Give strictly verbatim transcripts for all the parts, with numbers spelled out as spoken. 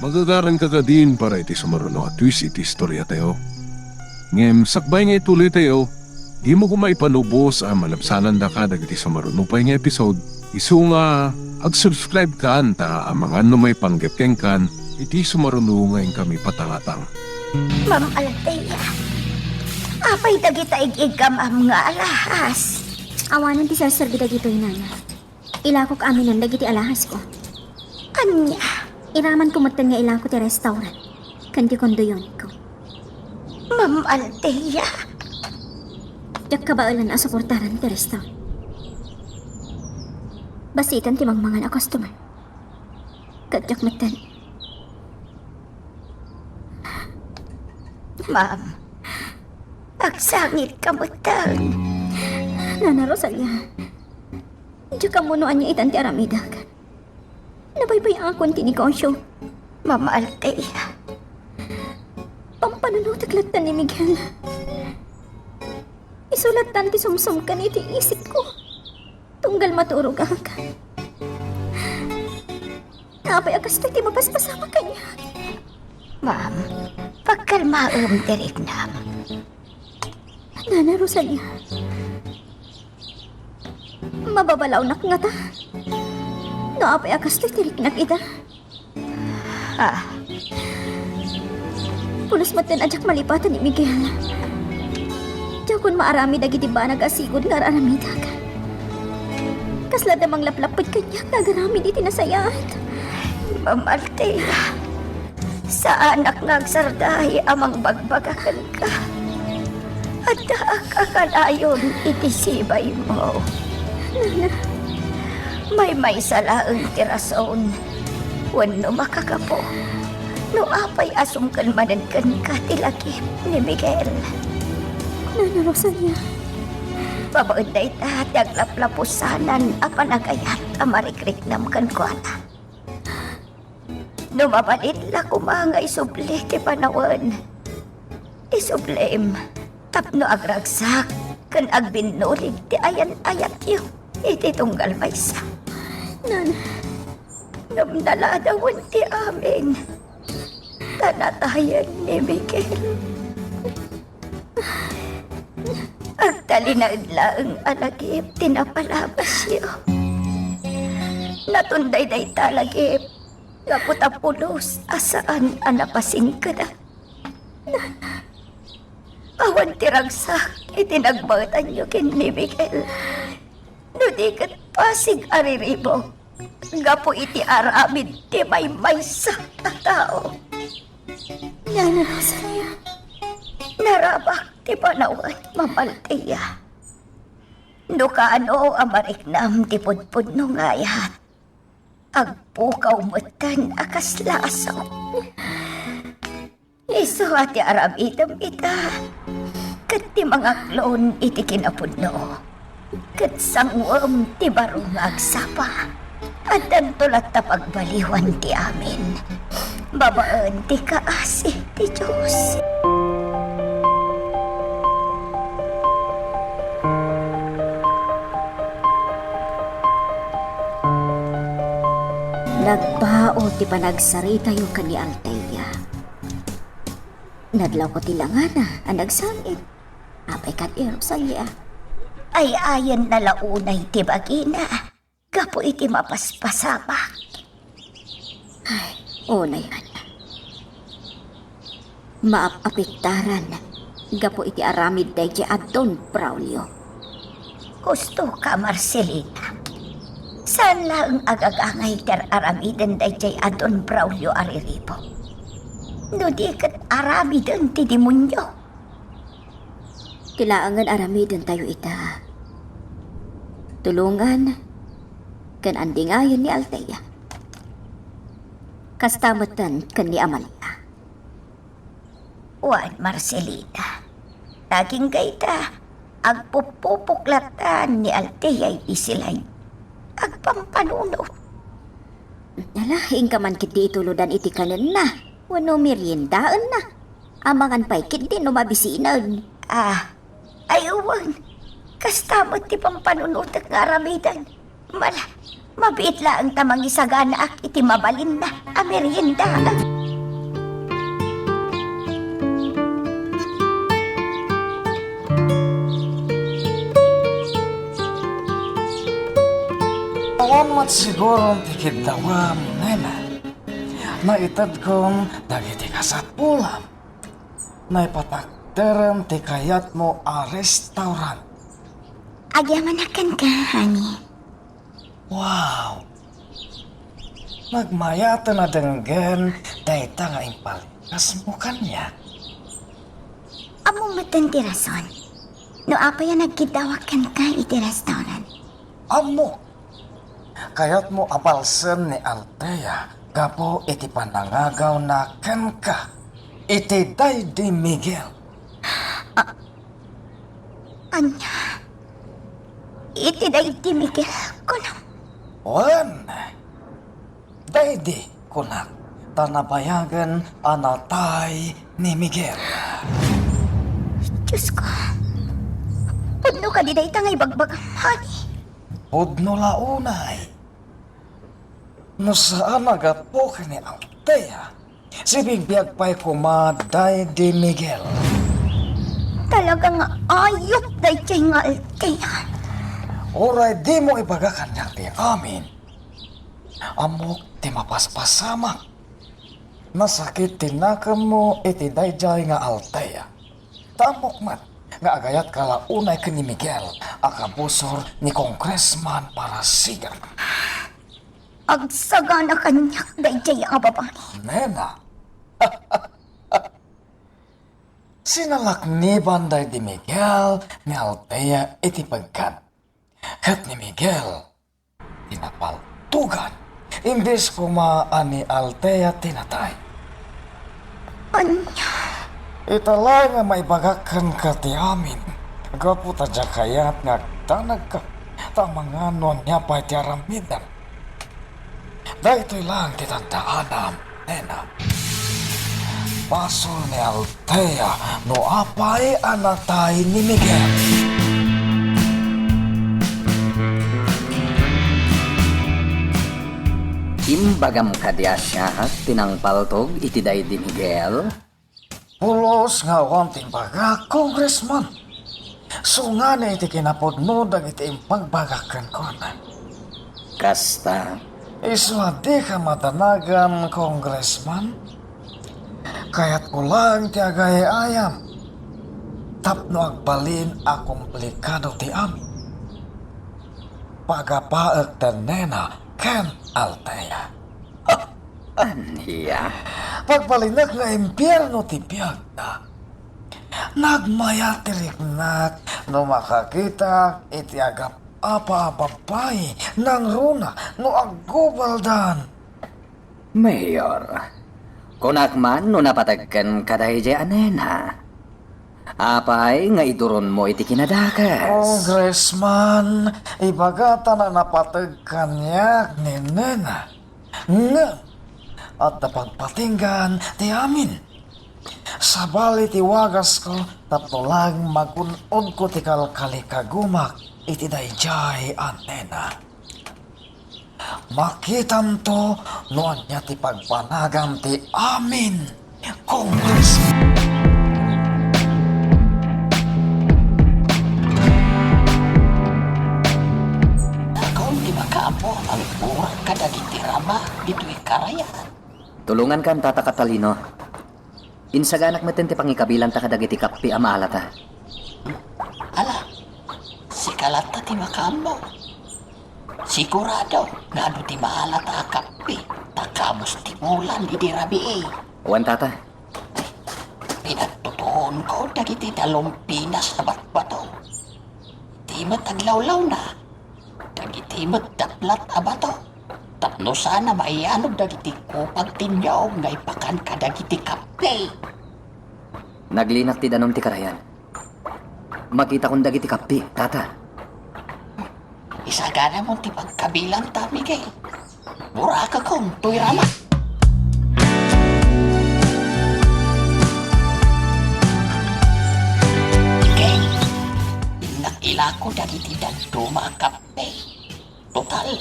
Madadalan ka kadin para iti sumaruno a twist iti istoriatayo. Ngem sakbay nga ituloytayo, dimo koma ipanubos a malabsanandaka dagiti sumaruno pay nga episode. Isu nga ag-subscribe kan ta amangan no maipanggep kenkan iti sumaruno nga inkami patangatang. Ma'am Althea, apay dagita ig-iggam, ma'am, nga alahas? Awanen ti serserbi dagitoy, Nana. Ilakok aminen dagiti alahasko. Ania? Iramanko metten nga ilako ti restaurant ken ti kondoyonko. Ma'am Althea. Diak kabaelan a suportaran ti restaurant. Basiten ti mangmangan a customer. Ket diak metten. Ma'am, agsangitka metten. Nana Rosalia, diak ammo no ania itan ti aramidek. Nabaybay-akon ti negosio. Ma'am Althea. Pampanunotek latta ni Miguel. Isu lattan ti sumsumken iti isipko. Tunggal maturogak. Apay a kastoy ti mapaspasamak kaniak? Ma'am, pagkalmaem ti riknam. Nana Rosalia, mababalawnak ngata no apay a kastoy ti riknak ida. Ah. Pulos metten a diak malipatan ni Miguel. Diakon maaramid dagiti banag a sigud nga ar-aramidek. Kasla da manglaplapped kaniak nga agaramid iti nasayaat. Ma'am Althea, saanak nga agsarday a mangbagbaga kenka. Addaak a kanayon iti sibaymo. Nana. Maymaysa laeng ti rason wenno makagapu no apay a sumken manen kenka ti lagip ni Miguel. Nana Rosalia. Babaen dayta ti aglaplapusanan a panagayat a marikriknam kenkuana. No mabalin la koma nga isubli ti panawen, isublim tapno agragsak ken agbinnulig ti ayan-ayatyo iti tunggal maysa. Nan, ngem naladawen ti amin ta natayen ni Miguel. Agtalinaed laeng a lagip ti napalabasyo. Natunday dayta lagip gapu ta pulos a saan a napasingkedan. Awan ti ragsak iti nagbaetanyo ken ni Miguel. No di ket pasig a riribuk gapu iti aramid ti maymaysa a tao. Nana Rosalia. Narabak ti panawen, Ma'am Althea. No kaano a mariknam ti pudpudno nga ayat, agpukaw metten a kasla a saok. Isu a ti aramidem ita, ket ti mangaklon iti kinapudno, ket sanguem ti baro nga agsapa. Addanto latta pagbaliwan ti amin babaen ti kaasi ti Dios. Nagbao ti panagsaritayo ken ni Althea. Nadlawko ti langana a nagsangit. Apay kadi, Rosalia? Ay-ayenna la unay ti bagina gapu iti mapaspasamak. Ay, unay, Ana. Maap-apektaran gapu iti aramid daydiay a Don Braulio. Husto ka, Marcelina. Saan laeng a gagangay ti ar-aramiden daydiay a Don Braulio a riribuk. No di ket aramiden ti demonio. Ti laengen aramidentayo ita. Tulongan ken andingayen ni Althea. Kasta metten ken ni Amalia. Wen, Marcelina, ta agingga ita, agpuppupok latta ni Althea iti silay. Agpampanunot. Ala, inka man ketdi itulodan iti kanenna wenno meriendaenna. Amangan pay ketdi no mabisinen. Ah, ay, wen. Kasta met ti pampanunotek nga aramiden. Mala, mabiit laeng ta mangisaganaak iti mabalinna a merienda. Awan met siguron ti kiddawem, nena. Naitedkon dagiti kasapulam. Naipatakderem ti kayatmo a restaurant. Agyamanak kenka, honey. Wow! Nagmayaten a denggen dayta nga impalkasmo kaniak. Ammom metten ti rason no apay a nagkiddawak kenka iti restaurant. Ammok. Kayatmo a balsen ni Althea gapu iti panangagawna kenka iti daydi Miguel. A-, ania? Iti daydi Miguel, kunam? Wen, daydi, kunak, ta nabayagen a natay ni Miguel. Diosko, pudno kadi dayta nga ibagbagam, honey? Pudno la unay. No saan a gapu ken ni Althea, sibibiag pay koma daydi Miguel. Talaga nga ayup daydiay nga Althea. Uray dimo ibaga kaniak ti amin, ammok ti mapaspasamak. Nasakit ti nakemmo iti daydiay nga Althea. Ta ammok met nga agayatka la unay ken ni Miguel a kabusor ni Congressman Barasigan. Agsagana kaniak daydiay a babai. Nena, sinalakniban daydi Miguel ni Althea iti pegkad. Ket ni Miguel ti napaltugan, imbes koma a ni Althea ti natay. Ania? Ita laeng a maibagak kenka ti amin, gapu ta diak kayat nga agdanagka, ta amangan no ania pay ti aramidem. Daytoy laeng ti tandaanam, nena. Basol ni Althea no apay a natay ni Miguel. Imbagam kadi a siak ti nangpaltog iti daydi Miguel? Pulos nga awan ti imbagak, Congressman. Sungani iti kinapudno dagiti impagbagak kenkuana. Kasta? Isu a dika madanagan, Congressman. Kayatko laeng ti agay-ayam tapno agbalin a komplikado ti amin. Pagapaek da nena ken Althea. Ania? Pagbalinek nga impierno ti biagda. Nagmayat ti riknak no makakitak iti agap-apa a babbai nangruna no aggubaldan. Mayor, kunak man no napateg kenka daydiay a nena. Apay nga iduronmo iti kinadakes? Congressman, ibagata a napateg kaniak ni nena. Ngem adda pagpatinggan ti amin. Sabali ti wagasko tapno laeng magun-odko ti kalkalikagumak iti daydiay a nena. Makitamto no ania ti pagbanagam ti amin, Congressman. Dakaon ti makaammo a mangibur kadagiti rama ditoy karayan. Tulongankan, Tata Catalino. Insaganak metten ti pangikabilanta kadagiti kappi a maalata. Ala, sika latta ti makaammo. Sigurado nga adu ti maalata a kappi, ta kamus ti bulan idi rabii. Wen, Tata. Pinagtutuonko dagiti dalumpinas a batbato. Iti met aglawlawna, dagiti met daplat a bato, tapno saan a maiyanog dagiti kupag ti niyog nga ipakan kadagiti kappi. Naglinak ti danum ti karayan. Makitakon dagiti kappi, Tata. Isaganamon ti pagkabilanta, Miguel. Burakekon toy rama. Ken, innak ilako dagiti dadduma a kappi. Total,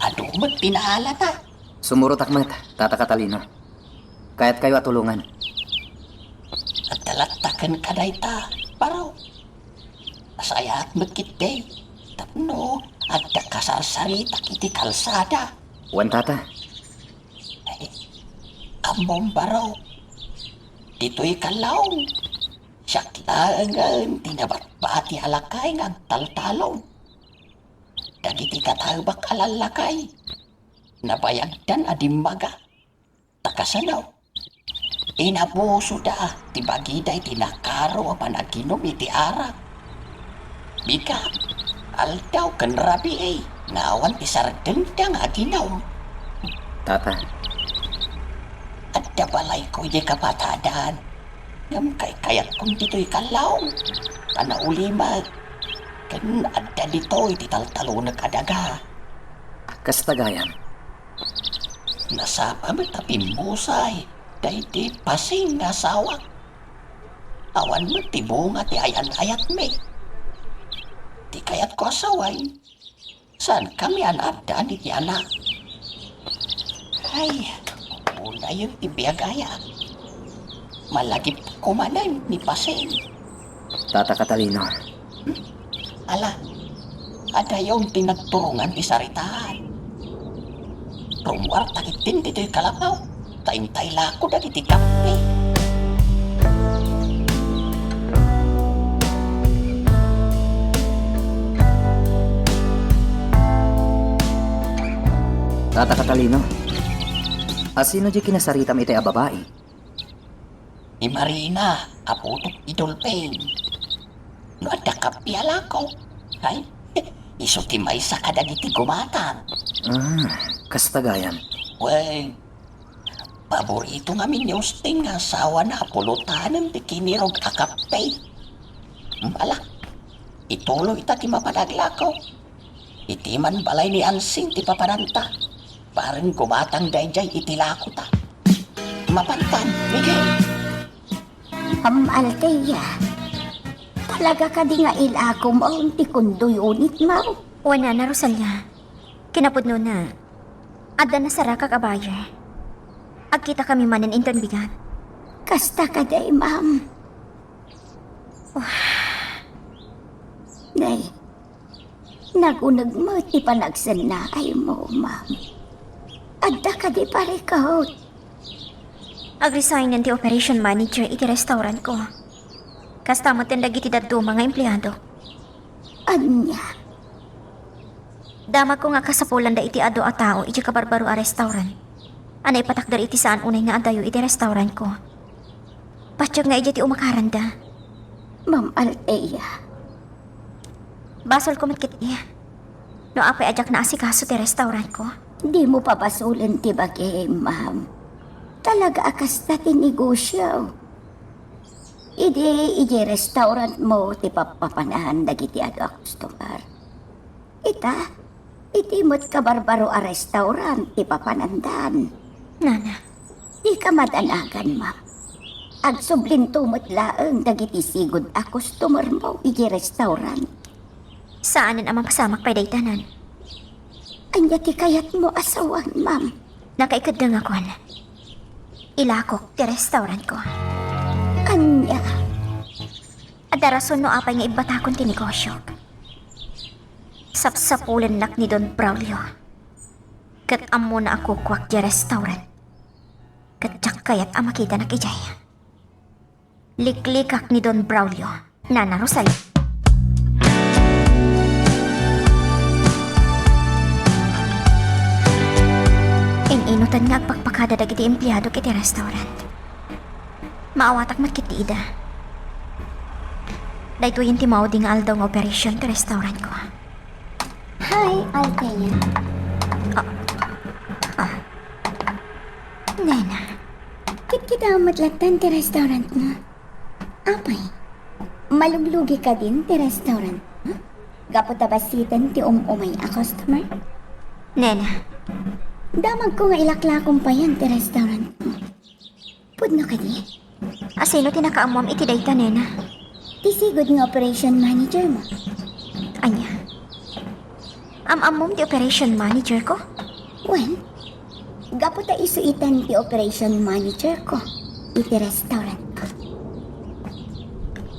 adu met ti naalata. Sumurotak met, Tata Catalino. Kayatkayo a tulongan. Adda latta kenka dayta, baro. Nasayaat met ketdi tapno adda kas sarsaritak iti kalsada. Wen, tata. Ay, ammom, baro. Ditoy kallaong, siak laengen ti nabatbati a lakay nga agtaltalon. Dagiti katalbak a lallakay, nabayagdan a dimmaga. Ta kasano? Inabusoda ti bagida iti nakaro a panaginum iti arak. Bigat, aldaw ken rabii nga awan ti sardengda nga aginum. Tata. Adda balayko idiay kapatadan. Ngem kaykayatkon ditoy kallaong. Panaulimek. Ken adda ditoy ti taltalonek a daga. Kasta gayam. Nasapa met a pimmusay daydi pasing nga asawak. Awan met ti bunga ti ayan-ayatmi. Ti kayatko a sawen, saankami a naaddaan iti anak. Ay, unayen ti biag aya. Malagipko manen ni pasing. Tata Catalino. Ala, adayon ti nagturongan ti saritaan. Rummuarta ketdin ditoy kalapaw, ta intaylako dagiti kappe. Tata Catalino, asino di kinasaritam iti a babai? Ni Marina, apotok ti Dolphin. No adda kappe a lako, ay, isu ti maysa kadagiti gumatang. Ah, kasta gayam. Wen, paborito ngamin ni Usting nga asawana a pulotanen ti kinirog a kappe. Ala, ituloyta ti mapan aglako. Iti man balay ni Ansing ti papananta. Bareng gumatang daydiay iti lakota. Mapantan, Miguel. Ma'am Althea, talaga kadi nga ilakom ti condo unit mo? Wen, Nana Rosalia. Kinapudnona, adda nasarakak a buyer. Agkitakami manen inton bigat. Kasta kadi, ma'am? Wah. Nay, naguneg met ti panagsennaaymo, ma'am. Adda kadi parikut? Agresignen ti operation manager iti restaurantko. Kasta met dagiti dadduma nga empleado. Ania? Damagko nga kasapulanda iti adu a tao iti kabarbaro a restaurant a naipatakder iti saan unay nga adayo iti restaurantko. Patio nga idiay ti umakaranda. Ma'am Althea. Basolko met ketdi. No apay a diak naasikaso ti restaurantko? Dimo pabasolen ti bagim, ma'am. Talaga a kasta ti negosio. Idi, idiay restaurantmo ti pappapanan dagiti adu a customer. Ita, iti met kabarbaro a restaurant ti papanandan. Nana. Dika madanagan, ma'am. Agsublinto met laeng dagiti sigud a customermo idiay restaurant. Saanen a mapasamak pay dayta, Nan. Ania ti kayatmo a sawen, ma'am? Nakaikeddeng a kuan. Ilakok ti restaurantko. Ania? Adda rason no apay nga ibbatakon ti negosiok. Sapsapulennak ni Don Braulio. Ket ammona a kukuak ti restaurant. Ket diak kayat a makitanak idiay. Liklikak ni Don Braulio, Nana Rosalia. In-inutan nga agpakpakada dagiti empleadok iti restaurant. Maawatak met ketdi ida. Daytoyen ti maudi nga aldaw nga operation ti restaurantko. Hi, Althea. Ah. Ah. Nena. Kitkita met latta ti restaurantmo. Apay, maluglugi kadin ti restaurantmo? Gapu ta bassiten ti um-umay a customer? Nena. Damagko nga ilaklakom payen ti restaurantmo. Pudno kadi? Asino ti nakaammuam iti dayta, Nena? Ti sigud nga operation managermo. Ania? Am-ammom ti operation managerko? Wen, gapu ta isu itan ti operation managerko iti restaurantko.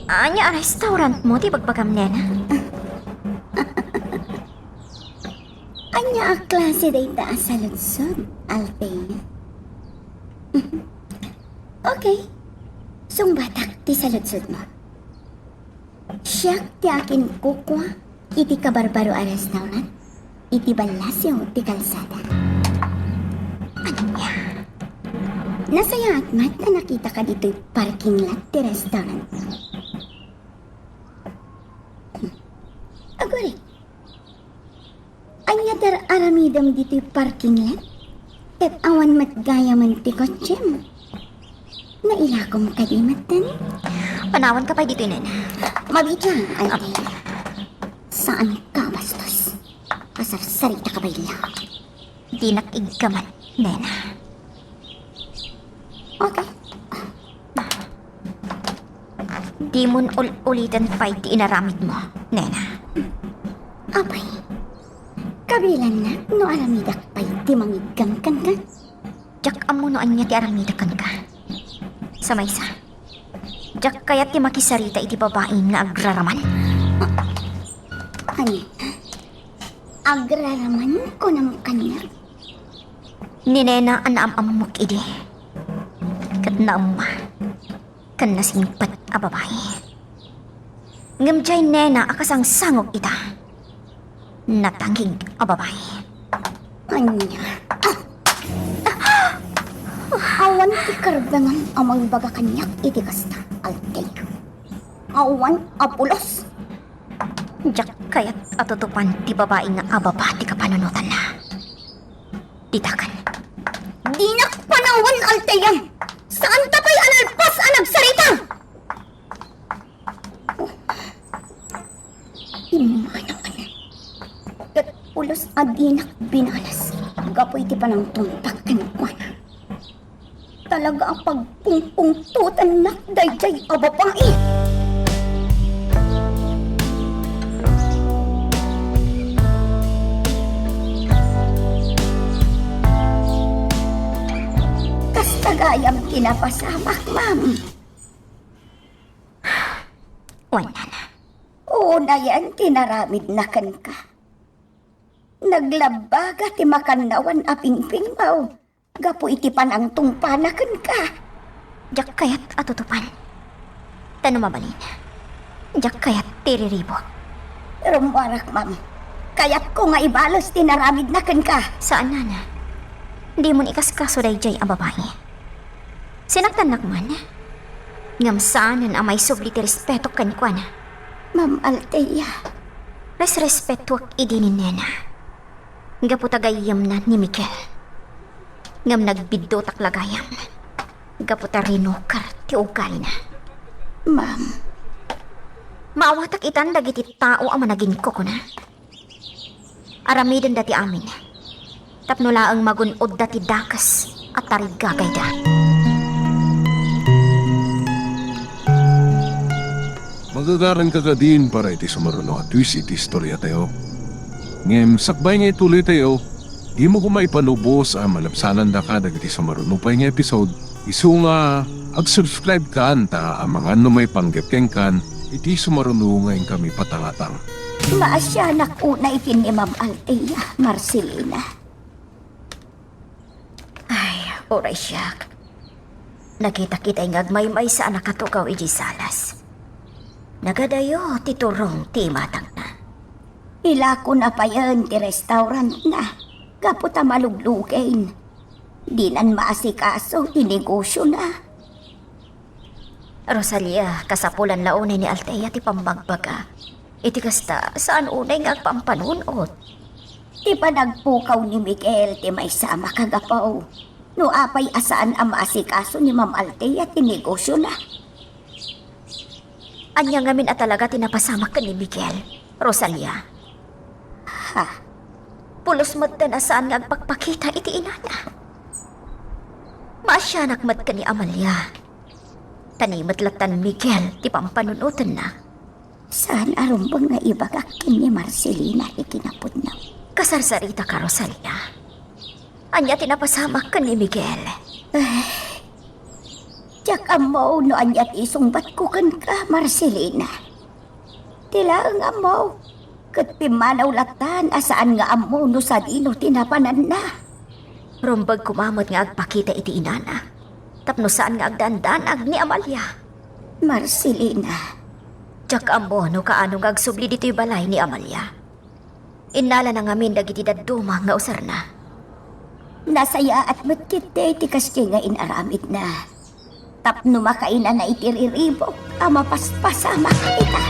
Ania a restaurantmo ti ibagbagam, Nena? Ania a klase dayta a saludsod, Althea? Okay. Sungbatak ti saludsodmo. Siak ti akinkukua iti kabarbaro a restaurant iti ballasiw ti kalsada. Ania? Nasayaat met a nakitaka ditoy parking lot ti restaurant. Aguray. Ania ti ar-aramidem ditoy parking lot? Ket awan met gayamen ti kotsem. Nailakom kadi metten? Panawanka pay ditoy, nena. Mabiit lang, Althea. Saanka bastos. Kasarsarita ka pay la. Dinak iggaman, nena. Okay. Dimon ul-uliten pay ti inaramidmo, nena. Apay, kabilannak no aramidak pay ti mangiggang kenka? Diak ammo no ania ti aramidak kenka. Sa maysa, diak kayat ti makisarita iti babai nga agraraman. Ania? Agraraman, kunam kaniak? Ni nena a naam-ammok idi. Ket naemma ken nasingpet a babai. Ngem diay nena a kasangsangok ita, natangig a babai. Ania? Awan ti karbengam a mangbaga kaniak iti kasta, Althea. Awan a pulos. Diak kayat a tutupan ti babai nga ababa ti kapanunotanna. Ditaken. Dinak panawan, Althea! Saanta pay a nalpas a nagsarita! Immanawan. Ket pulos a dinak binalas gapu iti panangtungpak kenkuana. Talaga a pagpungpungtotennak daydiay a babai. Kasta gayam ti napasamak, ma'am. Wen, nana. Unayen ti naramidna kenka. Naglabbaga ti makannawan a pingpingmaw gapu iti panangtungpana kenka. Diak kayat a tutupan. Ta no mabalin, diak kayat ti riribuk. Rummuarak, ma'am. Kayatko nga ibales ti naramidna kenka. Saan, nana. Dimon ikaskaso daydiay a babai. Sinaktannak man. Ngem saanen a maisubli ti respetok kenkuana. Ma'am Althea. Resrespetoak idi ni nena. Gapu ta gayyemna ni Miguel. Ngem nagbiddutak la gayam. Gapu ta rinuker ti ugalina. Ma'am. Maawatak itan dagiti tao a managinkukuna. Aramidenda ti amin. Tapno laeng magun-odda ti dakes a tarigagayda. Magagaranka kadin para iti sumaruno a twist iti istoriatayo. Ngem sakbay nga ituloytayo, dimo koma ipalubos a malabsanandaka dagiti sumaruno pay nga episode. Isu nga ag-subscribe kan ta amangan no maipanggep kenkan iti sumaruno nga inkami patangatang. Maasianak unay ken ni Ma'am Althea, Marcelina. Ay, uray siak. Nakitak itay nga agmaymaysa a nakatugaw idiay salas. Nagadayo ti turong ti imatangna. Ilakona payen ti restaurantna gapu ta maluglugen. Dinan maasikaso ti negosiona. Rosalia, kasapulan la unay ni Althea ti pammagbaga. Iti kasta, saan unay nga agpampanun-ot. Ti panagpukaw ni Miguel ti maysa a makagapu. No apay a saan a maasikaso ni Ma'am Althea ti negosiona. Ania ngamin a talaga ti napasamak ken ni Miguel, Rosalia? Ha? Pulos metten a saan nga agpakpakita iti inana. Maasianak met ken ni Amalia. Ta ni met latta ni Miguel ti pampanun-otenna. Saan a rumbeng nga ibagak ken ni Marcelina ti kinapudno. Kasarsaritaka, Rosalia. Ania ti napasamak ken ni Miguel? Ay, diak ammo no ania ti isungbatko kenka, Marcelina. Ti laeng ammo, Ket pimmanaw lattan a saan nga ammo no sadino ti napananna. Rumbeg koma met nga agpakita iti inana, tapno saan nga agdandanag ni Amalia. Marcelina. Diak ammo no kaano nga agsubli ditoy balay ni Amalia. Innalana ngamin dagiti dadduma nga userna. Nasayaat met ketdi ti kasdiay nga in-aramidna. Tapno makainana iti riribuk a mapaspasamak ita.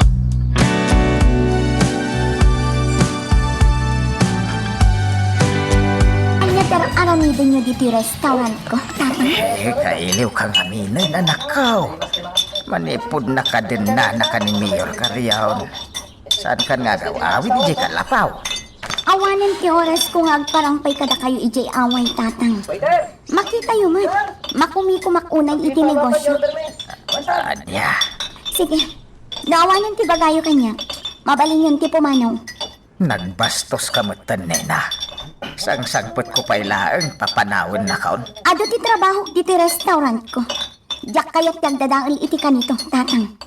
Ania ti ar-aramidenyo ditoy restaurantko, Tatang? Eh, kailiwka ngaminen, anakko. Manipud nakadennanaka ni Mayor Carrion, saankan nga agaw-awid idiay kallapaw? Awanen ti orasko nga agparang pay kadakayo idiay away, Tatang. Makitayo met, makumikomak unay iti negosyo. Ania? Sige. No awanen ti bagayo kaniak, mabalinyon ti pumanaw. Nagbastoska metten, nena. Sangsangpetko pay laeng papanawennakon. Adu ti trabahok ditoy restaurantko. Diak kayat ti agdadael iti kanito, Tatang.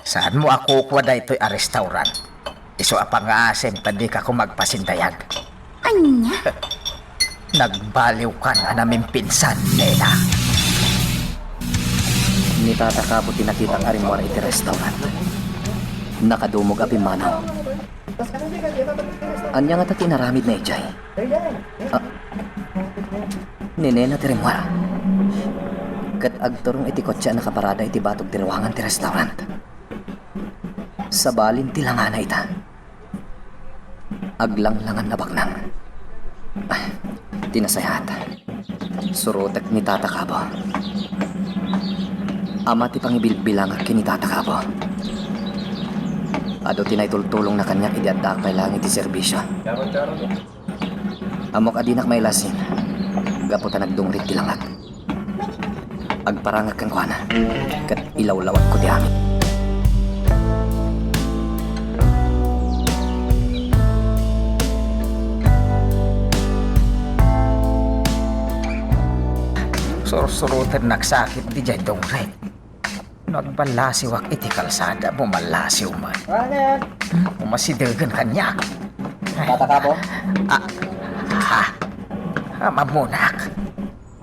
Saanmo a kukua daytoy a restaurant? Isu a pangasim ta dika koma agpasindayag. Ania? Nagbaliwkan a namimpinsan, nena. Ni Tata Kabo ti nakitak a rimmuar iti restaurant. Nakadumog a pimmanaw. Ania ngata ti inaramidna idiay? Ah. Ni nena ti rimmuar. Ket agturong iti kotse a nakaparada iti batog ti ruangan ti restaurant. Sabalin ti langana ita. Aglanglangan a baknang. Ah, ti nasayaat. Surotek ni Tata Kabo. Ama ti pangibilbilangak ken ni Tata Kabo. Adu ti naitultulongna kaniak idi addaak pay laeng iti serbisio. Ammok a dinak mailasin gapu ta nagdungrit ti langak. Agparangak kenkuana, ket ilawlawagko ti amin. Sursurotennak sakit diay dungrit. No agballasiwak iti kalsada, bumallasiw met. Hmm? Umasidegen kaniak. Tata Kabo? Ah, ha? Amammunak.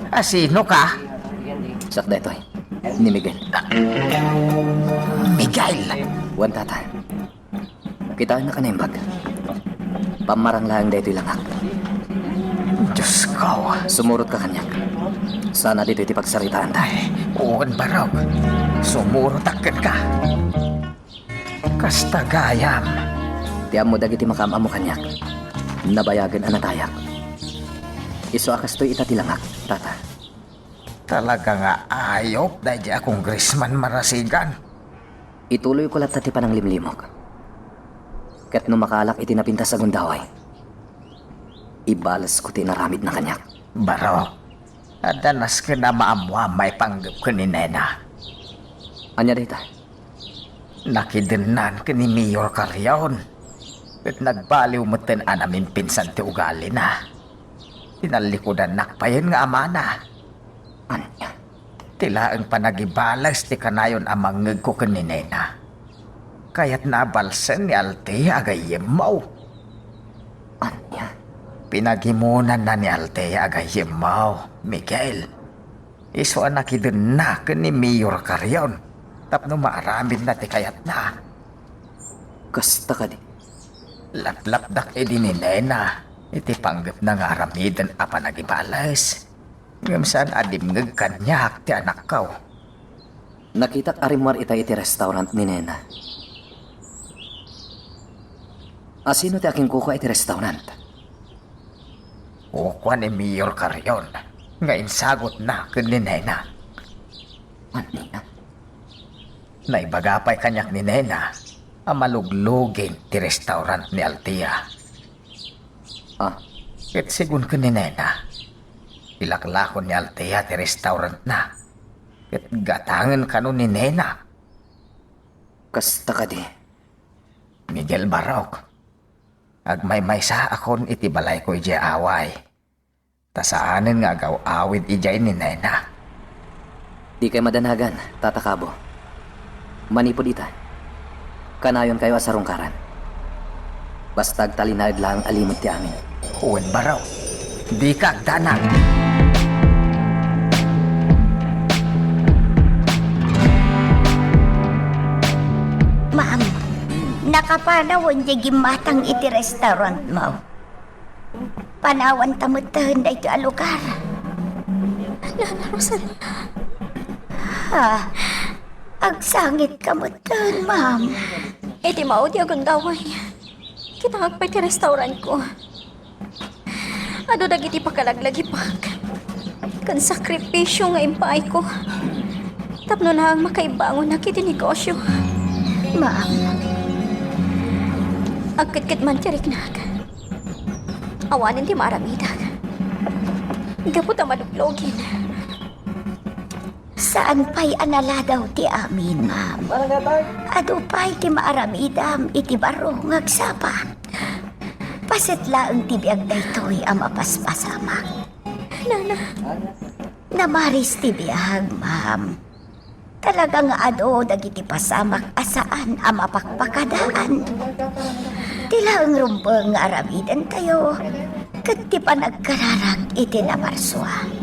A, sino ka? Siak daytoy, ni Miguel. Miguel! Wen, Tata. Kitaennak a naimbag. Pammarang laeng daytoy langak. Diosko! Sumurotka kaniak. Saan a ditoy ti pagsaritaanta. Ay, wen, barok. Sumurotak kenka. Kasta gayam. Ti ammo dagiti makaam-ammo kaniak, nabayagen a natayak. Isu a kastoy ita ti langak, Tata. Talaga nga ayup daydi a Congressman Marasigan. Ituloyko latta ti pananglimlimok. Ket no makaalak iti napintas a gundaway, ibalesko ti inaramidna kaniak. Barok, adda nasken a maammoam maipanggep ken ni Nena. Ania dayta? Nakidennan ken ni Mayor Carrion, ket nagbaliw metten a namimpinsan ti ugalina. Tinallikudannak payen nga amana. Ania? Ti laeng panagibales ti kanayon a mangngegko ken ni Nena. Kayatna a balsen ni Althea a gayyemmo. Ania? Pinagimonanna ni Althea a gayyemmo, Miguel. Isu a nakidenna ken ni Mayor Carrion tapno maaramidna ti kayatna. Kasta kadi? Laplapdak idi ni Nena iti panggepna nga aramiden a panagibales. Ngem saan a dimngeg kaniak ti anakko. Nakitak a rimmuar ita iti restaurant ni Nena. A sino ti akinkukua iti restaurant? Kukua ni Mayor Carrion nga insagutna ken ni Nena. Ania? Naibaga pay kaniak ni Nena a malugluging ti restaurant ni Althea. Ah. Ket segun ken ni Nena, ilaklakon ni Althea ti restaurantna ket gatangen kano ni Nena. Kasta kadi? Miguel Barok, agmaymaysaakon iti balayko idiay away, ta saanen nga agaw-awid idiay ni Nena. Dikay madanagan, Tata Kabo. Manipud ita, kanayonkayo a sarungkaran. Basta agtalinaed laeng a limed ti amin. Wen barok. Dika agdanag. Ma'am, nakapanawen diay gimmatang iti restaurantmo. Panawanta metten daytoy a lugar. Nana Rosalia. Ha? Agsangitka metten, ma'am. Iti maudi a gundaway, kitaak pay ti restaurantko. Adu dagiti pakalaglagipak ken sakripisio nga impaayko tapno laeng makaibangonak iti negosio. Ma'am. Agketket man ti riknak. Awanen ti maaramidak. Gapu ta maluglogin. Saan pay a naladaw ti amin, ma'am. Adu pay ti maaramidam iti baro nga agsapa. Paset laeng ti biag daytoy a mapaspasamak. Nana. Namaris ti biag, ma'am. Talaga nga adu dagiti pasamak a saan a mapakpakadaan. Ti laeng rumbeng nga aramidentayo ket ti panagkararag iti namarsua.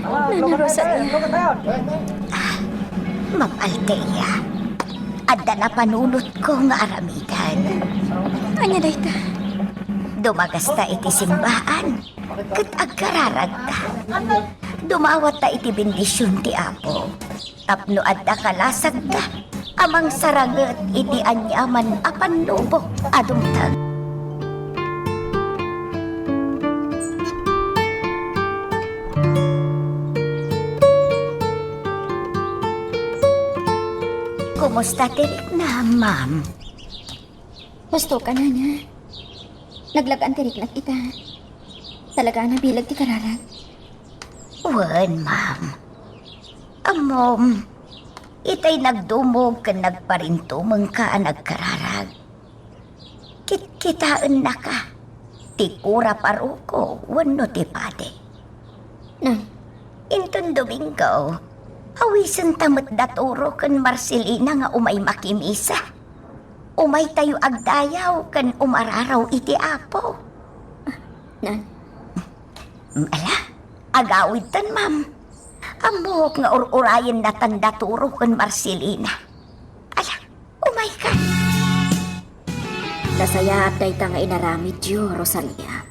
Nana Rosalia. Ah, Ma'am Althea, adda napanunotko nga aramiden. Ania dayta? Dumagasta iti simbaan ket agkararagta. Dumawatta iti bendision ti Apo tapno adda kalasagda a mangsaranget iti aniaman a pannubok a dumteng. Kumusta ti riknam, ma'am? Husto ka, nana. Naglagaan ti riknak ita. Talaga a nabileg ti kararag. Wen, ma'am. Ammom, itay nagdumog ken nagparintumengka a nagkararag. Kitkitaennaka ti kura paroko wenno ti padi. Nay. Inton Domingo, awisenta met da Turo ken Marcelina nga umay makimisa. Umaytayo agdayaw ken umararaw iti Apo. Nay. Mm, ala, agawidtan, ma'am. Ammok nga ur-urayennatan da Turo ken Marcelina. Ala, umaykan. Nasayaat dayta nga inaramidyo, Rosalia.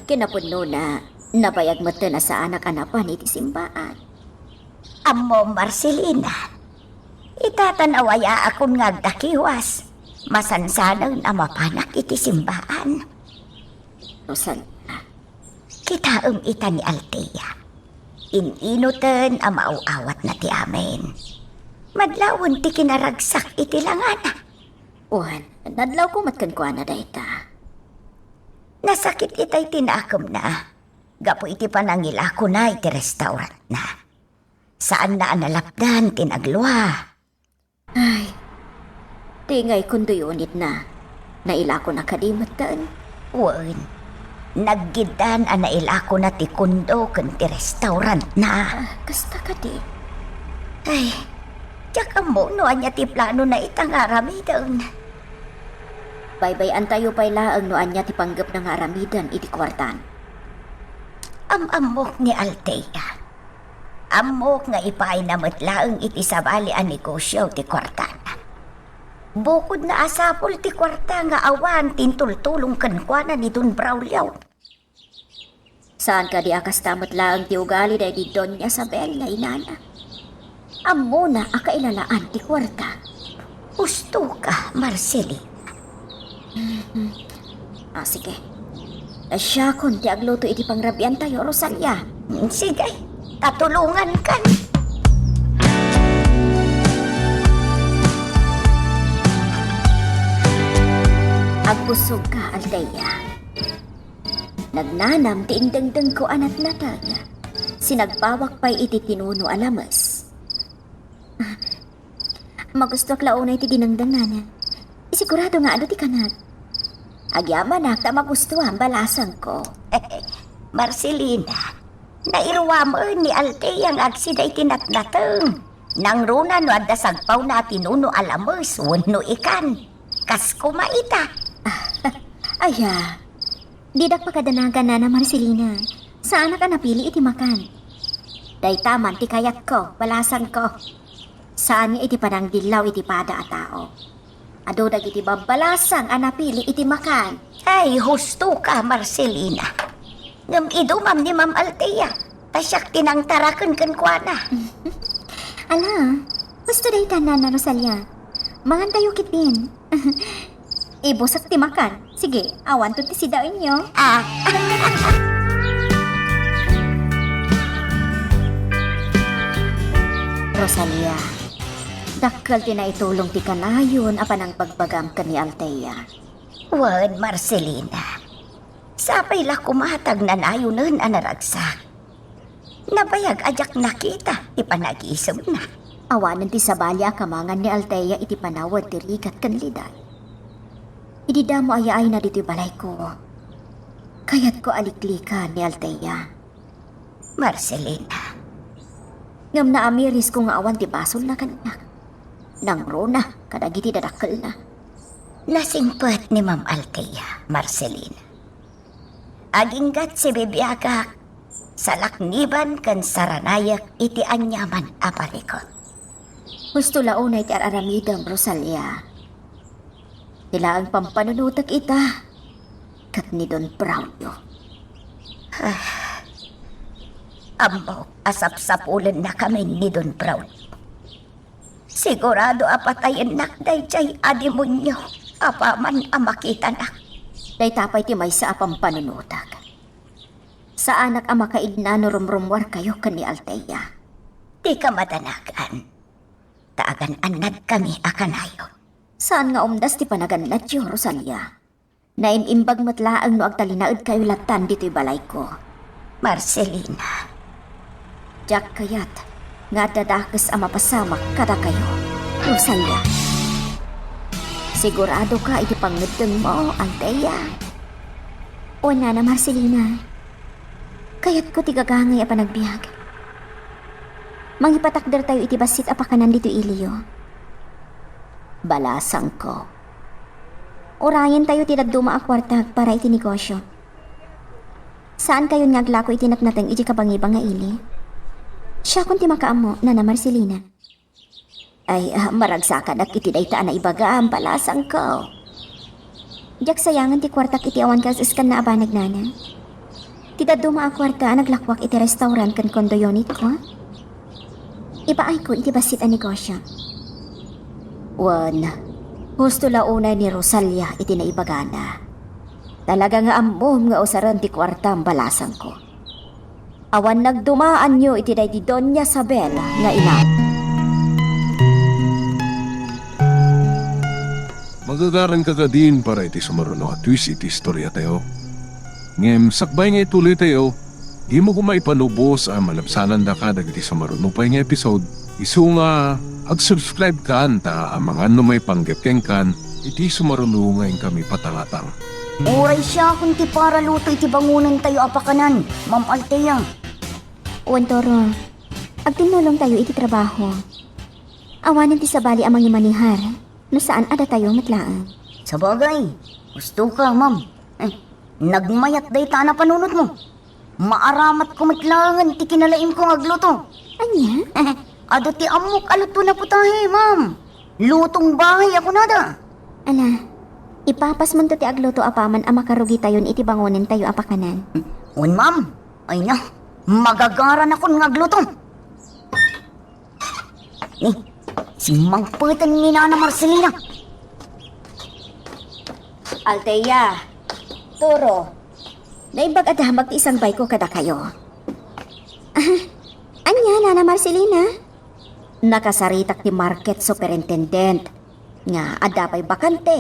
Kinapudnona, nabayag metten a saanak a napan iti simbaan. Ammom, Marcelina, ita ta nawayaakon nga agdakiwas, masansanen a mapanak iti simbaan. Rosalia. Kitaem ita ni Althea. In-inoten a maaw-awatna ti amin. Madlawen ti kinaragsak iti langana. Wen, nadlawko met kenkuana dayta. Nasakit itay ti nakemna gapu iti panangilakona iti restaurantna. Saanna a nalapdan ti naglua. Ay, ti ngay kun duyunitna. Nailakona kadi metten? Wen, naggiddan a nailakona ti kondo ken ti restaurantna. Ah, kasta kadi? Ay, diak ammo no ania ti planona ita nga aramiden. Baybay-antayo pay laeng no ania ti panggepna nga aramiden iti kuartan. Am-ammok ni Althea. Ammok nga ipaayna met laeng iti sabali a negosio ti kuartana. Bukodna a sapul ti kuarta nga awan ti intultulong kenkuana ni Don Braulio. Saan kadi a kasta met laeng ti ugali daydi Doña Isabel nga inana? Ammona a kailalaan ti kuarta. Husto ka, Marceli. Mhm. Ah, sige. Siakon ti agluto iti pangrabiantayo, Rosalia. Mm, sige. Tatulongankan. Agkusogka, Althea. Nagnanam ti indengdengko a natnateng. Sinagbawak pay iti tinuno a lames. Ah, magustuak la unay ti dinengdeng, nana. Sigurado nga adu ti kanak. Agyamanak ta magustuam, balasangko. Marcelina, nairuamen ni Althea nga agsida iti natnateng. Nangruna no adda sagpawna a tinuno a lames wenno ikan. Kas koma ita. Aya, didak pakadanagan, Nana Marcelina. Saanak a napili iti makan. Dayta man ti kayatko, balasangko. Saan nga iti panangdillaw iti pada a tao. Adu dagiti babbalasang a napili iti makan. Ay, husto ka, Marcelina. Ngem idumam ni Ma'am Althea, ta siak ti nangtaraken kenkuana. Ala, husto dayta, Nana Rosalia. Mangantayo ketdin. Ibusek ti makan. Sige, awanto ti sidaenyo. Ah. Rosalia, dakkel ti naitulong ti kanayon a panangbagbagam ken ni Althea. Wen, Marcelina, sapay la koma ta agnanayonen a naragsak. Nabayag a diak nakita ti panagisemna. Awanen ti sabali a kamangan ni Althea iti panawen ti rigat ken liday. Idi damo a yaayna ditoy balayko, kayatko a liklikan ni Althea. Marcelina. Ngem naamirisko nga awan ti basolna kaniak. Nangruna kadagiti dadakkelna. Nasingpet ni Ma'am Althea, Marcelina. Aginggat sibibiagak, salakniban ken saranayek iti aniaman a parikut. Husto la unay ti ar-aramidem, Rosalia. Ti laeng pampanunotek ita ket ni Don Braulio. Ammok a sapsapulennakamin ni Don Braulio. Sigurado a patayennak daydiay a demonio apaman a makitanak. Dayta pay ti maysa a pampanunotek. Saanak a makaigna no rumrummuarkayo ken ni Althea. Dika madanagan, ta agan-annadkami a kanayon. Saan nga umdas ti panagannadyo, Rosalia. Naim-imbag met laeng no agtalinaedkayo lattan ditoy balayko. Marcelina. Diak kayat nga adda dakes a mapasamak kadakayo, Rosalia. Siguradoka iti pangngeddengmo, Althea? O, Nana Marcelina. Kayatko ti gagangay a panagbiag. Mangipatakdertayo iti bassit a pakanan ditoy iliyo. Balasangko. Urayentayo ti dadduma a kuarta para iti negosyo. Saankayon nga aglako iti natnateng iti kabangibang nga ili. Siakon ti makaammo, Nana Marcelina. Ay, ah, maragsakanak iti dayta a naibagam, balasangko. Diak sayangen ti kuartak iti awan kas-iskanna a banag, Nana. Ti dadduma a kuarta a naglakuak iti restaurant ken condo unitko, ipaayko iti bassit a negosyo. Wen, husto la unay ni Rosalia iti naibagana. Talaga nga ammom nga usaren ti kuartam, balasangko. Awan nagdumaanyo iti daydi Doña Sabel nga inam. Magagaranka kadin para iti sumaruno a twist iti istoriatayo. Ngem sakbay nga ituloytayo, dimo koma ipanubos a malabsanandaka dagiti sumaruno pay nga episode. Isu nga ag-subscribe kan ta amangan no maipanggep kenkan iti sumaruno nga inkami patangatang. Uray siakon ti paraluto iti bangonentayo a pakanan, Ma'am Althea. Wen, Toro, agtinnulongtayo iti trabaho. Awanen ti sabali a mangimanihar, no saan a datayo met laeng. Sabagay, husto ka, ma'am. Eh, nagmayat dayta a napanunotmo. Maaramatko met laengen ti kinalaingko nga agluto. Ania? Adu ti ammok a luto na putahe, ma'am. Lutong bahay a kunada. Ala, ipapasmonto ti agluto apaman a makarugitayon iti bangonentayo a pakanan. Wen, ma'am. Ay na, magagaranakon nga agluto. Ni, simmangpeten ni Nana Marcelina. Althea, Toro, naimbag a damag ti isangbayko kadakayo. Ah, ania, Nana Marcelina? Nakasaritak ti market superintendent nga adda pay bakante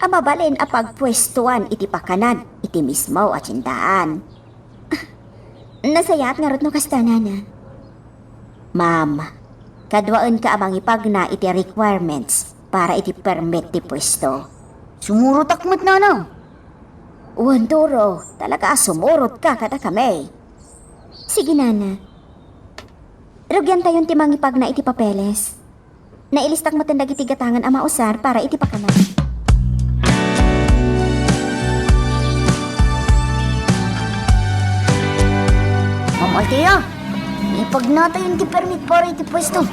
a mabalin a pagpuestuan iti pakanan iti mismo a tiendaan. Nasayaat ngarud no kasta, Nana. Ma'am, kaduaenka a mangipagna iti requirements para iti permit ti puesto. Sumurotak met, Nana. Wen, Toro, talaga a sumurotka kadakami. Sige, Nana. Rugiantayon ti mangipagna iti papeles. Nailistak metten dagiti gatangen a mausar para iti pakanan. Althea, ipagnatayon ti permit para iti puesto.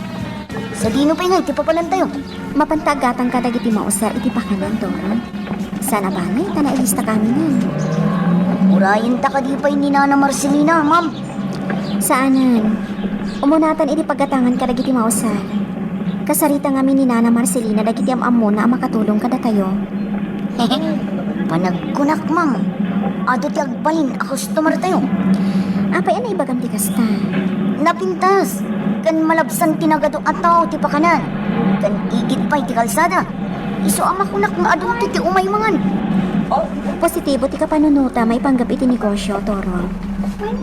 Sadino pay nga iti papanantayo? Mapanta agatang kadagiti mausar iti pakanan, Toro. Saan a banay ta nailista kami nan. Urayenta kadi pay ni Nana Marcelina, ma'am? Saanen. Umunatan iti paggatangan kadagiti mausar. Kasarita ngamin ni Nana Marcelina dagiti am-ammona a makatulong kadatayo. Panagkunak, ma'am. Adu ti agbalin a customer tayo. Apay a naibagam ti kasta? Napintas ken malabsan ti nagadu a tao ti pakanan ken igid pay ti kalsada. Isu a makunak nga adu ti umay mangan. Positibo ti kapanunota maipanggep iti negosyo, Toro.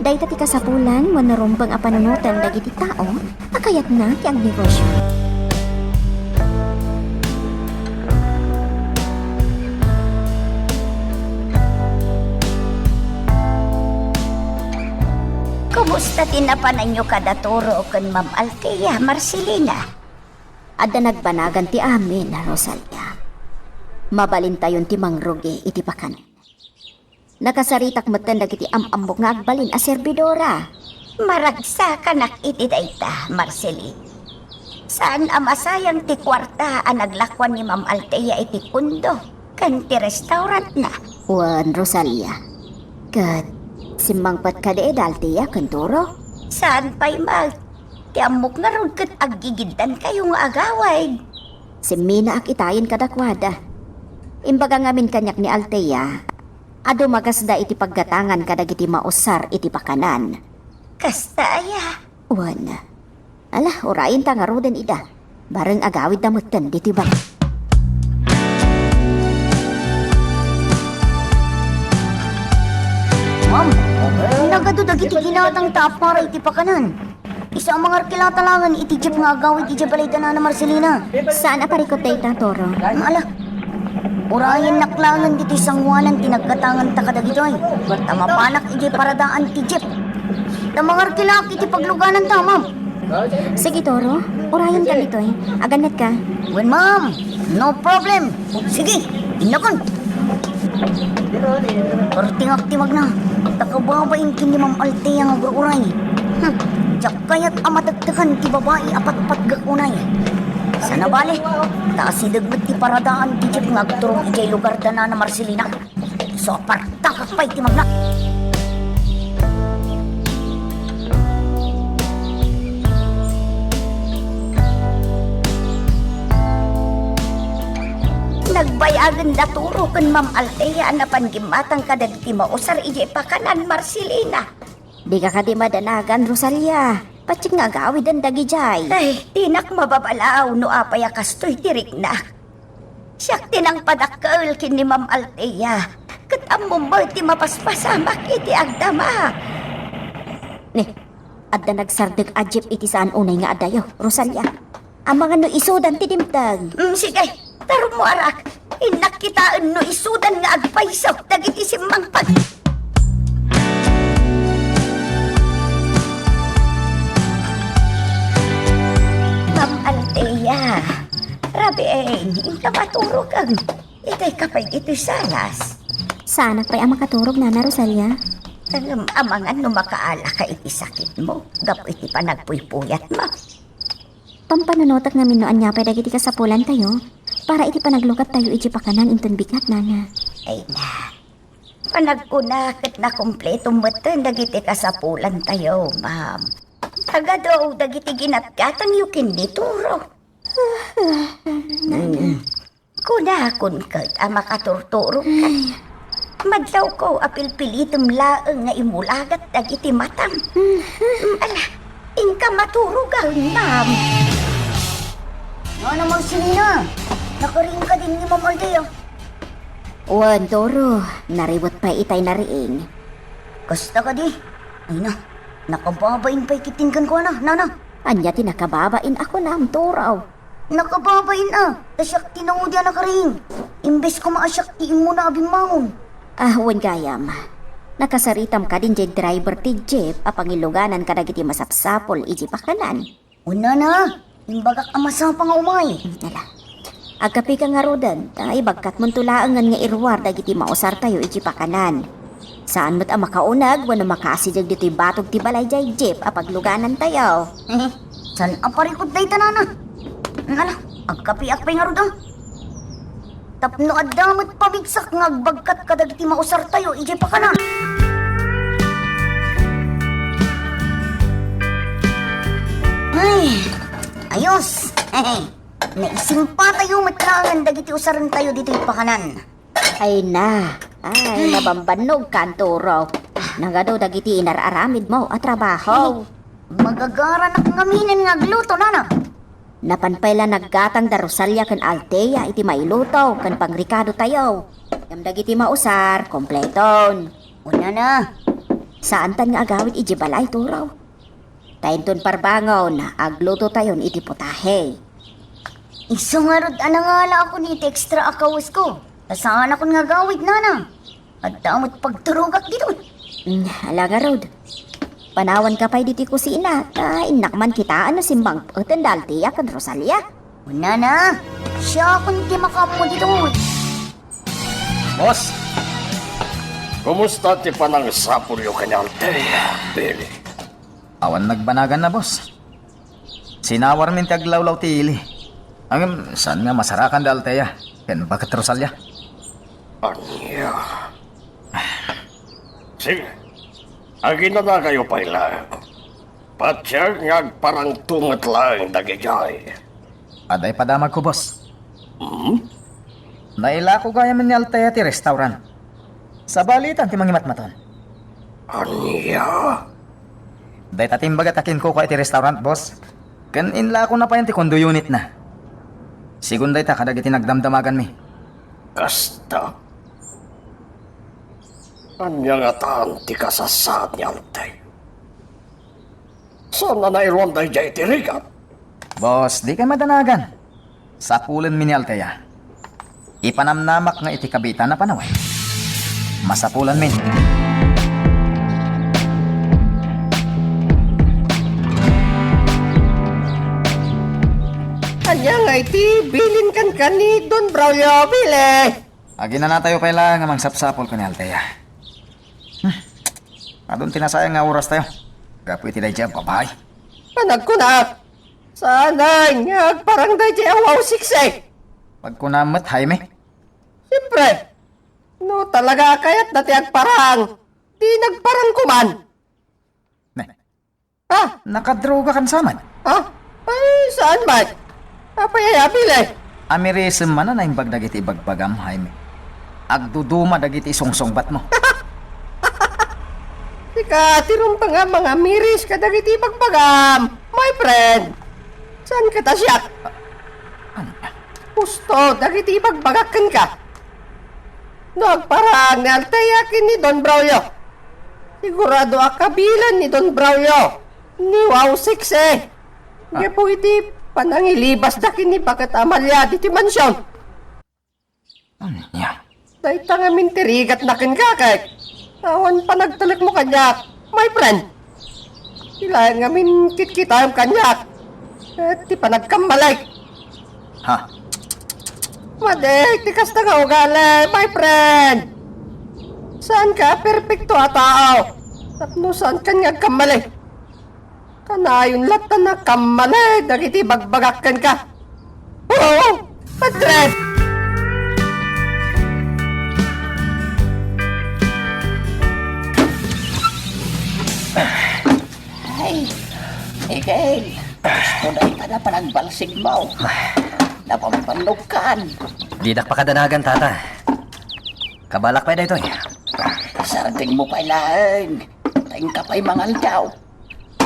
Dayta ti kasapulan wenno rumbeng a panunoten dagiti tao a kayatna ti agnegosyo. Kumusta ti napananyo kada Toro ken Ma'am Althea, Marcelina? Adda nagbanagan ti amin, Rosalia. Mabalintayon ti mangrugi iti pakanen. Nakasaritak metten dagiti am-ammok nga agbalin a serbidora. Maragsakanak iti dayta, Marceline. Saan a masayang ti kuarta a naglakuan ni Ma'am Althea iti kondo ken ti restaurantna. Wen, Rosalia. Ket simmangpet kadi da Althea ken Toro? Saan pay met. Ti ammok ngarud ket aggigiddankayo nga agawid. Simminaak itayen kadakuada. Imbaga ngamin kaniak ni Althea a dumagasda iti paggatangan kadagiti mausar iti pakanan. Kasta aya? Wen. Ala, urayenta ngaruden ida. Bareng agawidda metten ditoy balay. Ma'am, nagadu dagiti ginatangta a para iti pakanan. Isu a mangarkilata laengen iti jeep nga agawid idiay balay da Nana Marcelina. Saan a parikut dayta, Toro? Ala, urayennak laengen ditoy sangoanan ti naggatanganta kadagitoy. Ta mapanak idiay paradaan ti jeep. Ta mangarkilaak iti paglugananta, ma'am. Sige, Toro. Urayenka ditoy. Agannetka. Wen, ma'am. No problem. Sige, innakon. Pertingak ti magna. Ta kababain ken ni Ma'am Althea nga agur-uray. Hmm. Diak kayat a matektekan ti babai a patpatgek unay. Sana bale, ta asideg met ti paradaan ti jeep nga agturong idiay lugar da Nana Marcelina. Isu a partakak pay ti magna. Nagbayagen da Toro ken Ma'am Althea a napan gimmatang kadagiti mausar idiay pakanan, Marcelina. Dika kadi madanagan, Rosalia. Patien nga agawiden dagidiay. Ay, dinak mababalaw no apay a kastoy ti riknak. Siak ti nangpadakkel ken ni Ma'am Althea. Ket ammom met ti mapaspasamak iti agdama. Ni, adda nagsardek a jeep iti saan unay nga adayo, Rosalia. Amangan no isudan ti dimteng. Mm, sige, tarummuarak. Innak kitaen no isudan nga agpayso dagiti simmangpet. Ma'am Althea, rabiin, inka maturog ang itay ka pay ditoy sanas. Saanak pay a makaturog, Nana Rosalia. Ngem amangan no makaala ka iti sakitmo, gapu iti panagpuypuyatmo. Pampanunotak ngamin no ania pay dagiti kasapulantayo para iti panaglukattayo iti pakanan inton bigat, Nana. Ay na. Panagkuna ket nakumpleto metten dagiti kasapulantayo, ma'am. Tagadaw dagiti ginatgatangyo ken ni Toro. Mm. Kunakon ket a makaturturog ket madlawko a pilpilitem laeng nga imulagat dagiti matam. Mm, ala, inka maturogan, ma'am. Nana Marcelina, nakariing kadi ni Ma'am Althea? Wen, Toro, nariwet pay itay nariing. Kasta kadi? Ay na, nakababain pay ketdin kenkuana, Nana. Ania ti nakababain a kunam, Toro? Nakababain a, ta siak ti naudi a nakariing. Imbes koma a siak ti immuna a bimmangon. Ah, wen gayam. Nakasaritam kadin diay driver ti jeep a pangiluganan kadagiti masapsapul iti pakanan. Wen, Nana, imbagak a masapa nga umay. Ala. Agkapeka ngaruden, ta ibagkatmonto laengen nga iruar dagiti mausartayo iti pakanan. Saan met a makauneg wenno makasideg ditoy batog ti balay jay jeep a pagluganantayo. Saan a parikut dayta, nana? Nana, agkapiak pay ngarud, a. Tapno adda met pamigsak nga agbagkat kadagiti mausartayo idiay pakanan. Ay, ayos. Naisingpatayo met laengen dagiti usarentayo ditoy pakanan. Ay na. Ay, mabambannogkan, Turo. Nagadu dagiti inar-aramidmo a trabaho. Magagaranak ngaminen nga agluto, nana. Napan pay la naggatang da Rosalia ken Althea iti mailuto ken pangrekado tayo. Ngem dagiti mausar, kompleton. Unana. Saantan nga agawid iti balay, Turo. Ta inton parbangon, agluto tayon iti putahe. Isu ngarud a nangalaakon iti extra a kawesko. Ta saanakon nga agawid, nana. Adda met pagturogak ditoy. Mm, ala ngarud. Panawanka pay ditoy kusina, ta innak man kitaen no simmangpeten da Althea ken Rosalia. Unana, siakon ti makaammo ditoy. Boss, kumusta ti panangsapulyo ken ni Althea, Billy? Awan nagbanaganna, boss. Sinawarmin ti aglawlaw ti ili. Ngem saan nga masarakan da Althea ken baket Rosalia? Ania? Sige, aginanakayo pay laeng. Patiek nga agparangto met laeng dagidiay. Adda ipadamagko, boss. Hmm? Nailako gayamen ni Althea ti restaurant. Sabalitan ti mangimatmaton. Ania? Dayta ti imbaga ta kinkukua iti restaurant, boss. Ken inlakona payen ti condo unitna. Sigun dayta kadagiti nagdamdamaganmi. Kasta? Ania ngatan ti kasasaad ni Althea? Saan a nairuan daydiay iti rigat? Boss, dikay madanagan. Sapulenmi ni Althea. Ipanamnamak nga iti kabiitan a panawen. Masapulenmin. Ania nga iti bilin kenka ni Don Braulio, Billy? Aginanatayo pay laeng a mangsapsapul ken ni Althea. Hmm. Adun ti nasayang nga orastayo gapu iti daydiay a babai. Panagkunak, saan nga agparang daydiay a wow sexy? Pagkunam met, Jaime. Siyempre, no talaga a kayatna ti agparang, di nagparang koman. Ne. Ah! Nakadroga kan saman? Ah? Ay, saan met? Apay aya, Billy? Amirisem man a naimbag dagiti ibagbagam, Jaime. Agduduma dagiti isungsungbatmo. Sika ti rumbeng a mangamiris kadagiti ibagbagam, my friend. Saan ka ta siak? Ania? Husto dagiti ibagbagak kenka. No agparang ni Althea ken ni Don Braulio, sigurado a kabilen ni Don Braulio ni wow sexy. Ah. Gapu iti panangilibasda ken ni Baket Amalia ditoy mansion. Ania? Dayta ngamin ti rigatna kenka, ket awan panagtalekmo kaniak, my friend. Ti laeng ngamin kitkitaem kaniak, ket ti panagkammalek. Ha? Madi ti kasta nga ugali, my friend. Saanka a perpekto a tao tapno saankan nga agkammalek. Kanayon latta a kammalek dagiti ibagbagak kenka. Oo, Padre! Ay, Miguel, gusto na ita na panagbalsigmo. Napampanugkan. Didak pakadanagan, tata. Kabalak pay daytoy. Sardengmo pay laeng. Tainka pay mangaldaw.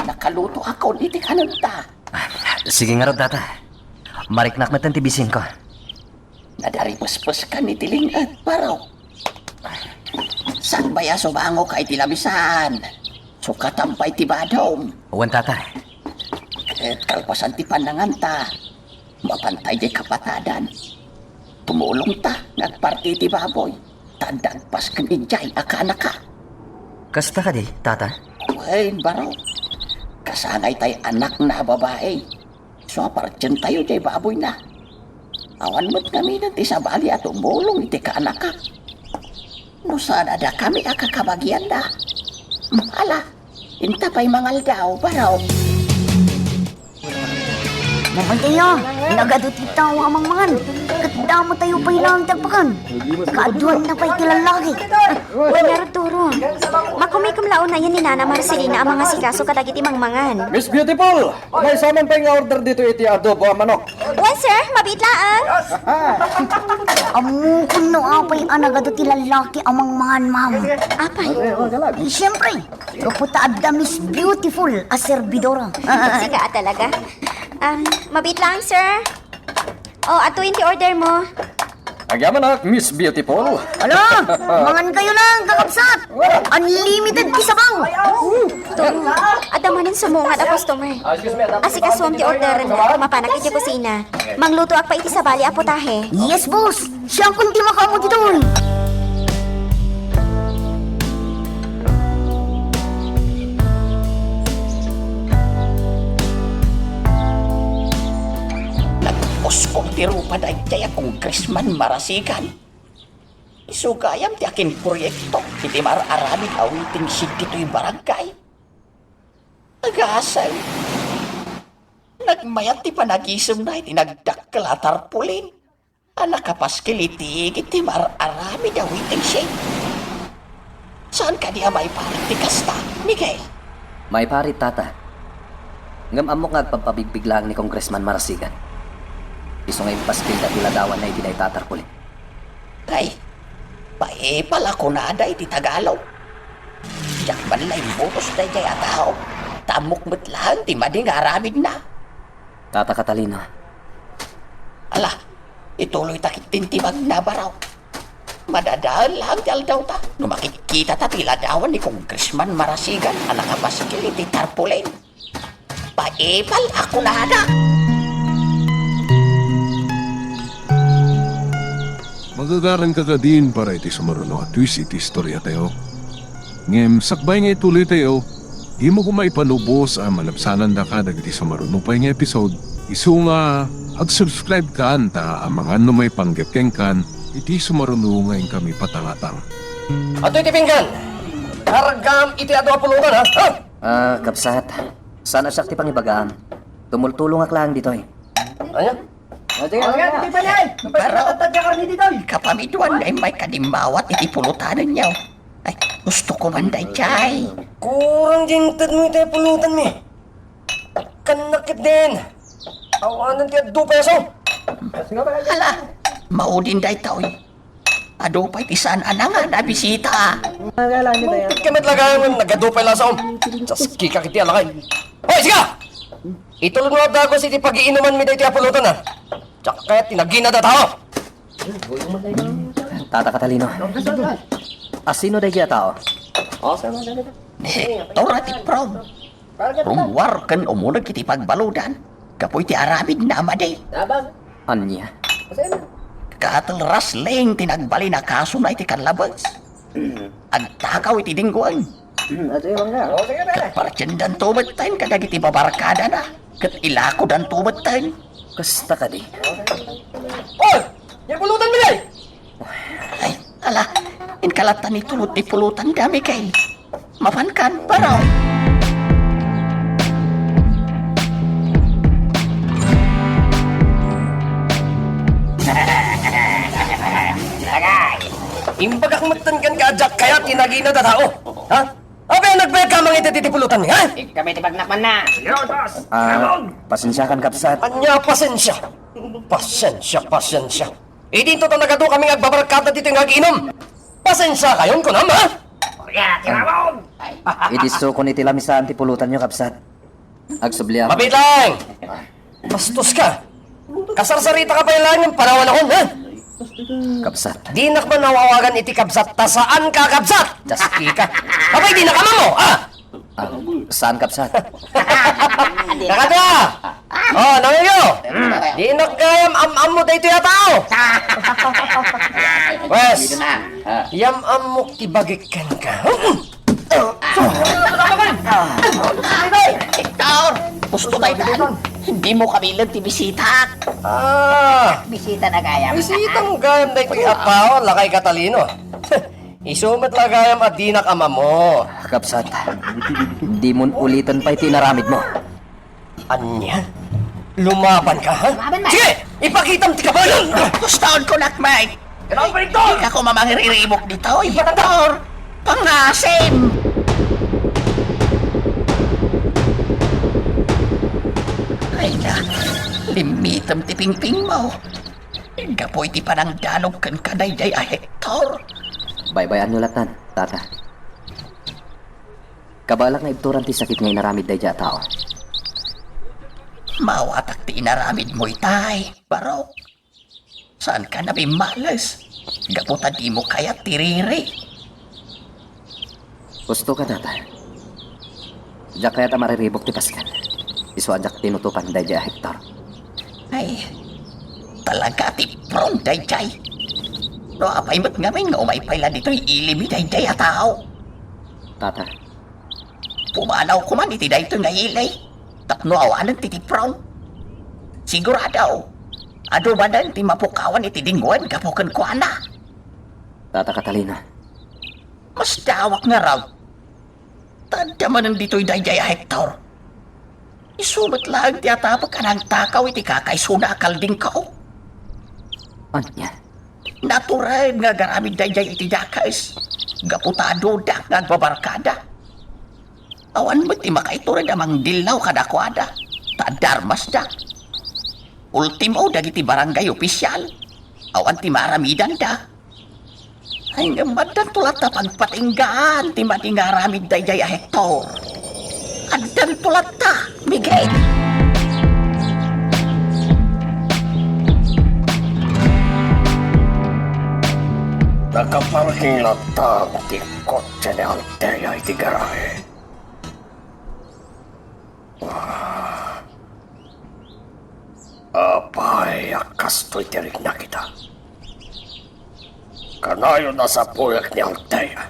Nakalutoakon iti kanenta. Ah, sige ngarud, tata. Mariknak metten ti bisinko. Nadaripespeskan iti ling-et, baro. Saan bay a sumangoka iti lamisaan? Sukatan pay ti badom. Wen, tata. Ket kalpasan ti pannanganta, mapantay diay kapatadan. Tumulongta nga agparti iti baboy, ta adda agpasken idiay a kaanaka. Kasta kadi, tata? Wen, baro. Kasangay tay anakna a babai. Isu a partientayo diay baboyna. Awan met ngaminen ti sabali a tumulong iti kaanaka. No saan a dakami a kakabagianda. Ala, inta pay mangaldaw, baro. Mamantayo, nagadu ti tao a mangmangan. Ket damo tayo pay laeng ti agpakan. Kaaduanna pay ti lallaki. Wen ngarud, Doro. Makumikom la unayen ni Nana Marcelina a mangasikaso kadagiti mangmangan. Miss Beautiful, maysa man pay nga order ditoy iti adobo a manok. Wen, sir, mabiit laeng. Ammokon no apay a nagadu ti lallaki a mangmangan, ma'am. Apay? Eh, siyempre, gapu ta adda Miss Beautiful a servidora. Sika a talaga? Ah, mabiit laeng, sir. Oh, adtoyen ti order mo. Agyamanak, Miss Beautiful. Ala, mangan kayo lang, kakabsat. Unlimited ti sabaw. Doro, adda manen sumungad a customer. Asikasuam ti orderenna, mapanak iti kusina. Manglutoak pay iti sabali a putahe. Yes, boss. Siakon ti makaammo ditoy. Nagpuskol ti rupa daydiay a Congressman Marasigan. Isu gayam ti akinproyekto iti mar-aramid a waiting shed ditoy barangay. Agasay. Nagmayat ti panagisemna iti nagdakkel a tarpaulin a nakapaskil iti igid ti mar-aramid a waiting shed. Saan kadi a maiparit ti kasta, Miguel? Maiparit, Tata. Ngem ammok nga agpabpabigbig laeng ni Congressman Marasigan. Isu nga impaskilda ti ladawanna iti dayta a tarpaulin. Ay, paipal a kunada iti Tagalog. Diak man la imbutos daydiay a tao, ta ammok met laeng ti madi nga aramidna. Tata Catalino. Ala, ituloyta ketdin ti magnabaraw. Madadael laeng ti aldawta no makitkitata ti ladawan ni Congressman Marasigan a nakapaskil iti tarpaulin. Paipal a kunada. Magagaranka kadin para iti sumaruno a twist iti istoriatayo. Ngem sakbay nga ituloytayo, dimo koma ipanubos a malabsanandaka dagiti sumaruno pay nga episode. Isu nga ag-subscribe kan ta amangan no maipanggep kenkan iti sumaruno nga inkami patangatang. Adtoy ti pinggan. Kargam iti adu a pulutan, ha? Ha? Ah, kabsat, saan a siak ti pangibagaam. Tumultulongak laeng ditoy. Ania? Ania? Pero, kapamiduan na immay kadimmawat iti pulutanenyo. Ay, gusto ko man daydiay. Kurang di intedmo iti pulutanmi. Kannak ketdin. Awanen ti adu peso. Hala, maudin daytoy. Adu pay ti saan a nangan a bisita. Muntik ka met la gayam, nagadu pay lasaom. Saskika ketdi a lakay. Hoy, sika! Itulod mo dagus iti pagiinumanmi daytoy a pulutan, a. Diak kayat ti naginad a tao. Tata Catalino. Asino daydiay a tao? Ni Hector a ti prom. Rummuar ken umuneg iti pagbaludan gapu iti aramidna a madi. Ania? Cattle rustling ti nagbalin a kasona iti kanlabes. Agtakaw iti dinggoen. Ket partiendanto metten kadagiti babarkadana, ket ilakodanto metten. Kasta kadi? Oy! Diay pulutanmi, day! Ay, ala, inka latta nitulod ti pulotanda, Miguel. Mapankan, baro. Agay! Imbagak metten kenka a diak kayat ti naginad a tao. Ha? Apay a nagbayadka mangted iti pulutanmi, ha? Ikkami ti pagnakmanna. Ah, pasensiakan, kabsat. Ania a pasensia? Pasensia, pasensia. Idinto ta nagadu kami nga agbabarkada ditoy nga agiinum. Pasensiakayon, kunam, ha? Oria, ti Ramon! Idi sukon iti lamisaan ti pulotanyo, kabsat. Agsubliak. Mabiit laeng! Bastoska! Kasarsaritaka pay laeng ngem panawanakon, ha? Kabsat. Dinak man awawagan iti kabsat ta saanka a kabsat! Diaskika! Apay dinak ammo, a? Ah, saan, kabsat? Nakadua! Oh, nangayo! Dinak gayam am-ammo daytoy a tao! Pwes, yam-ammok ti bagik kenka. Hector! Gusto tayo daan. Hindi mo kabilang ti bisita. Ah! Bisita na gayam. Bisita mo gayam daytoy a tao, lakay Catalino. Isu met la gayam a dinak ammo. Kabsat, dimon uliten pay ti inaramidmo. Ania? Lumabanka, ha? Lumaban man. Sige! Ipakitam ti kabalem! Gustoon ko, Nak Mike. Dika koma mangiriribuk ditoy, Hector. Pangasim! Ay na, limmitem ti pingpingmo. Gapu iti panangdalog kenka daydiay a Hector. Baybay-anyo lattan, Tata. Kabaelak nga ibturan ti sakit nga inaramid daydiay a tao. Maawatak ti inaramidmo itay, Barok. Saanka nabimmales? Gapu ta dimo kayat ti riri. Husto ka, Tata. Diak kayat a mariribuk ti pasken. Isu a diak tinutopan daydiay a Hector. Ay, talaga ti prong daydiay. No apay met ngamin nga umay pay la ditoy ilimi daydiay a tao. Tata. Pumanaw koman iti daytoy nga ili tapno awanen ti tiprong. Sigurado, adu manen ti mapukawan iti dingwen gapu kenkuana. Tata Catalina. Masdawak ngarud. Ta adda manen ditoy daydiay a Hector. Isu met laeng ti atapek a nangtakaw iti kakaisuna a kaldingko. Ania? Natured nga agaramid daydiay iti dakes. Gapu ta aduda nga agbabarkada. Awan met ti makaitured a mangdillaw kadakuada. Ta adda armasda. Ultimo dagiti barangay ofisial. Awan ti maaramidanda. Ay, ngem addanto latta pagpatinggaan ti madi nga aramid daydiay a Hector. Addanto latta, Miguel. Nakaparking latta ti kotse ni Althea iti garahe. Apay, a kastoy ti riknak ita. Kanayon a sapulek ni Althea.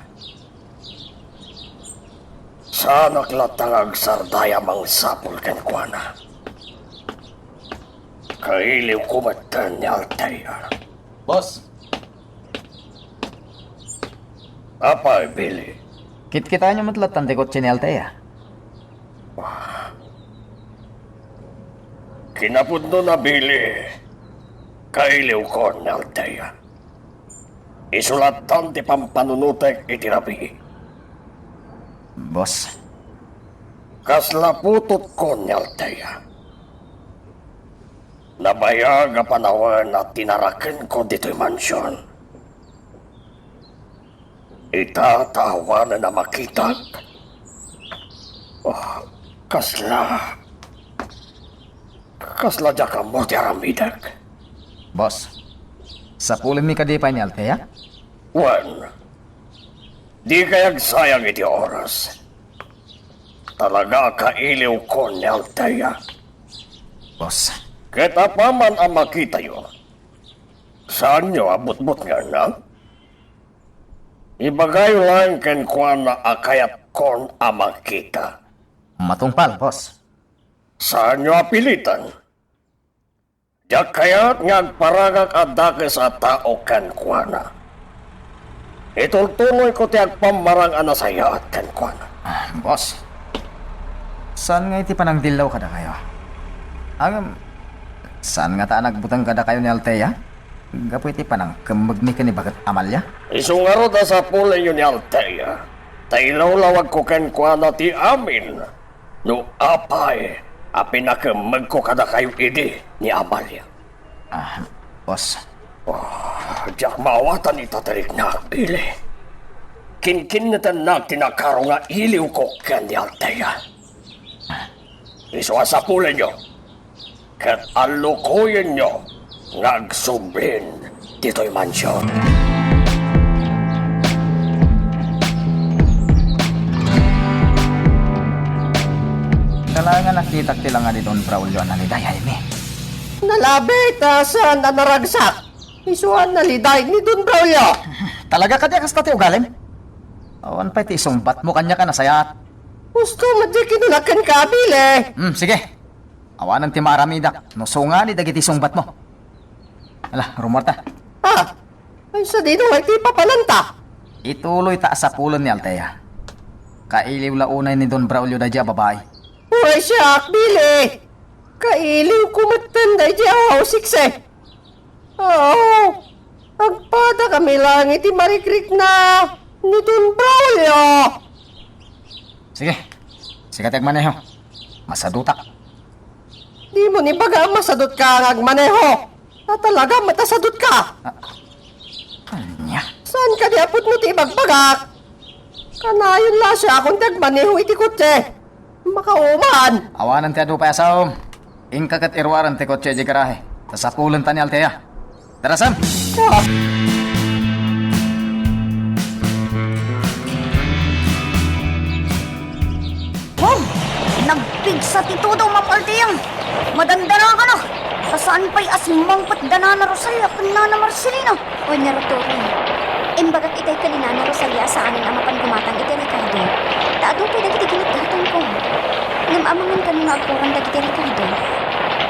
Saanak latta nga agsardaya a mangsapul kenkuana. Kailiwko metten ni Althea. Boss. Apay, Billy? Kitkitaenyo met lattan ti kotse ni Althea. Kinapudno na, Billy, kailiwkon ni Althea. Isu lattan ti pampanunotek iti rabii. Boss. Kasla putotkon ni Althea. Nabayag a panawen a tinarakenko ditoy mansion. Ita ta awanen a makitak. Oh, kasla, kasla diak ammo ti aramidek. Boss, sapulenmi kadi pay ni Althea? Wen, dikay agsayang iti oras. Talaga a kailiwkon ni Althea. Boss. Ket apaman a makitayo, saanyo a butbutngen, ha? Ibagayo laeng kenkuana a kayatkon a makita. Matungpal, boss. Saanyo a pilitan. Diak kayat nga agparangak a dakes a tao kenkuana. Itultunoyko ti agpammarang a nasayaat kenkuana. Ah, boss, saan nga iti panangdillaw kadakayo? Ngem, saan ngata a nagbuteng kadakayo ni Althea gapu iti panangkemmegmi ken ni Baket Amalia? Isu ngarud a sapulenyo ni Althea, ta ilawlawagko kenkuana ti amin no apay a pinakemmegko kadakayo idi ni Amalia. Ah, boss. Oh, diak maawatan ita ti riknak, Billy. Kinkinnetennak ti nakaro nga iliwko ken ni Althea. Isu a sapulenyo ket allukoyenyo nga agsublin ditoy mansion. Kalaengen a nakitak ti langa ni Don Braulio a nalidayaymi. Nalabi ta saan a naragsak. Isu a naliday ni Don Braulio. Talaga kadi a kasta ti ugalim? Awan pay ti isungbatmo kaniak a nasayaat. Husto met diay kinunak kenka, Billy. Hmm, sige. Awanen ti maaramidak no sungani dagiti sungbatmo. Ala, rumuarta. Ah, ay sadino nga iti papananta? Ituloy ta a sapulen ni Althea. Kailiw la unay ni Don Braulio daydi a babai. Uray siak, Billy! Kailiwko metten daydi a aw-aw-sikse. Aw, agpadakami laeng iti marikrikna ni Don Braulio. Sige, sika ti agmaneho. Masadutak. Dimo ni baga a masadutka nga agmaneho. Ta talaga matasadutka. Ah, ania? Saan kadi a pudno ti ibagbagak? Kanayon la siakon ti agmaneho iti kotse. Makauman. Awanen ti adu pay a saom. Inka ket iruaren ti kotse idiay garahe. Ta sapulenta ni Althea. Tara, Sam! Ah. Wow! Nagpigsa ti todo, Ma'am Althea. Madandanagana. Ta saan pay a simmangpet da Nana Rosalia ken Nana Marcelina. Wen, Nana Toro, imbagak itay ken ni Nana Rosalia a saanen a mapan gumatang iti Ricardo. Ta adu pay dagiti ginatgatangko. Ngem amangan kano nga agkuran dagiti Ricardo.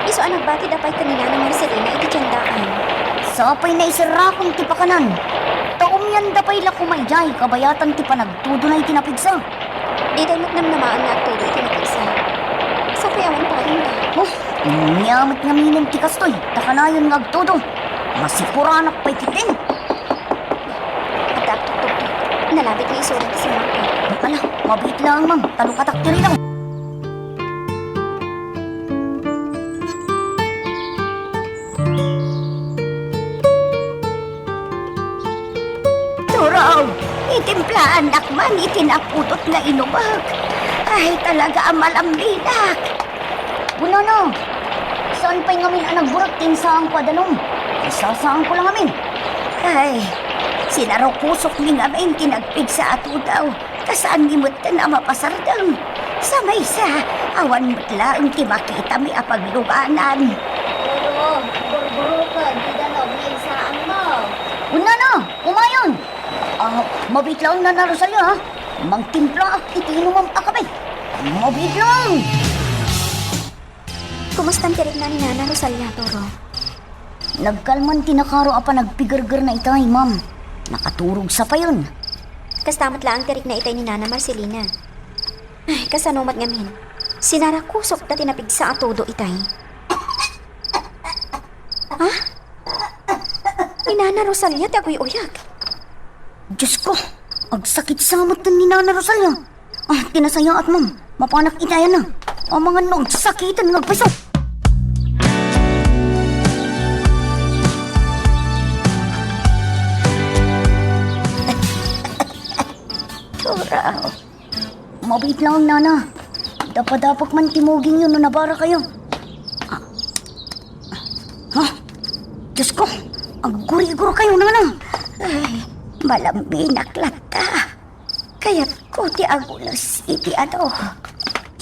Isu a nagbatida pay ken ni Nana Marcelina iti tiendaan. Sapay naiserrakon ti pakanan. Ta umianda pay la koma idiay kabayatan ti panagtudona iti napigsa. Itay met namnamaan nga agtudo iti napigsa. Sapay awan paranda. Oh, ania met ngaminen ti kastoy, ta kanayon nga agtudo. Masipuranak pay ketdin. Adda agtugtugto. Nalabit nga isurang ti simmangpet. Ala, mabiit laeng, ma'am. Talukatak ti ridaw. Turaw, itimplaannak man iti napudot nga inumek. Ay, talaga a malamminak. Kunana, saan pay ngamin a nagburak ti insaangko a danum? Isasaangko la ngamin. Ay, sinarukosokmi ngamin ti nagpigsa a tudaw. Ta saanmi metten a mapasardeng. Sa maysa, awan met laeng ti makitami a pagluganan. Pero, burburuken, di danum nga insaangmo. Kunana, kumayon! Ah, mabiit laeng, Nana Rosalia, ha? Mangtimplaak iti inumem a kape. Mabiit laeng! Kumustan ti rikna ni Nana Rosalia, Toro? Nagkalman ti nakaro a panagpigergerna itay, ma'am. Nakaturog sa payon. Kasta met laeng ti rikna itay ni Nana Marcelina. Ay, kasano met ngamin? Sinarakosok ta ti napigsa a tudo itay. Ha? Ni Nana Rosalia ti aguy-uyag. Diyos ko, agsakit sa metten ni Nana Rosalia. Ah, ti nasayaat, ma'am. Mapanak iti ayanna. Amangan no agsakiten nga agpayso. Turaw. Mabiit laeng, Nana. Dapadapek man ti mugingyo no nabarakayo. Ah. Ha? Diyos ko, aggurigor kayo, Nana. Ay, malamminak latta. Kayatko ti agules iti ado.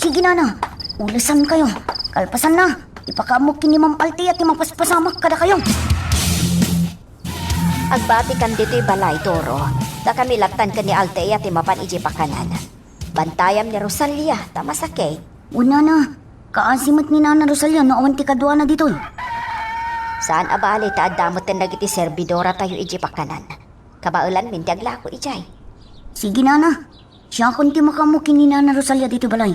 Sige, Nana, ulesan kayo. Kalpasanna, ipakaammo ken ni Ma'am Althea ti mapaspasamak kadakayo. Agbatikan ditoy balay, Toro. Ta kami lattan ken ni Althea ti mapan idiay pakanan. Bantayam ni Rosalia, ta masakit. Wen, Nana, kaasi met ni Nana Rosalia no awan ti kaduana ditoy. Saan a bale ta adda metten dagiti serbidoratayo idiay pakanan. Kabaelanmin ti aglako idiay. Sige, Nana. Siakon ti makaammo ken ni Nana Rosalia ditoy balay.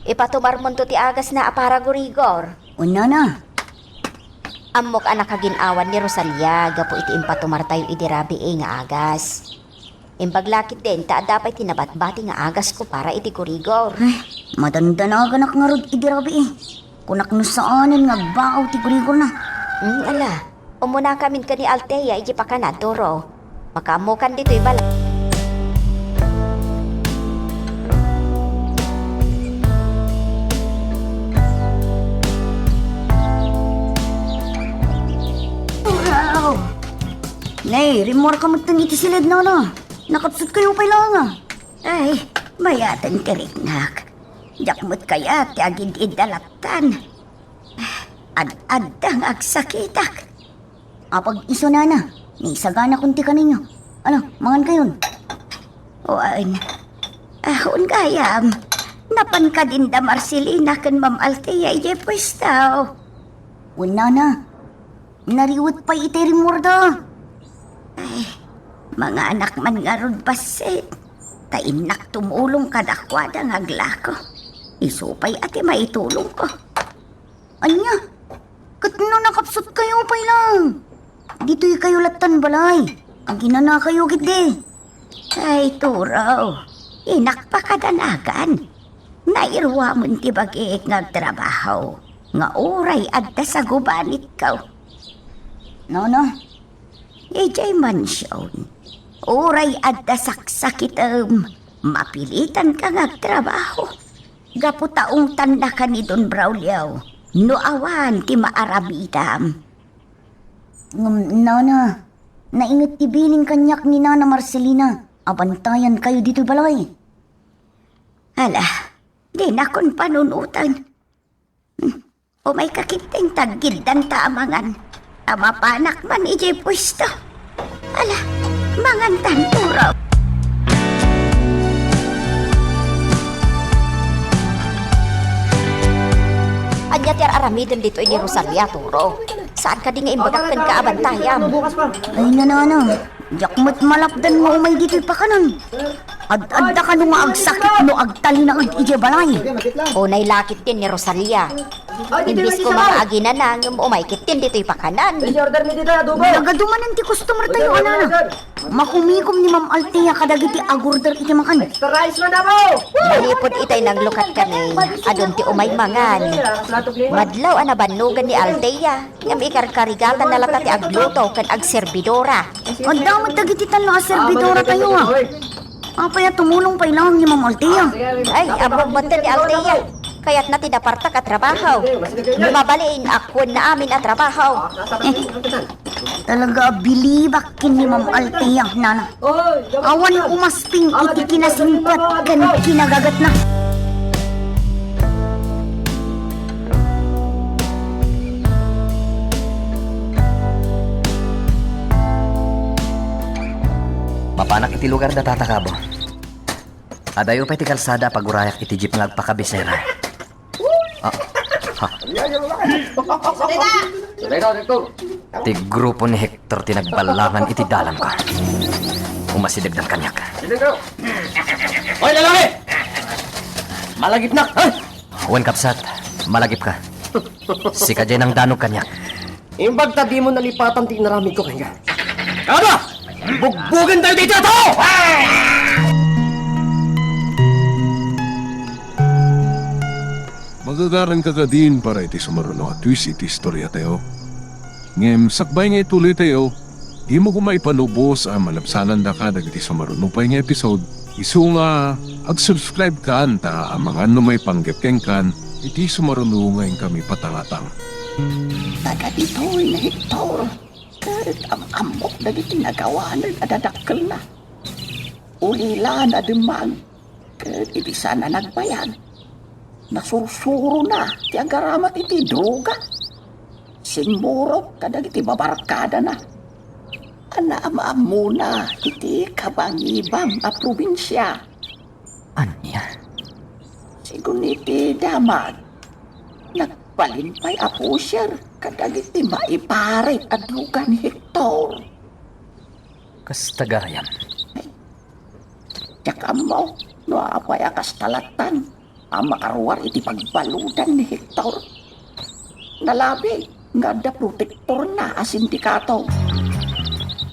Ipatumarmonto ti agasna a para gurigor. Wen, Nana. Ammok a nakagin-awan ni Rosalia gapu iti impatumartayo idi rabii nga agas. Imbag la ketdin ta adda pay ti nabatbati nga agasko para iti gurigor. Ay, madandanaganak ngarud idi rabii. Kunak no saanen nga agbaaw ti gurigorna. Hmm, ala. Umunakamin ken ni Althea idiay pakanan, Toro. Makaammokan ditoy balay. Wow! Nay, rimmuarka metten iti siled, Nana. Nakapsutkayo pay laeng, a. Ay, mayaten ti riknak. Diak met kayat ti agid-idda lattan. Ad-adda nga agsakitak. Apag isu, Nana, naisaganakon ti kaninyo. Ano, mangan kayon? Wen. Ah, wen gayam. Napan kadin da Marcelina ken Ma'am Althea idiay puestaw. Wen, Nana. Nariwet pay itay rimmuarda. Ay, Manganak man ngarud bassit, ta innak tumulong kadakuada nga aglako. Isu pay a ti maitulongko. Ania? Ket no nakapsutkayo pay lang? Ditoykayo lattan balay. Aginanakayo ketdi. Ay, Turo, innak pakadanagan. Nairuamen ti bagik nga agtrabaho, nga uray adda sagubanitko. Nana, idiay mansion, uray adda saksakitem, mapilitanka nga agtrabaho. Gapu ta ungtannaka ni Don Braulio, no awan ti maaramidam. Ngem, Nana, nainget ti bilin kaniak ni Nana Marcelina a bantayankayo ditoy balay. Ala, dinakon panunoten. Hmm, umayka ketdin ta aggiddanta a mangan. Ta mapanak man idiay puesto. Ala, mangantan, Turo. Ania ti ar-aramiden ditoy ni Rosalia, Turo? Saan kadi nga imbagak kenka a bantayam? Ay, Nana, diak met malapdan nga umay ditoy pakanen. Ad-adda kano nga agsakit no agtalinaed idiay balay. Unay la ketdin ni Rosalia. Imbes koma nga aginana, ngem umay ketdin ditoy pakanen. Nagadu manen ti customer tayo, a Nana. Makumikom ni Ma'am Althea kadagiti agorder iti makan. Manipud itay nanglukat kami, adun ti umay mangan. Madlaw a nabannogan ni Althea, ngem ikarkarigatanna latta ti agluto ken agserbidora. Adda met dagiti tallo a serbidora tayo, a. Apay a tumulong pay laeng ni Ma'am Althea? Ay, ammom met ni Althea. Kayatna ti napartak a trabaho. No mabalin, a kuenna amin a trabaho. Talaga a bilibak ken ni Ma'am Althea, Nana. Awan umasping iti kinasingpet ken kinagagatna. Mapanak iti lugar da Tata Kabo. Adayo pay ti kalsada a pagurayak iti jeep nga agpakabisera. Ah, ha? Ti grupo ni Hector ti nagballangan iti dalanko. Umasidegdan kaniak. Hoy, lalaki! Malagipnak, ha? Wen, kabsat, malagipka. Sika diay nangdanog kaniak. Imbag ta dimo nalipatan ti inaramidko kenka. Kada! Bugbogen tayo ditoy a tao! Magagaranka kadin para iti sumaruno a twist iti istoriatayo. Ngem sakbay nga ituloytayo, dimo koma ipalubos a malabsanandaka dagiti sumaruno pay nga episode. Isu nga ag-subscribe kan ta amangan no maipanggep kenkan iti sumaruno nga inkami patangatang. Taga ditoy ni Hector, ket am-ammok dagiti nagawanen a dadakkelna. Ulila nademmag, ket idi saan a nagbayag, nasursurona ti agaramat iti droga. Simmurot kadagiti babarkadana a naam-ammona iti kabangibang a probinsia. Ania? Sigun iti damag, nagbalin pay a pusher kadagiti maiparit a droga ni Hector. Kasta gayam. Diak ammo no apay a kasta lattan a makaruar iti pagbaludan ni Hector. Nalabi nga adda protektorna a sindikato.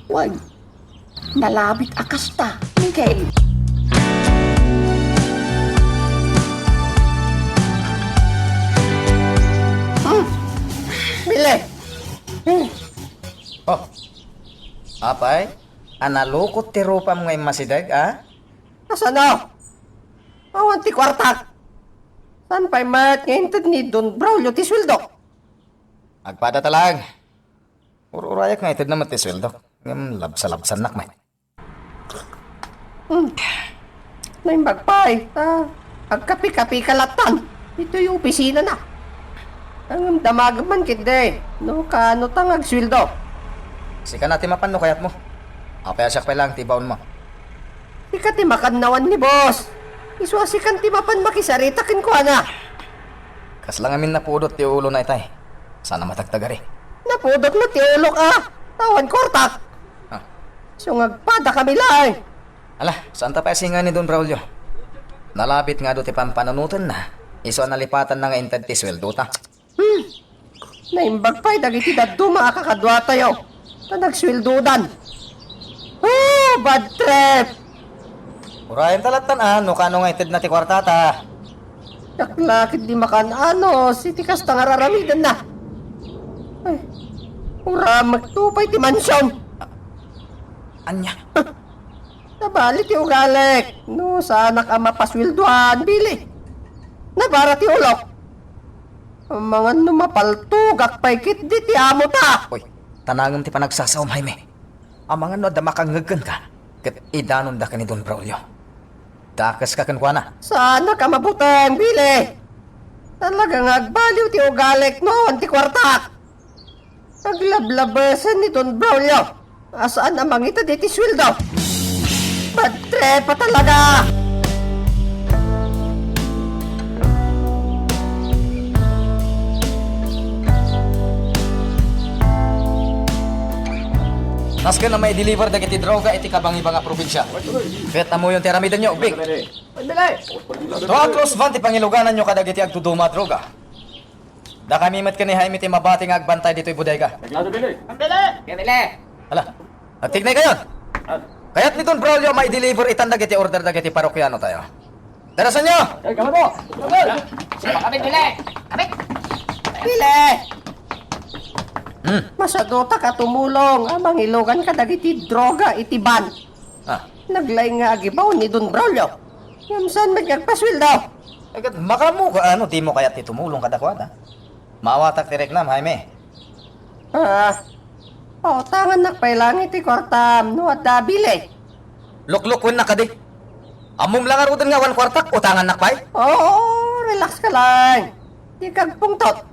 Wen, nalabit a kasta, Miguel. Hmm. Bili. Hmm. Oh. Apay? A nalukot ti rupam nga immasideg, a? Kasano? Awan ti kuartak. Saan pay met nga inted ni Don Braulio ti sueldok? Agpada ta laeng. Ur-urayak nga itedna met ti sueldok. Ngem labsa-labsannak met. Hmm. Naimbag pay, ta agkapi-kapika lattan ditoy opisinana. Ngem damagem man ketdi no kaano ta nga agsueldo. Sika na ti mapan no kayatmo. Apay a siak pay laeng ti ibaonmo? Sika ti makannawan ni boss. Isu a sikan ti mapan makisarita kenkuana. Kasla ngamin napudot ti ulona itay. Saan a matagtagari. Napudot met ti ulok a. Ta awan kuartak. Ah. Isu nga agpadakami laeng. Ala, saanta pay a singa ni Don Braulio. Nalabit nga adu ti pampanunotenna. Isu a nalipatanna nga inted ti sueldota. Hmm. Naimbag pay dagiti dadduma a kakaduatayo ta nagsueldodan. Oh, bad trip! Urayenta lattan a no kano nga itedna ti kuartata. Dakla ketdi makan-anos iti kasta nga raramidenna. Ay, uramekto pay ti mansion. Ania? Nabali ti ugalek. No saanak a mapasueldoan, Billy. Nabara ti ulok. Amangan no mapaltugak pay ketdi ti amota. Uy, tanangem ti panagsasaom, Jaime. Amangan no adda makangngeg kenka, ket idanonda ken ni Don Braulio. Dakeska kenkuana. Saanak a mabuteng, Billy. Talaga nga agbaliw ti ugalek no awan ti kuartak. Aglablabesen ni Don Braulio a saan a mangited iti sueldo. Bad trip a talaga! Nasken a maideliver dagiti droga iti kabangibang a probinsia. Ket ammoyon ti aramidenyo, ubbing. Tua a close van ti pangilugananyo kadagiti agduduma a droga. Dakami met ken ni Jaime ti mabati nga agbantay ditoy bodega. Pambili! Pambili! Ala, agtignay kayon. Kayat ni Don Braulio a maideliver itan dagiti order dagiti parokiano tayo. Darasanyo! Ay, kamo po! Kamo! Sino kami, Billy? Kami! Billy! Hmm. Masadutak a tumulong a mangilugan kadagiti droga iti van. Ah. Naglaing nga agibaw ni Don Braulio. Ngem saan met nga agpasueldo? Eh, ket makaammoka no dimo kayat ti tumulong kadakuada. Maawatak ti reknam, Jaime. Ah, pautangannak pay laeng iti kuartam no adda, Billy. Luklukuennak kadi. Ammom la ngaruden nga awan kuartak, utangannak pay? Oo, relax ka laeng. Dika agpungtot.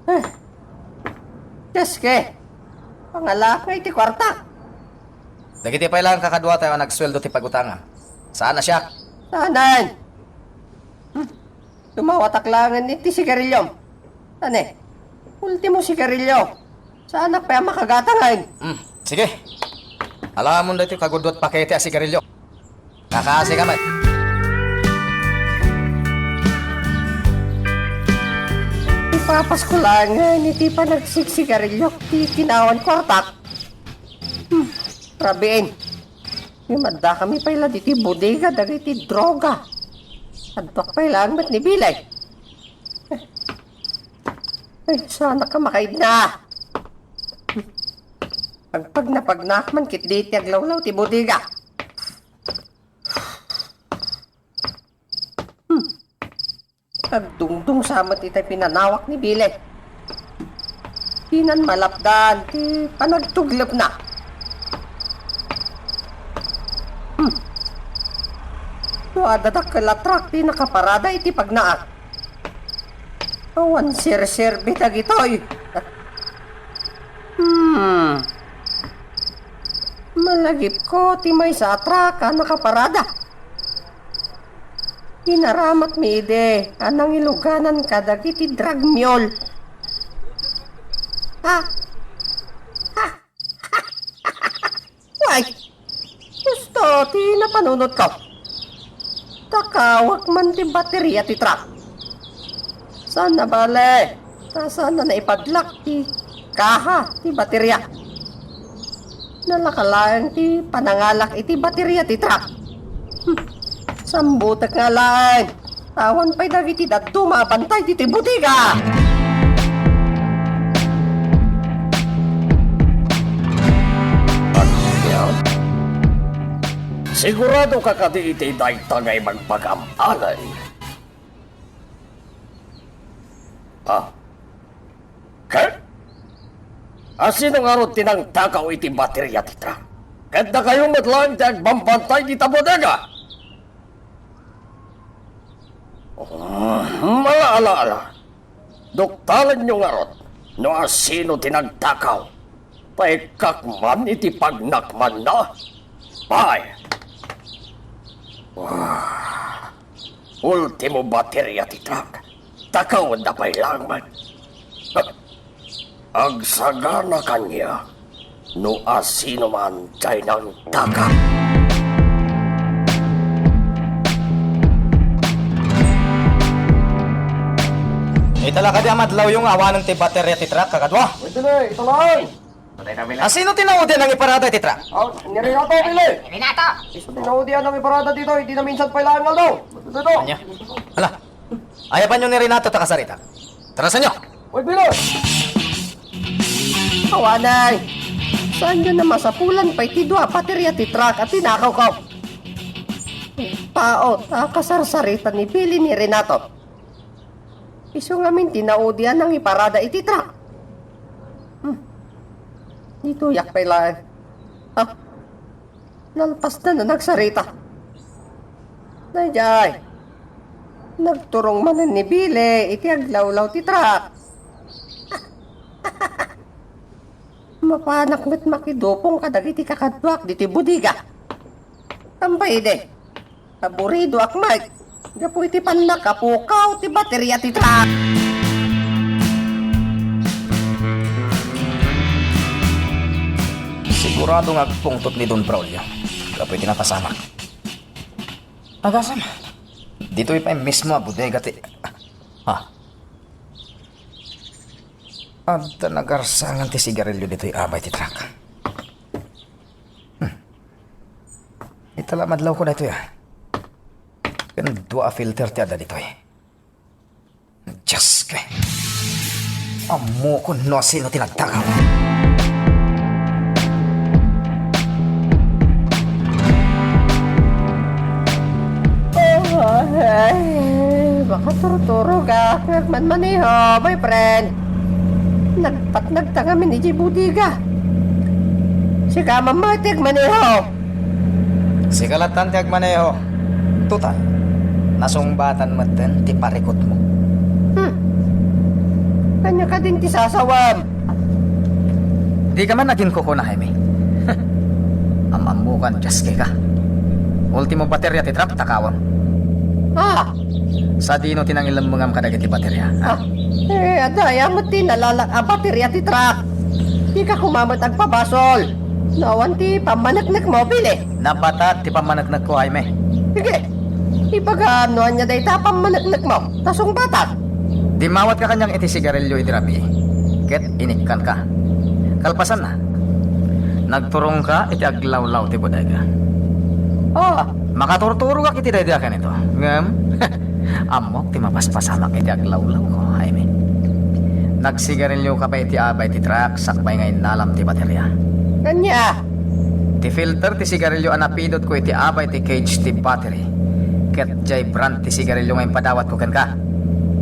Eh, Deske, pangalaak nga iti kuartak. Dagiti pay laeng kakaduatayo a nagsueldo ti pagutangam. Saan a siak? Saanen? Hmm. Dumawatak laengen iti sigariliom. Ane, ultimo sigarilio. Saanak pay a makagatangen. Hmm, sige. Alamon daytoy kagudua a pakete a sigarilio. Kakasi ka met. Ipapasko laengen iti panagsigsigarilio ti kinawan kuartak. Hmm, rabiin. Ngem addakami pay la ditoy bodega dagiti droga. Adduak pay laeng met ni Billy. Ay, saanak a makaidna. Agpagnapagnaak man ketdi ti aglawlaw ti bodega. Hmm. Agdungdung sa met itay pinanawak ni Billy. Dinan malapdan ti panagtuglepna. Hmm. No adda dakkel a truck ti nakaparada iti pagnaak. Awan serserbi dagitoy. Hmm. Malagipko ti maysa a truck a nakaparada. Inaramatmi idi a nangiluganan kadagiti drug mule. Ha? Ha? Way! Gusto ti napanunotko. Takawak man ti bateria ti truck. Saan a bale, ta saan a naipadlak ti kaha ti bateria. Nalaka laeng ti panangalak iti bateria ti truck. Hmm. Sambutek nga laeng. Awan pay dagiti dadduma a bantay ditoy botiga. Sigurado ka kadi iti dayta nga ibagbagam, Alan? Ah. Ket? Asino ngarud ti nangtakaw iti bateria ti truck? Ket dakayo met laeng ti agbambantay dita bodega? Ah, ala, ala, ala. Duktalenyo ngarud no asino ti nagtakaw. Paikkak man iti pagnakmanna. Pay. Ah, ultimo bateria ti truck. Takawda pay laeng met. Agsagana kaniak. no asinoman diay nangdakam. Ita la kadi a madlawyo nga awanen ti bateria ti truck, kakadua? Pwede na, ita lang. Asino ti naudi a nangiparada iti truck? Ah, ni Renato, Pili. Renato! Isu ti naudi a nangiparada ditoy, idi naminsan pay laeng nga aldaw. Dito. Ania? Hala, ayabanyo ni Renato ta kasarita. Tarasanyo! Uy, Pili! Awanen! Saanyo a masapulan pay ti dua a bateria ti truck a tinakawko? Tao ta kasarsarita ni Pili ni Renato. Isu ngamin ti naudi a nangiparada iti truck. Hmm. Ditoyak pay laeng. Ah, nalpasdan a nagsarita. Daydiay, nagturong manen ni Billy iti aglawlaw ti truck. Mapanak met makidupong kadagiti kakaduak ditoy bodega. Ampay idi, aburidoak met gapu iti pannakapukaw ti bateria ti truck. Sigurado nga agpungtot ni Don Braulio gapu iti napasamak. Agasem, ditoy pay mismo a bodega ti, ha? Adda nagarsangan ti sigarilio ditoy abay ti truck. Hmm. Ita la madlawko daytoy, a. Ken dua a filter ti adda ditoy. Diosko. Ammokon no asino ti nagtakaw. Ay, makaturturogak nga agmanmaneho, my friend. Nagpatnagta ngamin idiay bodega. Sika man met ti agmaneho. Sika lattan ti agmaneho. Total, nasungbatan metten ti parikutmo. Hmm. Ania kadin ti sasawem? Dika man aginkukuna, Jaime. Am-ammokan, dioskeka. Ultimo bateria ti truck, takawem. Ah! Sadino ti nangilemmengam kadagiti bateria? Ah, eh, adda aya met ti nalalak a bateria ti truck. Dika koma met agpabasol. No awan ti pammaneknekmo, Billy. Nabatad ti pammaneknekko, Jaime. Sige, ibagam no ania dayta a pammaneknekmo. Ta sungbatak. Dimmawatka kaniak iti sigarilio idi rabii, ket inikkanka. Kalpasanna, nagturongka iti aglawlaw ti bodega. Ah, makaturturogak iti daydi a kanito. Ngem, ammok ti mapaspasamak iti aglawlawko, Jaime. Nagsigarilioka pay iti abay ti truck sakbay nga innalam ti bateria. Ania? Ti filter ti sigarilio a napidotko iti abay ti cage ti battery. Ket diay brand ti sigarilio nga impadawatko kenka.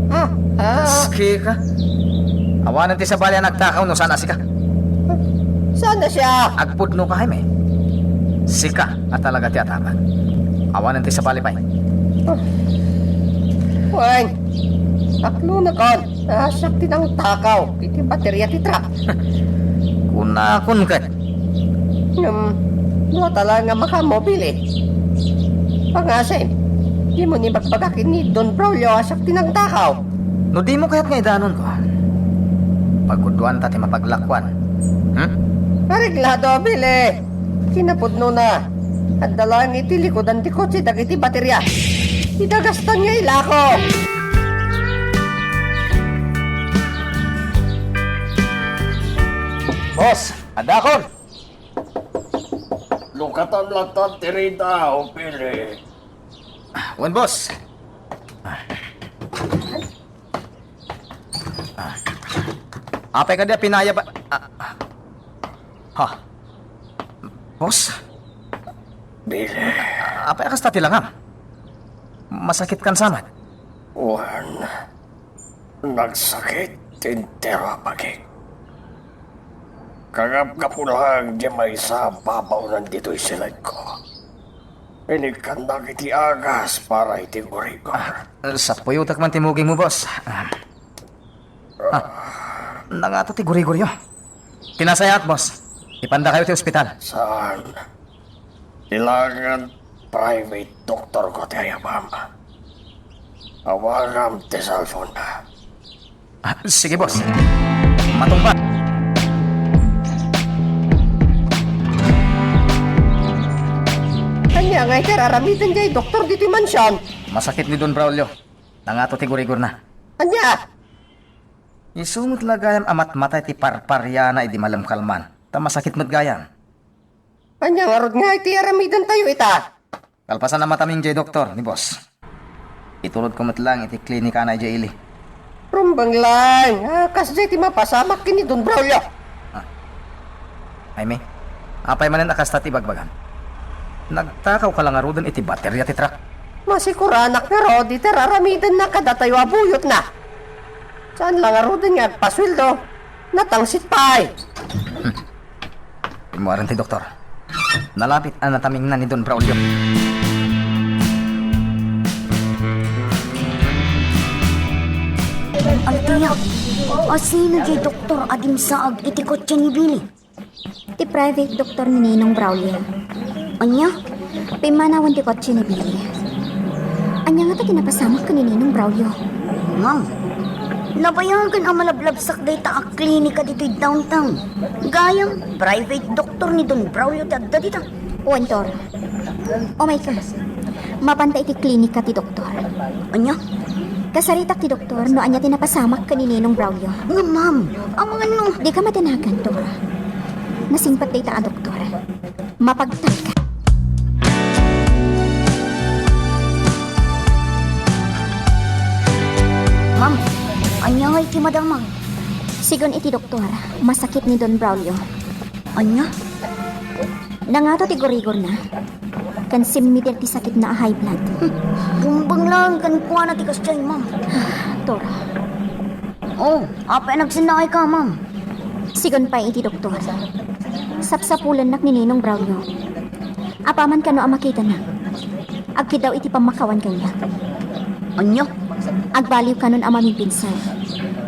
Ah, ah. Dioskeka. Awanen ti sabali a nagtakaw no saan a sika. Saan a siak? Agpudnoka, Jaime. Sika a talaga ti atabang. Awanen ti sabali pay. Ah. Wen, aklonekon. Ah, siak ti nangtakaw iti bateria ti truck. Kunakon ket. Ngem, dua ta laeng a makamobil, eh. Pangasim, dimo ni bagbaga ken ni Don Braulio a siak ti nangtakaw. No dimo kayat nga idanonko, pagudduanta ti mapaglakuan. Hmm? Areglado, Billy. Kinapudnona, adda laeng iti likudan ti kotse dagiti bateria. Idagastan nga ilako. Boss, addakon. Lukatan latta ti rida, o Pili. Wen, boss. Ah. Apay kadi a pinayab a, ah, ah. Ha? Boss? Billy. Apay a kasta ti langam? Masakit kan samat? Wen, nagsakit ti entero a bagik. Kagapgapu laeng ti maysa a babaonan ditoy siledko. Inikkannak iti agas para iti gurigor. Ah, sapuyotek man ti mugingmo, boss. Ah. Ah, nangato ti gurigoryo. Ti nasayaat, boss. Ipandakayo ti ospital. Saan? Kailangan private doktor ko ti ayabam. Awagam ti cellphone na. Ah, sige, boss. Matungpal. Ania ngay ti ar-aramiden diay doktor ditoy mansion? Masakit ni Don Braulio. Nangato ti gurigorna. Ania? Isu met la gayam a matmatay ti parpariana idi malemkalman. Ta masakit met gayam. Ania ngarud ngay ti aramidentayo ita? Kalpasan a mataming diay doktor ni boss, itulodko met laeng iti klinikana idiay ili. Rumbeng laeng, a, kasdiay ti mapasamak ken ni Don Braulio. Ah. Jaime, apay manen a kasta ti bagbagam? Nagtakawka la ngaruden iti bateria ti truck. Masikuranak ngarud iti ar-aramidenna kadatayo a buyotna. Saan la ngaruden nga agpasueldo. Natangsit pay. Hmm. Immuaren ti doktor. Nalapit a natamingna ni Don Braulio. Althea, a sino diay doktor a dimsaag iti kotse ni Billy? Ti private doktor ni Ninong Braulio. Ania? Pimmanawen ti kotse ni Billy. Ania ngata ti napasamak ken ni Ninong Braulio? Ma'am, nabayagen a malablabsak dayta a klinika ditoy downtown. Gayam, private doktor ni Don Braulio ti adda dita. Wen, Tor. Umayka. Mapanta iti klinika ti doktor. Ania? Kasaritak ti doktor no ania ti napasamak ken ni Ninong Braulio. Nga, ma'am, amangan no. Dika madanagan, Tor. Nasingpet dayta a doktor. Mapagtalka. Ma'am, ania nga iti madamag? Sigun iti doktor, masakit ni Don Braulio. Ania? Nangato ti gurigorna. Ken simmider ti sakitna a high blood. Hmm, rumbeng laeng kenkuana ti kasdiay, ma'am. Tor. Oh, apay a nagsennaayka, ma'am? Sigun pay iti doktor, sapsapulennak ni Ninong Braulio. Apaman kano a makitanak, agkiddaw iti pammakawan kaniak. Ania? Agbaliw kanon a mamimpinsay.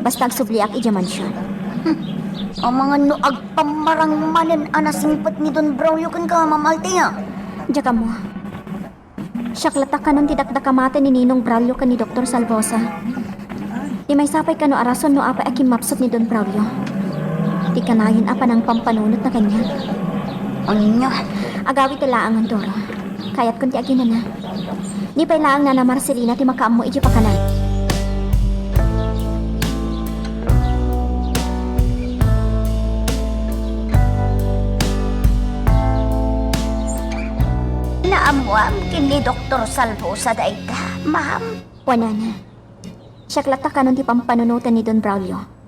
Basta agsubliak idiay mansion. Hmm. Amangan no agpammarang manen a nasingpet ni Don Braulio kenka, Ma'am Althea. Diak ammo. Siak latta kanon ti dakdakamaten ni Ninong Braulio ken ni Doktor Salvosa. Ti maysa pay kano a rason no apay a kimmapsut ni Don Braulio ti kanayon a panangpampanunotna kaniak. Ania? Agawidta laengen, Doro. Kayatkon ti aginana. Ni pay laeng Nana Marcelina ti makaammo iti pakanan. Naammoam ken ni Doktor Salvosa dayta, ma'am? Wen, Nana. Siak latta kanon ti pampanunotan ni Don Braulio.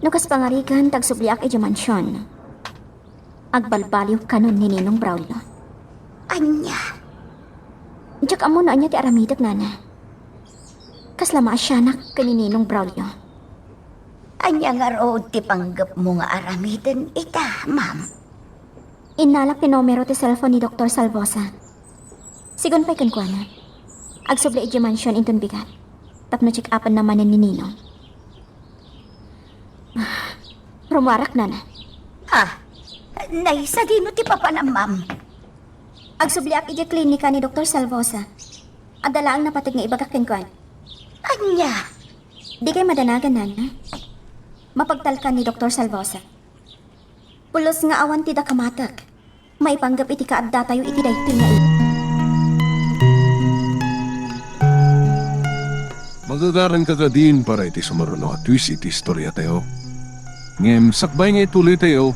No kas pangarigan, ta agsubliak idiay mansion. Agbalbaliw kanon ni Ninong Braulio. Ania? Diak ammo no ania ti aramidek, Nana. Kasla maasianak ken ni Ninong Braulio. Ania ngarud ti panggepmo nga aramiden ita, ma'am? Innalak ti numero ti cellphone ni Doktor Salvosa. Sigun pay kenkuana, agsubli idiay mansion inton bigat tapno check-upenna manen ni Ninong. Rummuarak, Nana. Ha? Naisadino ti papanam, ma'am? Agsubliak idiay klinika ni Doktor Salvosa. Adda laeng napateg nga ibagak kenkuana. Ania? Dikay madanagan, Nana. Mapagtalkan ni Doktor Salvosa. Pulos nga awan ti dakamatek maipanggep iti kaaddatayo iti daytoy nga. Magagaranka kadin para iti sumaruno a twist iti istoriatayo. Ngem sakbay nga ituloytayo,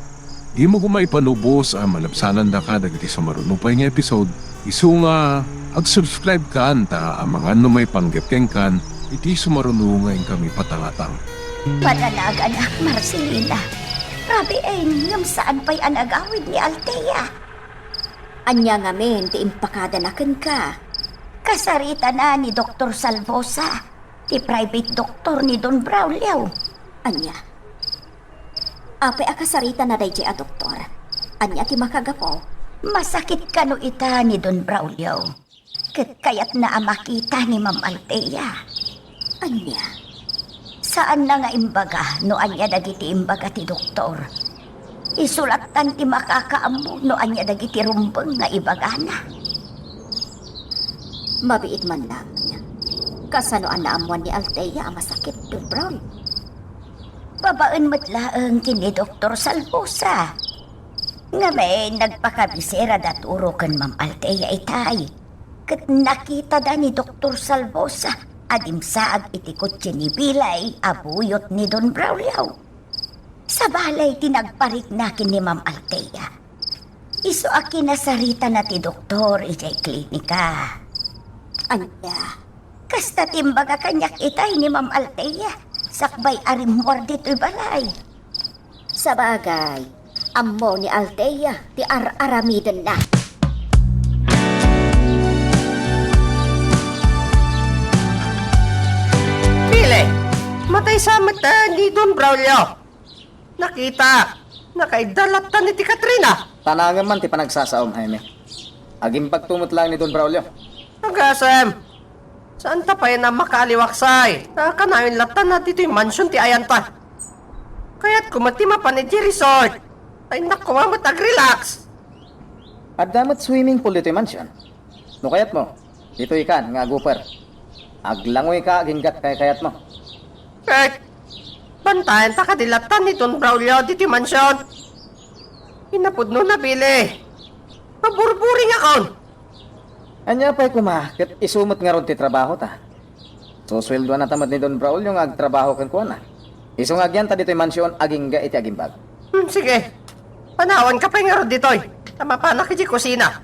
dimo koma ipanubos a malabsanandaka dagiti sumaruno pay nga episode. Isu nga, ag-subscribe kan ta amangan no maipanggep kenkan iti sumaruno nga inkami patangatang. Pananaganak, Marcelina. Rabiin, ngem saan pay a nagawid ni Althea. Ania ngamin ti impakadana kenka? Kasaritana ni Doktor Salvosa, ti private doktor ni Don Braulio. Ania? Apay a kasaritana daydiay a doktor? Ania ti makagapu? Masakit kano ita ni Don Braulio. Ket kayatna a makita ni Ma'am Althea. Ania? Saanna nga imbaga no ania dagiti imbaga ti doktor. Isu lattan ti makakaammo no ania dagiti rumbeng nga ibagana. Mabiit man laeng. Kasano a naammuan ni Althea a masakit, Don Braulio? Babaen met laeng ken ni Doktor Salvosa. Ngamin, nagpakabisera da Turo ken Ma'am Althea itay. Ket nakitada ni Doktor Salvosa a dimsaag iti kotse ni Billy a buyot ni Don Braulio. Sabali ti nagparikna ken ni Ma'am Althea. Isu a kinasaritana ti doktor idiay klinika. Ania? Kasta ti imbaga kaniak itay ni Ma'am Althea, sakbay a rimmuar ditoy balay. Sabagay, ammo ni Althea ti ar-aramidenna. Billy, matay sa met ni Don Braulio. Nakita, nakaidda latta ni ti Katrina. Tanangem man ti panagsasaom, Jaime. Agimbagto met laeng ni Don Braulio. Agasem, saan ta pay a makaaliwaksay. Nakanayon latta na ditoy mansion ti ayanta. Kayatko met ti mapan idiay resort. Ay, nakuma met ag-relax. Adda met swimming pool ditoy mansion. No kayatmo, ditoy kan nga aguper. Aglangoyka aginggat kaykayatmo. Eh, bantayan ta kadi latta ni Don Braulio ditoy mansion. Inapudno na, Billy. Maburburing akon. Ania pay koma, ket isu met ngarud ti trabaho ta. Susueldoan ta met ni Don Braulio nga agtrabaho kenkuana. Isu nga agyanta ditoy mansion agingga iti agimbag. Hmm, sige. Panawanka pay ngarud ditoy. Ta mapanak iti kusina.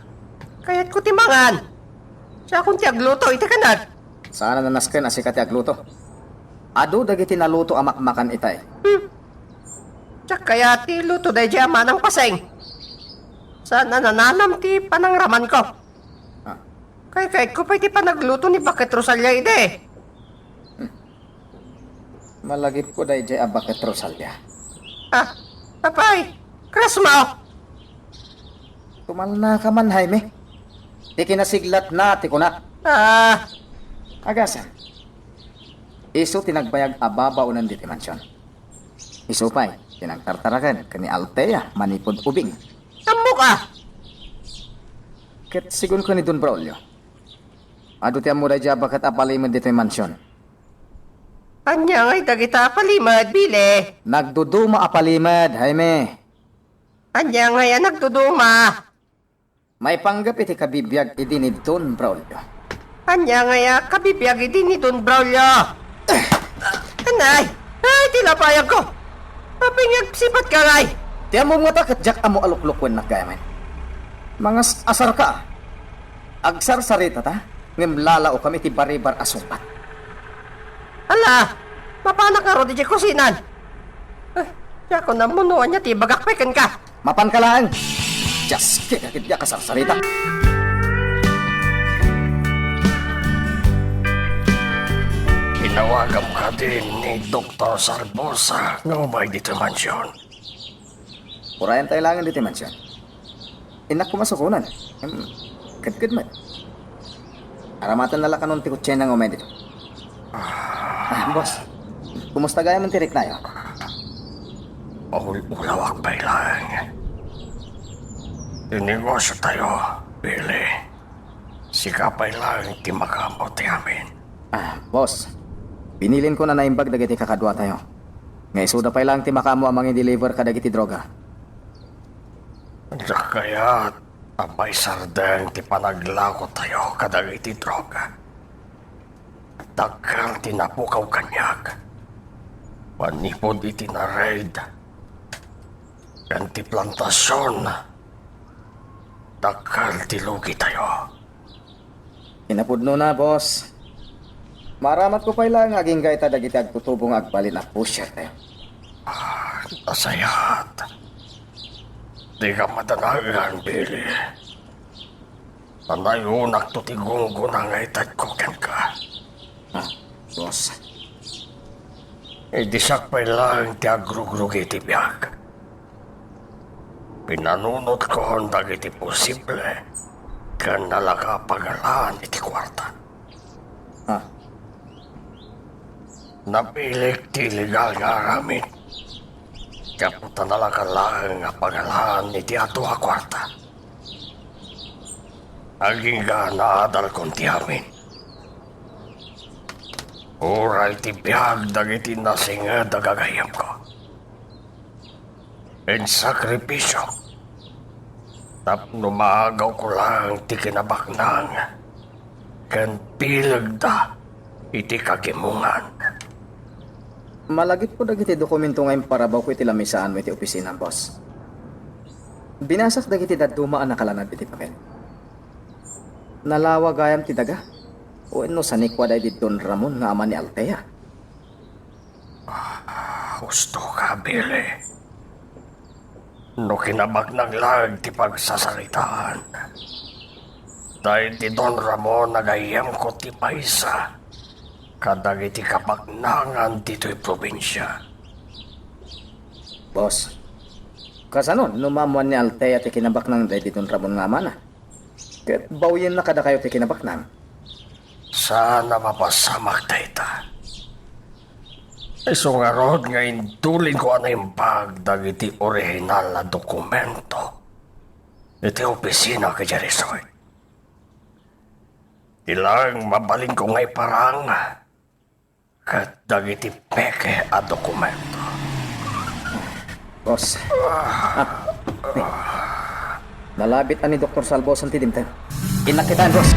Kayatko ti mangan. Siakon ti agluto iti kanat. Saan a nasken a sika ti agluto. Adu dagiti naluto a makmakan itay. Hmm. Diak kayat ti luto daydiay a manang paseng. Saan a nananam ti panangramanko. Ah. Kaykayatko pay ti panagluto ni Baket Rosalia idi. Hmm. Malagipko daydiay a Baket Rosalia. Ah, apay, krasmo! Tumalnaka man, Jaime. Ti kinasiglatna ti kunak. Ah. Agasem. Isu ti nagbayag a babaonen ditoy mansion. Isu pay ti nagtartaraken ken ni Althea manipud ubing. Ammok a! Ket sigun ken ni Don Braulio, adu ti ammo daydiay a baket a palimed ditoy mansion. Ania ngay dagita a palimed, Billy? Nagduduma a palimed, Jaime. Ania ngay a nagduduma? Maipanggep iti kabibiag idi ni Don Braulio. Ania ngay a kabibiag idi ni Don Braulio? Anay! Ay, ti lapayagko! Apay nga agsipatka ngay? Ti ammom ngata ket diak ammo a luklukwennak gayamen. Mangas-asarka. Agsarsarita ta, ngem lalaokam iti baribar a sungbat. Ala, mapanak ngarud idiay kusinan. Eh, diakon ammo no ania ti ibagak pay kenka. Mapanka laeng. Dios, kaya ket diak a sarsarita. Inawagam kadi ni Doktor Sarbosa nga umay ditoy mansion. Urayan tayo laeng ditoy mansion. Innak koma sukonen. Em, kedked met. Aramaten na la kanon ti kotsena nga umay dito. Ah, boss. Kumusta gayamen ti riknayo? Maul-ulawak pay laeng. Ti negosio tayo, Billy. Sika pay laeng ti makaammo ti amin. Ah, boss. Binilinko a naimbag dagiti kakaduatayo. Nga isuda pay laeng ti makaammo a mangi-deliver kadagiti droga. Diak kayat a maisardeng ti panaglako tayo kadagiti droga. Dakkel ti napukaw kaniak. Manipud iti na-raid ken ti plantasion, dakkel ti lugi tayo. Kinapudnona, boss. Maaramatko pay laeng nga agingga ita dagiti agtutubo nga agbalin a pusher tayo. Ah, nasayaat. Dika madanagan, Billy. Nanayonak to ti gunggona nga itedko kenka. Ah, boss. Idi siak pay laeng ti agrugrugi iti biag. Pinanunotkon dagiti posible ken nalaka a pagalaan iti kuarta. Ah. Napilik ti illegal nga aramid. Gapu ta nalaka laeng a pagalaan iti adu a kuarta. Agingga naadalkon ti amin. Uray ti biag dagiti nasinged a gagayyemko. Insakripisio Tapno maagawko laeng ti kinabaknang ken pilegda iti kagimongan. Malagipko dagiti dokumento nga imparawko iti lamisaanmo iti opisina, boss. Binasak dagiti dadduma a nakalanad iti papel. Nalawa gayam ti daga? Wenno sanikua daydi Don Ramon nga ama ni Althea? Ah, husto ka, Billy. No kinabaknang laeng ti pagsasaritaan, daydi Don Ramon a gayyemko ti maysa kadagiti kabaknangan ditoy probinsia. Boss, kasano no maammuan ni Althea ti kinabaknang daydi Don Ramon nga amana? Ket bawienna kadakayo ti kinabaknang? Saan a mapasamak dayta. Isu ngarud nga indulinko a naimbag dagiti orihinal a dokumento iti opisina ken Jerisoy. Ti laeng mabalinko nga iparang ket dagiti peke a dokumento. Boss. Ah, eh. Nalabit a ni Doktor Salvo ti dimteng. Innak kitaen, boss.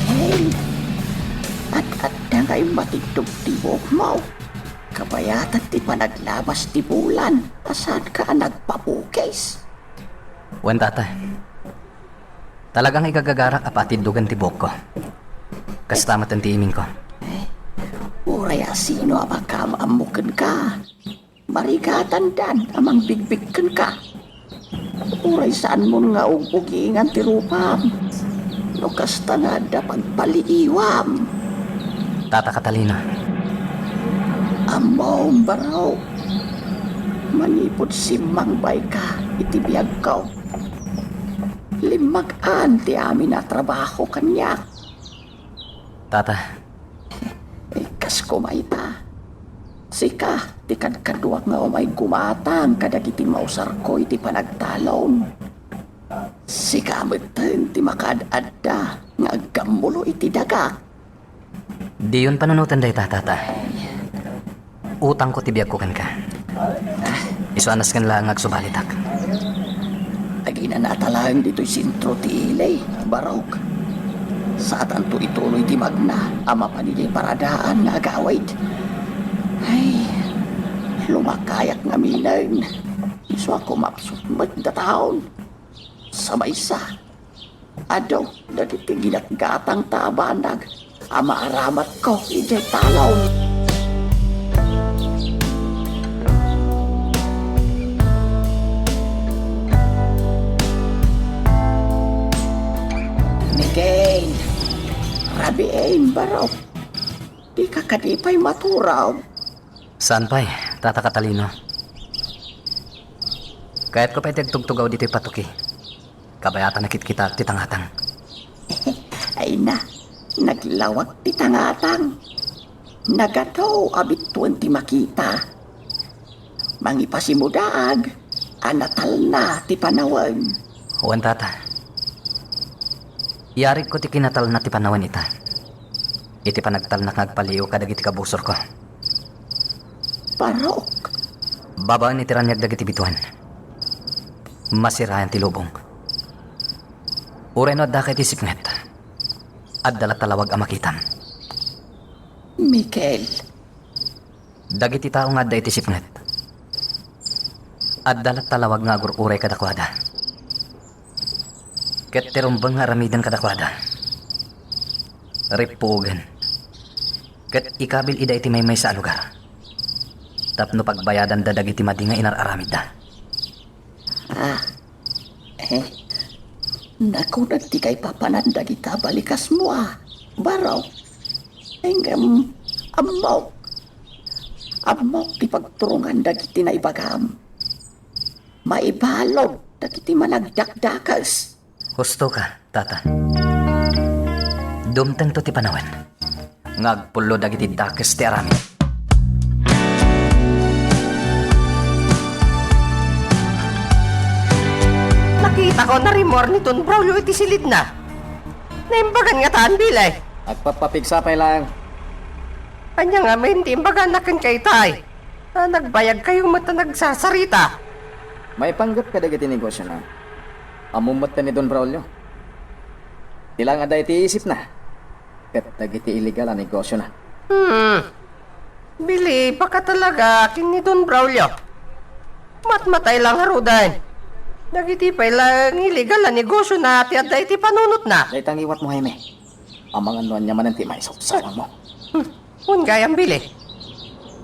Hey, at-adda nga immatindog ti buokmo. Kabayatan ti panaglabas ti bulan a saanka a nagpapukis. Wen, tata. Talaga nga igagagarak a patindogan ti buokko. Kasta met ti imingko. Eh, uray a sino a makaam-ammo kenka, marigatandan a mangbigbig kenka. Uray saanmon nga ug-ugingan ti rupam, no kasta nga adda pagpaliiwam. Tata Catalina. Ammom, barok. Manipud simmangbayka iti biagko, limmagan ti amin a trabaho kaniak. Tata. Kas koma ita, sika ti kadkaduak nga umay gumatang kadagiti mausarko iti panagtalon. Sika metten ti makaad-adda nga aggammulo iti dagak. Diyon panunoten dayta, tata. Utangko ti biagko kenka. Isu a nasken laeng nga agsubalitak. Aginanata laeng ditoy sentro ti ili, barok. Saatanto ituloy ti magna a mapan idiay paradaan nga agawid. Ay, lumakayak ngamin. Isu a kumapsut met dataon. Sa maysa, adu dagiti ginatgatang ta a banag a maaramatko idiay talon. Miguel, rabiim, barok. Dika kadi pay maturog? Saan pay, Tata Catalino. Kayatko pay ti agtugtugaw ditoy patoki. Kabayatan a kitkitaak ti tangatang. Ay na, naglawag ti tangatang. Nagadaw a bituen ti makita. Mangipasimudaag a natalna ti panawen. Wen, tata. Yarigko ti kinatalna ti panawen ita. Iti panagtalnak nga agpaliiw kadagiti kabusorko. Barok. Babaen iti raniag dagiti bituen. Masirayan ti lubong. Uray no addaka iti sipnget, adda latta lawag a makitam. Miguel. Dagiti tao nga adda iti sipnget, adda latta lawag nga agur-uray kadakuada. Ket ti rumbeng nga aramiden kadakuada, rippuogen, ket ikabil ida iti maymaysa a lugar, tapno pagbayadanda dagiti madi nga inar-aramidda. Ah, eh, nakunat ti kaipapanan dagita balikasmo, a, barok. Ngem, ammok. Ammok ti pagturongan dagiti naibagam. Maibalud dagiti managdakdakes. Husto ka, tata. Dumtengto ti panawen nga agpullo dagiti dakes ti aramid. Nakitako, narimmuar ni Don Braulio iti silidna. Naimbagan ngata, Billy. Agpapapigsa pay laeng. Ania ngamin ti imbagana kenka itay? A, nagbayagkayo met a nagsasarita. Maipanggep kadagiti negosiona. Ammom met ni Don Braulio. Ti laeng adda iti isipna ket dagiti illegal a negosiona. Hmm. Bili, baka talaga ken ni Don Braulio. Matmatay la ngaruden. Dagiti pay laeng illegal a negosiona ti adda iti panunotna. Dayta ngiwatmo, Jaime. Amangan no ania manen ti maisawsawangmo. Hmm. Wen gayam, Bili.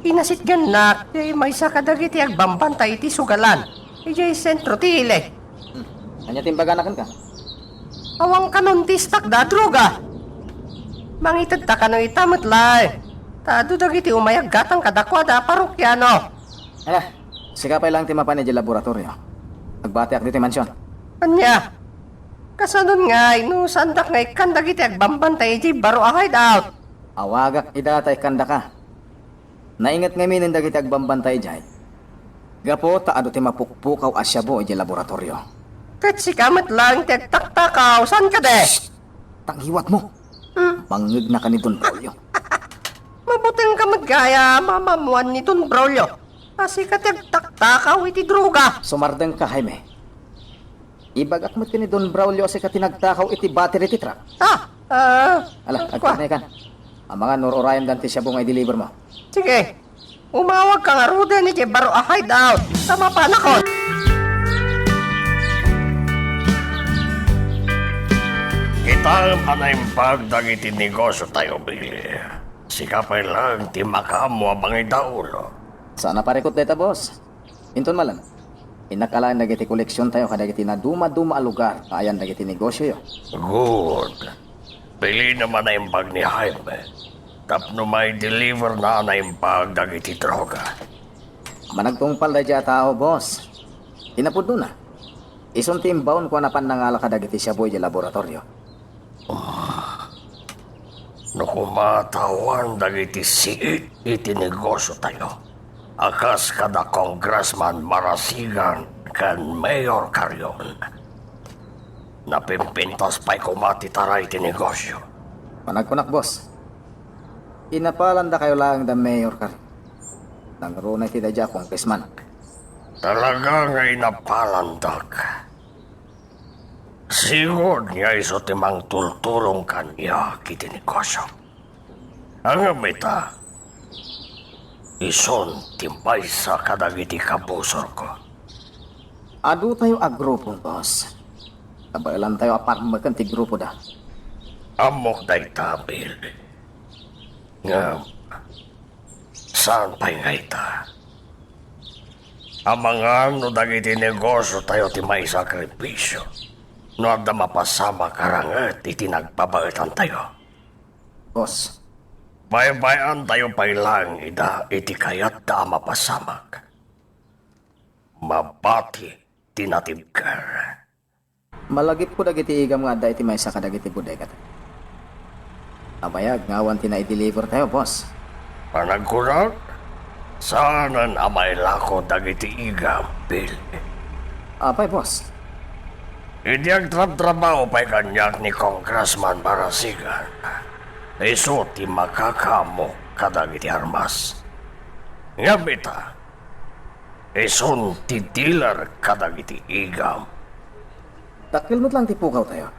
Inasitgannak ti maysa kadagiti agbambantay iti sugalan idiay sentro ti ili. Hmm. Ania ti imbagana kenka? Awan kano ti istakda a droga. Mangitedta kano ita met laeng, ta adu dagiti umay aggatang kadakuada a parokiano. Ala, sika pay laeng ti mapan idiay laboratorio. Agbatiak ditoy mansion. Ania? Kasanon ngay no saandak nga ikkan dagiti agbambantay idiay baro a hideout? Awagak ida ta ikkandaka. Nainget ngamin dagiti agbambantay idiay. Gapu ta adu ti mapukpukaw a shabu idiay laboratorio. Ket sika met laeng ti agtaktakaw, saan kadi? Shh! Ta ngiwatmo. Hmm? Mangngegnaka ni Don Braulio. Mabutengka met gayam a maammuan ni Don Braulio a sika ti agtaktakaw iti droga. Sumardengka, Jaime. Ibagak met ken ni Don Braulio a sika ti nagtakaw iti battery ti truck. Ah, ah, ala, kua. Agtagna ikan. Amangan no ur-urayemdan ti shabu nga i-deliver mo. Sige. Umawagka ngaruden idiay baro a hideout ta mapanakon. Kitaem a naimbag dagiti negosio tayo, Billy. Sika pay laeng ti makaammo a mangidaulo. Saan a parikut dayta, boss. Inton malam, innak alaen dagiti koleksiontayo kadagiti nadumaduma a lugar nga ayan dagiti negosioyo. Good. Bilinem a naimbag ni Jaime tapno mai-deliverna a naimbag dagiti droga. Managtungpal daydiay a tao, boss. Ti napudnona, isun ti imbaonko a napan nangala kadagiti shabu idiay laboratorio. Ah, no koma ta awan dagiti siit iti negosiotayo a kas kada Congressman Marasigan ken Mayor Carrion, napimpintas pay koma ti taray ti negosio. Panagkunak, boss, inapalanda kayo laeng da Mayor Carrion. Nangruna iti daydiay a Congressman. Talaga nga inapalandak. Sigud nga isu ti mangtultulong kaniak iti negosio. Ngem ita, isun ti maysa kadagiti kabusorko. Adutayo a grupo, boss. Kabaelantayo a parmeken ti grupoda. Ammok dayta, Bill. Ngem, saan pay nga ita? Amangan no dagiti negosiotayo ti maisakripisio no adda mapasamak a ranget iti nagbabaetantayo. Boss. Baybay-antayo pay laeng ida iti kayatda a mapasamak. Mabati ti natibker. Malagipko dagiti igam nga adda iti maysa kadagiti bodegatayo. Nabayag nga awan ti nai-delivertayo, boss. Panagkunak, saanen a mailako dagiti igam, Bill. Apay, boss? Idi agtrabtrabaho pay kaniak ni Congressman Barasigan, isu ti makakaammo kadagiti armas. Ngem ita, isun ti dealer kadagiti igam. Dakkel met laeng ti pukawtayo.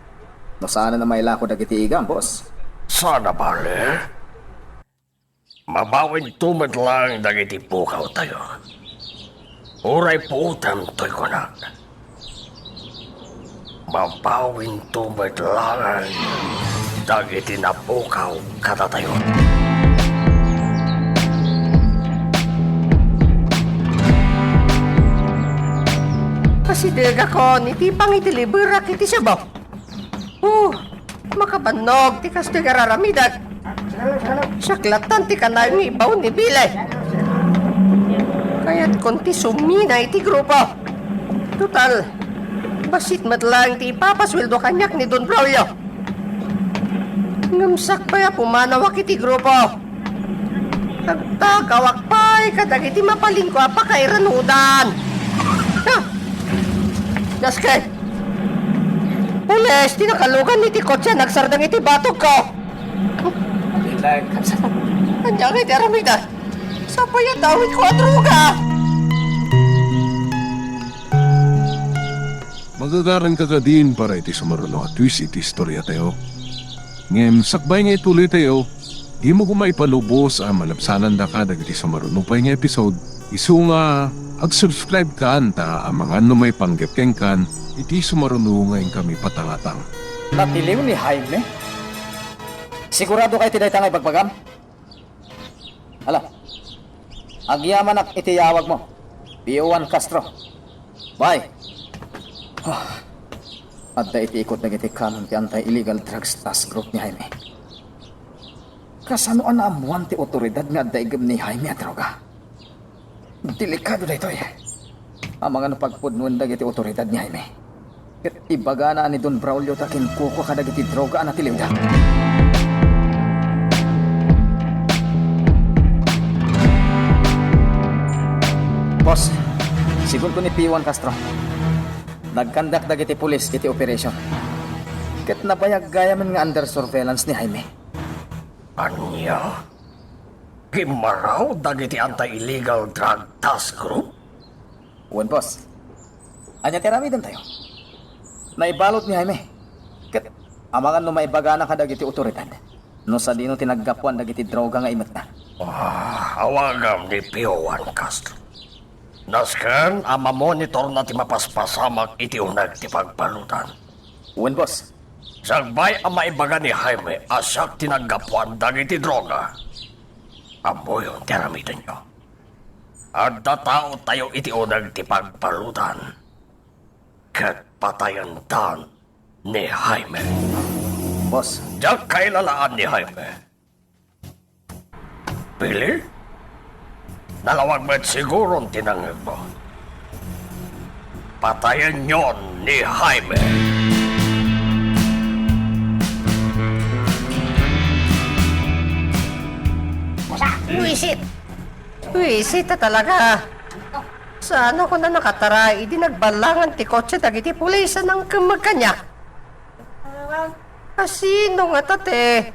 No saanen a mailako dagiti igam, boss. Saan a bale? Mabawinto met laeng dagiti pukawtayo. Uray puotem toy kunak. Mabawinto met laeng dagiti napukaw kadatayo. Kasidegakon iti pangideliberak iti shabu. Oh, makabannog ti kastoy nga raramidek. Siak lattan ti kanayon nga ibaon ni Billy. Kayatkon ti sumina iti grupo. Total, bassit met laeng ti ipapasueldo kaniak ni Don Braulio. Ngem sakbay a pumanawak iti grupo, agtakawak pay kadagiti mapalinko a pakairanudan. Ha! Dasket! Pulis ti nakalugan iti kotse a nagsardeng iti batogko. Bilang, kabsat. Ania ngay ti aramidek? Sapay a dawitko a droga! Magagaranka kadin para iti sumaruno a twist iti istoriatayo. Ngem sakbay nga ituloytayo, dimo koma ipalubos a malabsanandaka dagiti sumaruno pay nga episode, isu nga ag-subscribe kan ta amangan no maipanggep kenkan iti sumaruno nga inkami patalatan. Natiliw ni Jaime? Sigurado ka iti dayta nga ibagbagam? Ala, agyamanak iti yawagmo, P O one Castro. Bye. Ah, adda iti ikut dagiti kameng ti Anti-Illegal Drugs Task Group ni Jaime. Kasano a naammuan ti otoridad nga adda igem ni Jaime a droga? Delikado daytoy. Amangan no pagpudnoen dagiti otoridad ni Jaime. Ket ibagana ni Don Braulio ta kinkukua kadagiti droga a natiliwda. Boss, sigunto ni P one Castro, nagkandak dagiti pulis iti operation. Ket nabayag gayamen nga under surveillance ni Jaime. Ania? Gimmaraw dagiti Anti-Illegal Drug Task Group? Wen, boss. Ania ti aramidentayo? Naibalud ni Jaime. Ket amangan no maibagana kadagiti otoridad no sadino ti naggapuan dagiti droga nga imetna. Ah, awagam ni P O one Castro. Nasken a mamonitorna ti mapaspasamak iti uneg ti pagbaludan. Wen, boss. Sakbay a maibaga ni Jaime a siak ti naggapuan dagiti droga, ammoyon ti aramidenyo. Adda taotayo iti uneg ti pagbaludan ket patayendan ni Jaime. Boss. Diak kailalaan ni Jaime. Pili? Nalawag met siguron ti nangngegmo. Patayenyon ni Jaime. Buisit! Buisit a talaga. Saanakon a nakatara idi nagballangan ti kotse dagiti pulis a nangkemmeg kaniak. Asino ngata ti?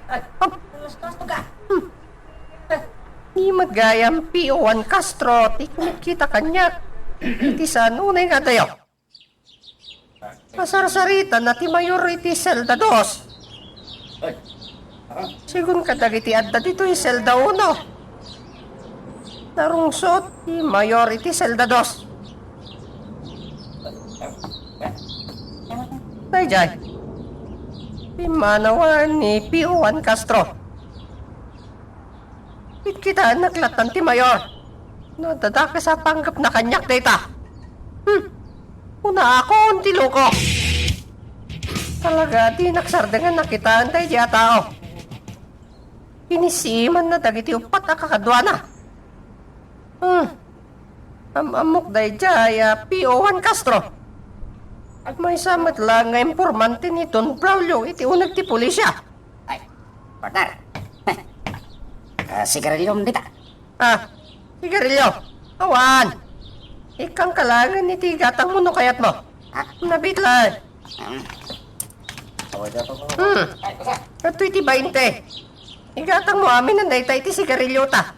Hmm. Ni met gayam P O one Castro ti kumitkita kaniak. Iti saan unay nga adayo. Pasarsaritanna ti mayor iti selda dos. Sigun kadagiti adda ditoy selda uno. Narungsot ti mayor iti selda dos. Daydiay, pimmanawan ni P O one Castro. Kitkitaennak lattan ti mayor. No, dadakes a panggepna kaniak dayta. Hmm. Unaakon ti loko. Talaga, dinak sardengan a kitaen daydiay a tao. Inisimanna dagiti uppat a kakaduana. Hmm. Am-ammok daydiay a P O one Castro. Maysa met la nga impormante ni Don Braulio iti uneg ti pulisya. Ay, partner. Ah, sigarilyo dita. Ah, sigarilyo. Awan. Ikkangka laengen iti gatangmo no kayatmo. Ah. Nabitla. Hmm. Hmm. Adtoy ti bainte. Igatangmo amin dayta iti sigarilyota.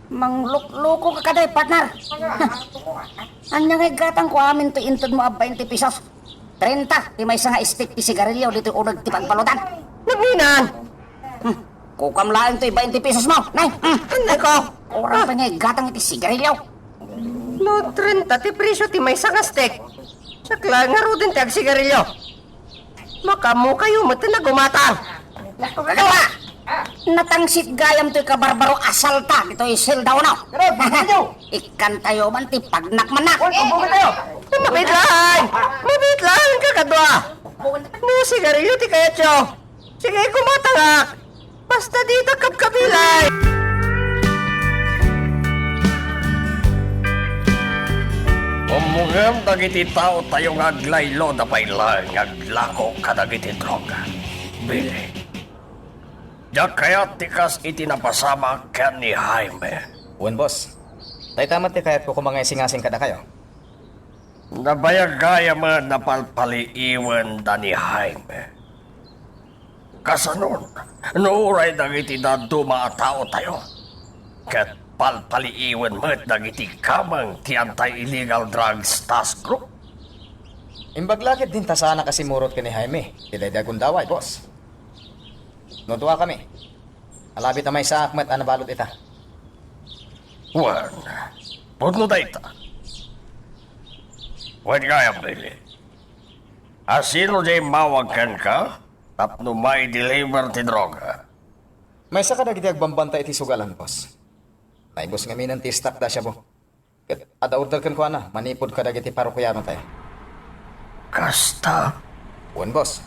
Manglukloko ka kadi, partner. Ania nga igatangko amin toy intedmo a bainte pesos? Trenta ti maysa nga stick ti sigarilyo ditoy uneg ti pagbaludan. Nagninan! Hmm. Kukam laeng toy bainte pesos mo, nay. Hmm. Anay ko! Kurang pa nga igatang iti sigarilyo. No, trenta ti presyo ti maysa nga stick. Siak laeng ngaruden ti agsigarilyo. Makaammokayo met ti nagumatang. Kagawa! Natangsit gayam toy kabarbaro a salta ditoy selda uno. Ikkantayo man ti pagnakannak. Mabitlan! Mabitlan, kakadua! No sigarilyo ti kayatyo, sige, gumatangak! Basta dita kabkabilay! Ummongem dagiti taotayo nga aglaylo da pay laeng nga aglako kadagiti droga. Billy, diak kayat ti kas iti napasamak ken ni Jaime. Wen, boss. Dayta met ti kayatko koma nga isingasing kadakayo. Nabayag gayam a napalpaliiwen da ni Jaime. Kasanon, no uray dagiti dadduma a taotayo, ket palpaliiwen met dagiti gameng ti Anti-Illegal Drugs Task Group? Imbag la ketdin ta saanak a simurot ken ni Jaime ti daydi a gundaway, boss. No duakami, alabit a maysaak met a nabalud ita. Wen, pudno dayta. Wen gayam, Billy. A sino diay immawag kenka tapno mai-deliver ti droga? Maysa kadagiti agbambantay iti sugalan, boss. Naibus ngaminen ti stock da Shabu. Ket adda order kenkuana manipud kadagiti parokiano tayo. Kasta? Wen, boss.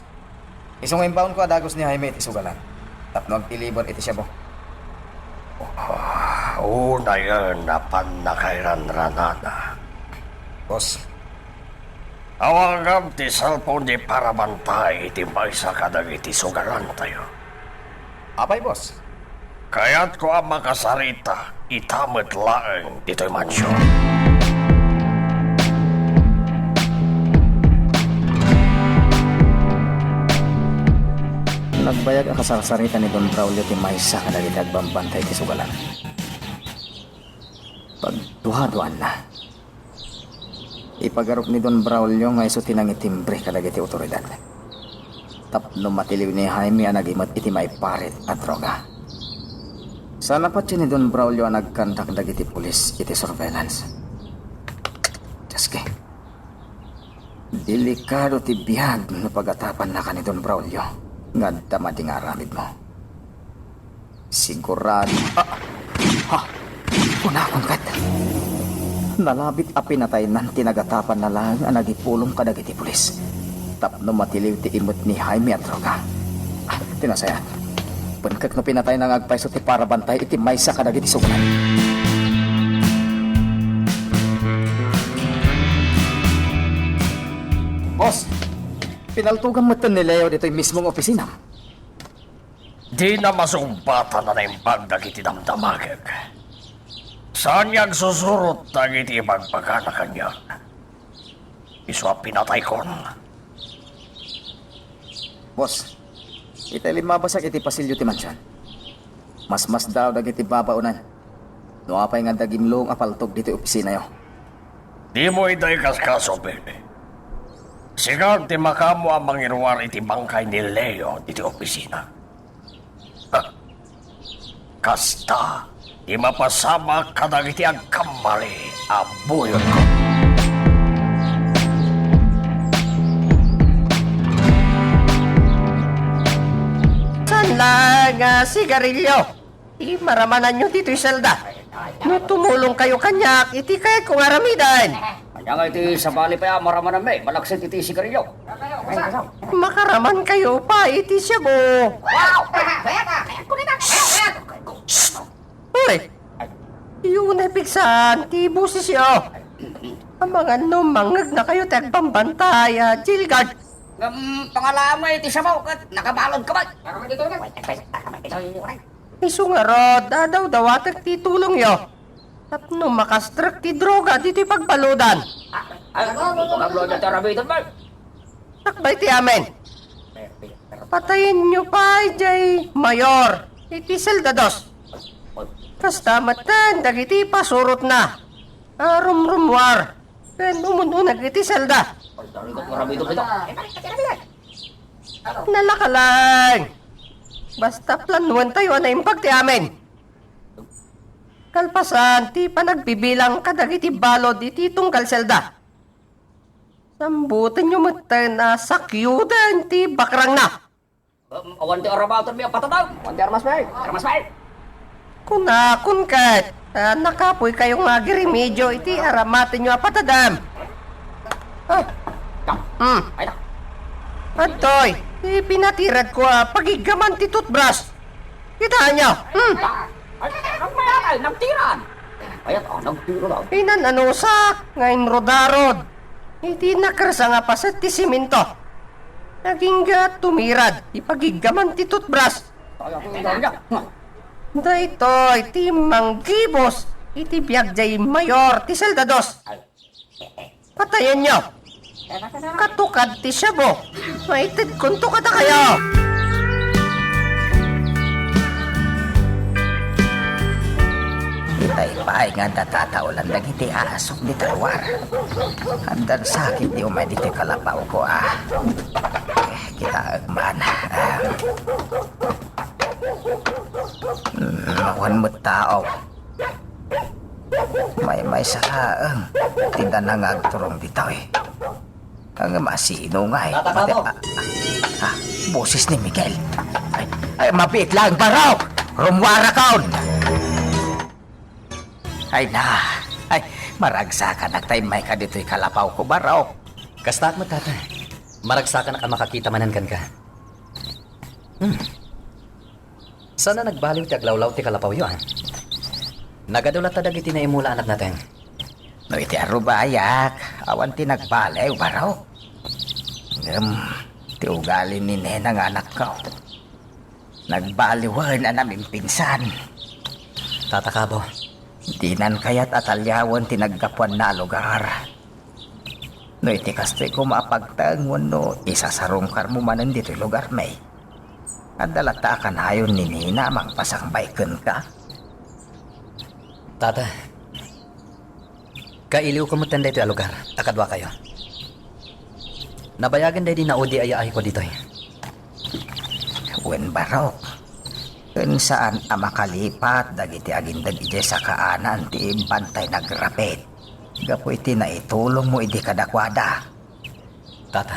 Isu nga imbaonko a dagus ni Jaime iti sugalan tapno agdeliver iti Shabu. Ah, unayen a pannakairanranada. Boss. Awagam ti cellphone ti parabantay iti maysa kadagiti sugalantayo. Apay, boss? Kayatko a makasarita ita met laeng ditoy mansion. Nagbayag a kasarsarita ni Don Braulio ti maysa kadagiti agbambantay ti sugalan. Pagduaduaanna. Ipagarup ni Don Braulio nga isu ti nangitimbre kadagiti otoridad tapno matiliw ni Jaime a nagimet iti maiparit a droga. Saan a patien ni Don Braulio a nagkandak dagiti pulis iti surveillance. Dios, delikado ti biag no pagatapannaka ni Don Braulio nga adda madi nga aramidmo. Sigurado. Ah! Ha! Kunakon ket, nalabit a pinataynan ti nagatapanna laeng a nagipulong kadagiti pulis tapno matiliw ti imet ni Jaime a droga. Ah, ti nasayaat, pengkek no pinatayna nga agpayso ti parabantay iti maysa kadagiti sugalan. Boss, pinaltogam metten ni Leo ditoy mismo nga opisina. Dina masungbatan a naimbag dagiti damdamagek. Saan nga agsusurot dagiti ibagbagana kaniak. Isu a pinataykon. Boss, itay limmabasak iti pasilyo ti mansion. Masmasdaaw dagiti babaonan. No apay nga adda gimlong a paltog ditoy opisinayo. Dimo ida ikaskaso, Billy. Sika ti makaammo a mangiruar iti bangkay ni Leo ditoy opisina. Ha! Kasta ti mapasamak kadagiti agkammali a buyotko. Saan laeng a sigarilio ti maramananyo ditoy selda? No tumulongkayo kaniak iti kayatko nga aramiden. Ania nga iti sabali pay a maramananmi, malaksid iti sigarilio? Makaramankayo pay iti shabu. Uy! Isu unay pigsaen ti bosesyo. Amangan no mangngegnakayo ti agbambantay a jail guard. Ngem pangalaam nga iti shabu ket nakabaludka met. Isu ngarud a dawdawatek ti tulongyo tapno makastrek ti droga ditoy pagbaludan. Ay, ikaw ti aramiden, bay. Sakbay ti amin. Patayenyo pay diay mayor iti selda dos. Kasta metten dagiti pasurotna a rumrummuar ken umun-uneg iti selda. Ay, ikaw ti aramiden, bay. Nalaka laeng. Basta planuentayo a naimbag ti amin. Kalpasan ti panagbibilang kadagiti balud iti tunggal selda, sambutenyo metten a sakyoden ti bakrangna. Um, awan ti aramatenmi a patadem. Awan ti armas pay. Armas pay. Kunakon ket, a, nakapoykayo nga agiremedio iti aramatenyo a patadem. Ah. Hmm. Ay, na. Adtoy, ti pinatiradko a pagiggaman ti toothbrush. Kitaenyo? Hmm. Ay, nagmayat ay, nagtiran. Ay, at, ah, nagtiran, ah. Pinananusak nga inrudarod iti nakersa nga paset ti simento. Agingga tumirad ti pagiggaman ti toothbrush. Ay, at, ah, nagtiran. Daytoy ti manggibus iti biag diay mayor ti selda dos. Ay. Patayenyo! Katukad ti shabu, maitedkonto kadakayo! Ay pay nga adda tataolan dagiti asok dita lugar. Addan sakit ti umay ditoy kalapawko, a. Eh, kitaek man. Ah. Hmm, awan met tao. Maymaysa laeng ti dana nga agturong ditoy. Ngem asino ngay? Tata Kabo. Ah, ah, ah, boses ni Miguel. Ay, ay, mabiit laeng, Barok! Rummuarakon! Ay na, ay, maragsakanak ta immayka ditoy kalapawko, Barok. Kastaak met, Tata. Maragsakanak a makakita manen kenka. Hmm. Saan a nagbaliw ti aglawlaw ti kalapawyo, a? Nagadu latta dagiti naimula a natnateng. No iti arubayak, awan ti nagbaliw, Barok. Ngem, ti ugali ni Nena nga anakko, nagbaliwen a namimpinsan. Tata Kabo. Dinan kayat a taliawen ti naggapuanna a lugar. No iti kastoy koma a pagtaeng wenno isasarungkarmo manen ditoy lugarmi, adda latta a kanayon ni Nena a mangpasangbay kenka. Tata, kailiwko metten daytoy a lugar a kaduakayo. Nabayagen daydi naudi a yaayko ditoy. Wen, Barok, ken saan a makalipat dagiti agindeg idiay sakaanan ti bantay nagrapit gapu iti naitulongmo idi kadakuada. Tata.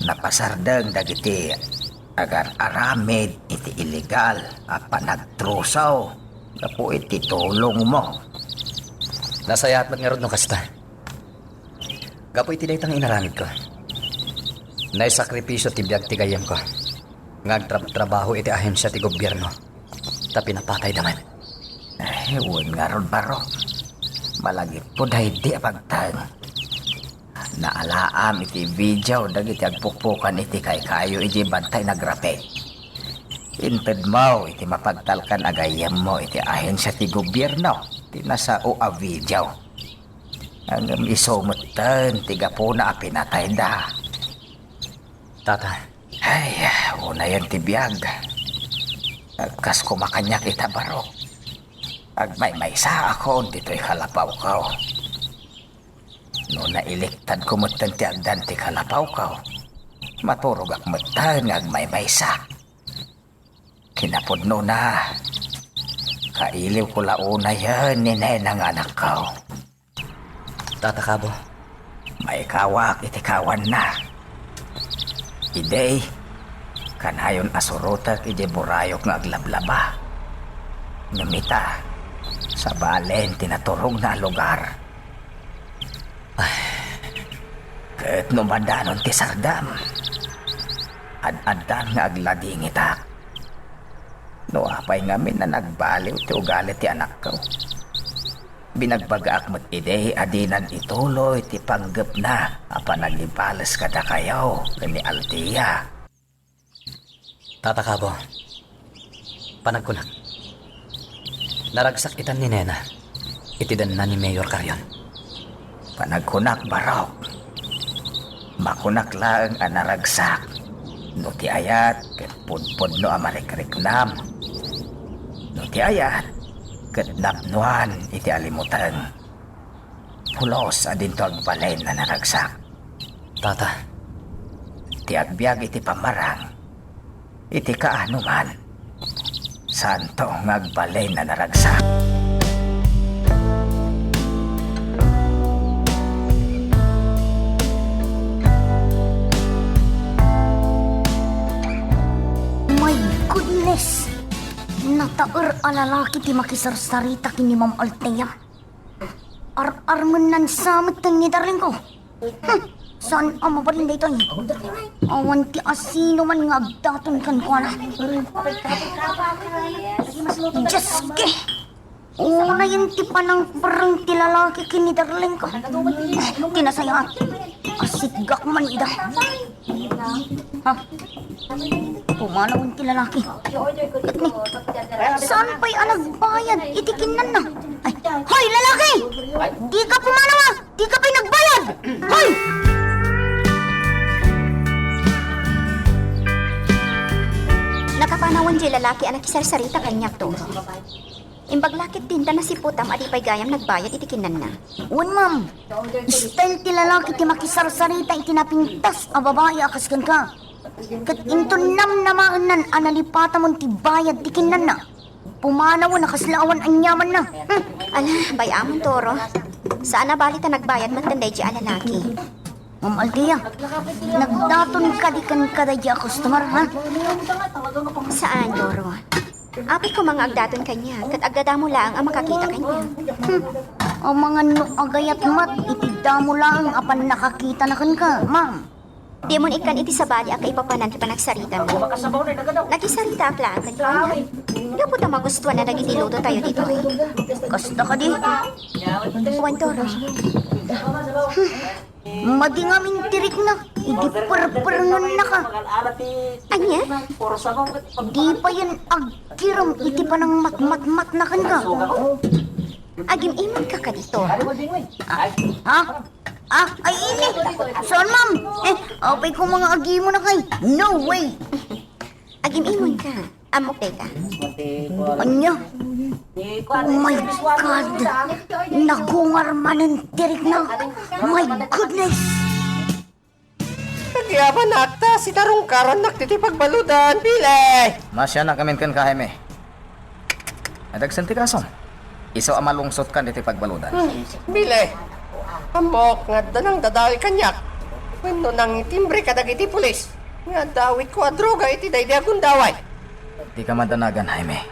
Napasardeng dagiti agar-aramid iti illegal a panagtrusaw gapu iti tulongmo. Nasayaat met ngarud no kasta. Gapu iti dayta nga inaramidko, naisakripisio ti biag ti gayyemko nga agtrabtrabaho iti ahensia ti gobierno, ta pinapatayda met. Ay, wen ngarud, Barok. Malagipko daydi a pagtaeng. Naalaam iti video dagiti agpukpukan iti kaykayo idiay bantay nagrapit. Intedmo iti mapagtalkan a gayyemmo iti ahensia ti gobierno ti nasao a video. Ngem isu metten ti gapuna a pinatayda. Tata. Ay, unayen ti biag. Kas koma kaniak ita, Barok. Agmaymaysaakon ditoy kalapawko. No nailiktadko metten ti agdan ti kalapawko, maturogak metten nga agmaymaysa. Kinapudnona, kailiwko la unayen ni Nena nga anakko. Tata Kabo. Maikawak iti kawanna. Idi, kanayon a surotek idiay burayok nga aglablaba. Ngem ita, sabalen ti naturogna a lugar. Ay. Ket no madanon ti sardam, ad-addan nga agladingitak. No apay ngamin a nagbaliw ti ugali ti anakko, binagbagaak met idi a dinan ituloy ti panggepna a panagibales kadakayo ken ni Althea. Tata Kabo, panagkunak, naragsak itan ni Nena iti denna ni Mayor Carrion. Panagkunak, Barok, makunak laeng a naragsak. No ti ayat, ket pudpudno a marikriknam. No ti ayat, ket napnoan iti alimuteng. Pulos a dinto agbalin a naragsak. Tata. Ti agbiag iti pammarang, iti kaanoman, saanto nga agbalin a naragsak. My goodness! Nataer a lalaki ti makisarsarita ken ni Ma'am Althea. Ar-armennan sa metten ni darlingko. Hmm, saan a mabalin daytoy? Awan ti asinoman nga agdaton kenkuana. Dioske! Unayen ti panangperreng ti lalaki ken ni darlingko. Ti nasayaat, asitgak man ida. Ha? Pumanawen ti lalaki. Ket ni, saan pay a nagbayad iti kinnanna? Ay, hoy, lalaki! Dika pumanaw, a! Dika pay nagbayad! Hoy! Nakapanawan diay lalaki a nakisarsarita kaniak, Toro. Imbag la ketdin ta nasiputam a di pay gayam nagbayad iti kinanna. Wen, ma'am. Style ti lalaki ti makisarsarita iti napintas a babai a kas kenka. Ket inton namnamaennan a nalipatamon ti bayad ti kinanna, pumanawen a kasla awan aniamanna. Hmm. Ala, bay-amon, Toro. Saan a bali ta nagbayad metten daydi a lalaki. Ma'am Althea, nagdaton kadi kenka daydi a customer, ha? Saan, Toro. Apay koma nga agdaton kaniak, ket agdadamo laeng a makakita kaniak. Hmm. Amangan no agayat met iti damo laeng a pannakakitana kenka, ma'am. Dimon ikkan iti sabali a kaipapanan ti panagsaritayo. Nagisaritaak laeng kenkuana. Gapu ta magustuanna dagiti lutotayo ditoy. Kasta kadi? Wen, Toro. Hmm. Madi ngamin ti rikna, idi perperngenna ka. Ania? Di payen aggirem iti panangmatmatmatna kenka. Agim-imonka kadi, Toro. Ah, ha? Ah, ay, ini. Saan, ma'am? Eh, apay koma nga agimon a kay? No way! Agim-imonka. Ammok dayta. Ania? Oh my God! Nagungar manen ti rikna. My goodness! Agyamanak ta sinarungkarannak ditoy pagbaludan, Billy! Masianak amin kenka, Jaime. Adagsen ti kasom. Isu a malungsotkan ditoy pagbaludan. Hmm, Billy, ammok nga adda nangdadael kaniak wenno nangitimbre kadagiti pulis nga adda awitko a droga iti daydi a gundaway. Dika madanagan, Jaime.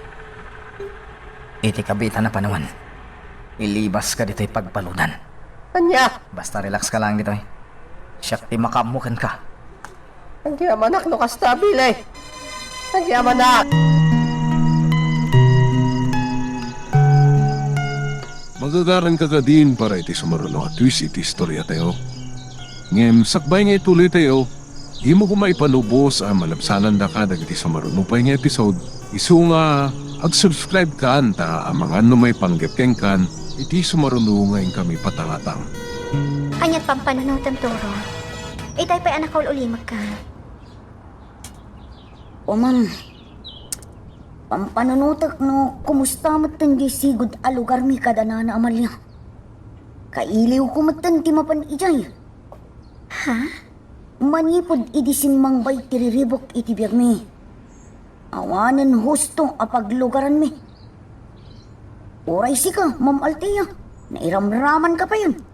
Iti kabiitan a panawen, ilibaska ditoy pagbaludan. Ania? Basta relax ka lang ditoy. Siak ti makaammo kenka. Agyamanak no kasta, Billy. Agyamanak. Magagaranka kadin para iti sumaruno a twist iti istoriatayo. Ngem sakbay nga ituloytayo, dimo koma ipalubos a malabsanandaka dagiti sumaruno pay nga episode. Isu nga ag-subscribe kan ta amangan no maipanggep kenkan iti sumaruno nga inkami patangatang. Aniat pampanunotem, Toro? Itay pay a nakaul-ulimekka. O, ma'am, pampanunotek no kumusta metten diay sigud a lugarmi kada Nana Amalia. Kailiwko metten ti mapan idiay. Ha? Manipud idi simmangbay ti riribuk iti biagmi, awanen husto a paglugaranmi. Uray sika, Ma'am Althea, nairamramanka payen.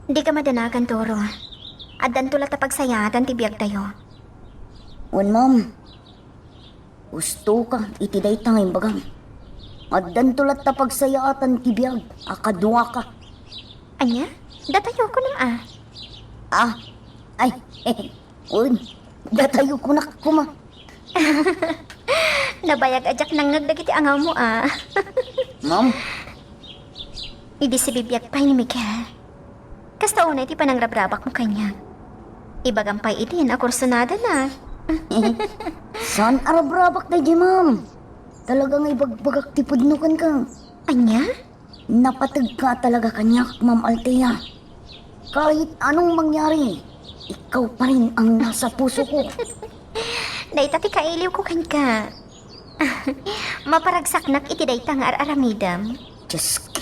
Dika madanagan, Toro. Addanto latta pagsayaatan ti biagtayo. Wen, ma'am. Hustoka iti dayta nga imbagam. Addanto latta pagsayaatan ti biag a kaduaka. Ania? Datayo kunom a? Ah, ay, wen, datayo kunak koma. Nabayag a diak nangngeg dagiti angawmo a. Ma'am? Idi sibibiag pay ni Miguel. Kasta unay ti panangrabrabakmo kaniak. Ibagam pay idin a kursunadana. Saan a rabrabak daydiay, ma'am? Talaga nga ibagbagak ti pudno kenka. Ania? Napategka talaga kaniak, Ma'am Althea. Kahit anong mangyari, ikaw pa rin ang nasa puso ko. Dayta ti kailiwko kenka. Maparagsaknak iti dayta nga ar-aramidem. Diyos ko.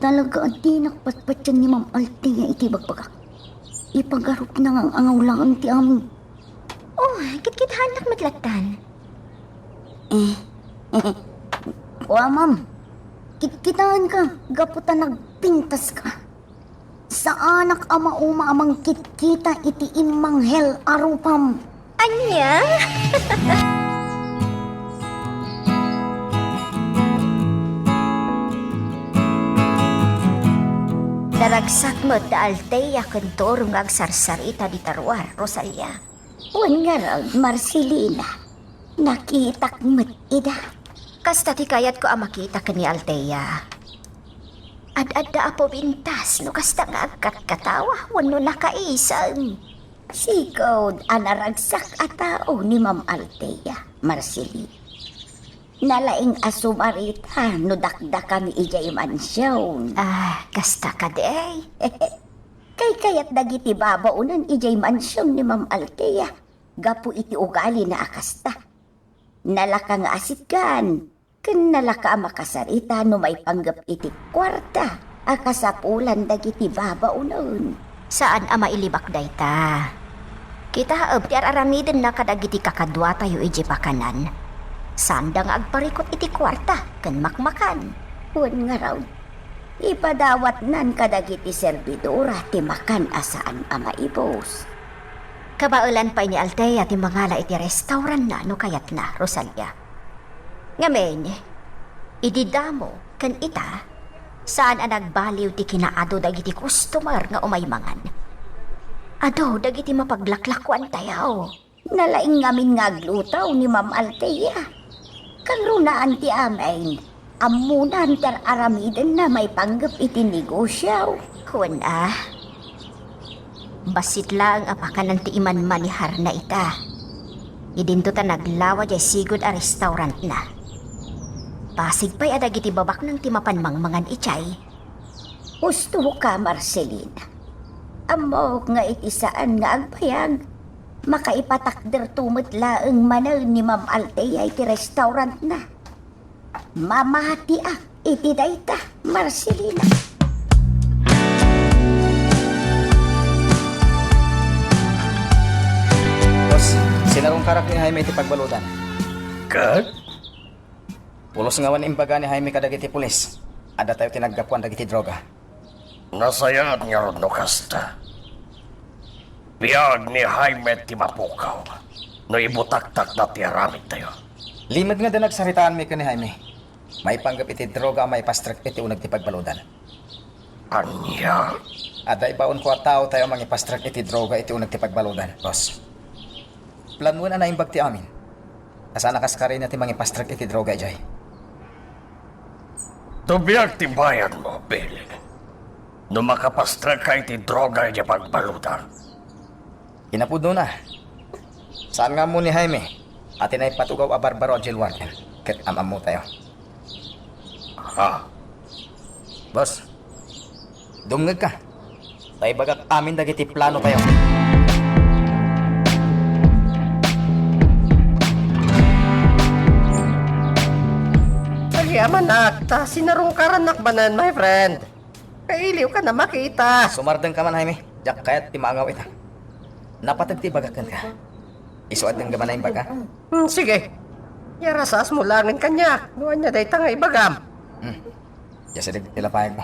Talaga a dinak patpatien ni Ma'am Althea iti ibagbagak. Ipagarupna nga ang-angaw laeng ti amin. Oh, kitkitaennak met lattan. Eh, kua, ma'am. Kitkitaenka gapu ta nagpintaska. Saanak a mauma a mangkitkita iti immanghel a rupam. Ania? Naragsak met da Althea ken Toro nga agsarsarita dita ruar, Rosalia. Wen ngarud, Marcelina, nakitak met ida. Kasta ti kayatko a makita ken ni Althea. Ad-adda a pubintas no kasta nga agkatkatawa wenno nakaisem. Sika a naragsak a tao ni Ma'am Althea, Marceline. Nalaing a sumarita no dakdakami idiay mansion. Ah, kasta kadi? Kaykayat dagiti babaonan idiay mansion ni Ma'am Althea gapu iti ugalina a kasta. Nalaka nga asitgan, Ken nalaka a makasarita no maipanggep iti kuarta a kasapulan dagiti babaonen. Saan a mailibak dayta. Kitaem ti ar-aramidenna kadagiti kakaduatayo idiay pakanan. Saanda nga agparikut iti kuarta ken makmakan. Wen ngarud, ipadawatnan kadagiti servidora ti makan a saan a maibus. Kabaelan pay ni Althea ti mangala iti restauranna no kayatna, Rosalia. Ngamin, idi damo ken ita, saan a nagbaliw ti kinaadu dagiti customer nga umay mangan. Adu dagiti mapaglaklakuantayo. Nalaing ngamin nga agluto ni Ma'am Althea. Kangrunaan ti amin, ammonan ti ar-aramidenna maipanggep iti negosio. Wen a, bassit laeng a pakanan ti imanmaneharna ita. Idinto ta naglawa diay sigud a restaurantna. Pasig pay a dagiti babaknang ti mapan mangmangan idiay. Husto ka, Marcelina. Ammok nga iti saan nga agbayag, makaipatakderto met laeng manen ni Ma'am Althea iti restaurantna. Mamatiak iti dayta, Marcelina. Boss, sinarungkarak ni Jaime iti pagbaludan. Ket? Pulos nga awan imbaga ni Jaime kadagiti pulis. Adda tayo ti naggapuan dagiti droga. Nasayaat ngarud no kasta. Biag ni Jaime ti mapukaw no ibutaktakna ti aramidtayo. Limed nga adda nagsaritaanmi ken ni Jaime. Maipanggep iti droga a maipastrek iti uneg ti pagbaludan. Ania? Adda ibaonko a tao tayo a mangipastrek iti droga iti uneg ti pagbaludan, boss. Planoen a naimbag ti amin. Kasano a kaskarina ti mangipastrek iti droga idiay? Tubiag ti bayadmo, Billy. No makapastrekka iti droga idiay pagbaludan. Kinapudnona, saan nga ammo ni Jaime a ti naipatugaw a barbaro a jail warden ket am-ammo tayo. Ha? Boss, dumngegka. Ta ibagak amin dagiti plano tayo. Agyamanak, ta sinarungkarannak manen, my friend. Kailiwka a makita. Sumardengka man, Jaime. Diak kayat ti maangaw ita. Napateg ti ibagak kenka. Isu a dengngem a naimbag, ha? Hmm, sige. Iyarasasmo laengen kaniak no ania dayta nga ibagam. Hmm. Diak sirib ti lapayagmo.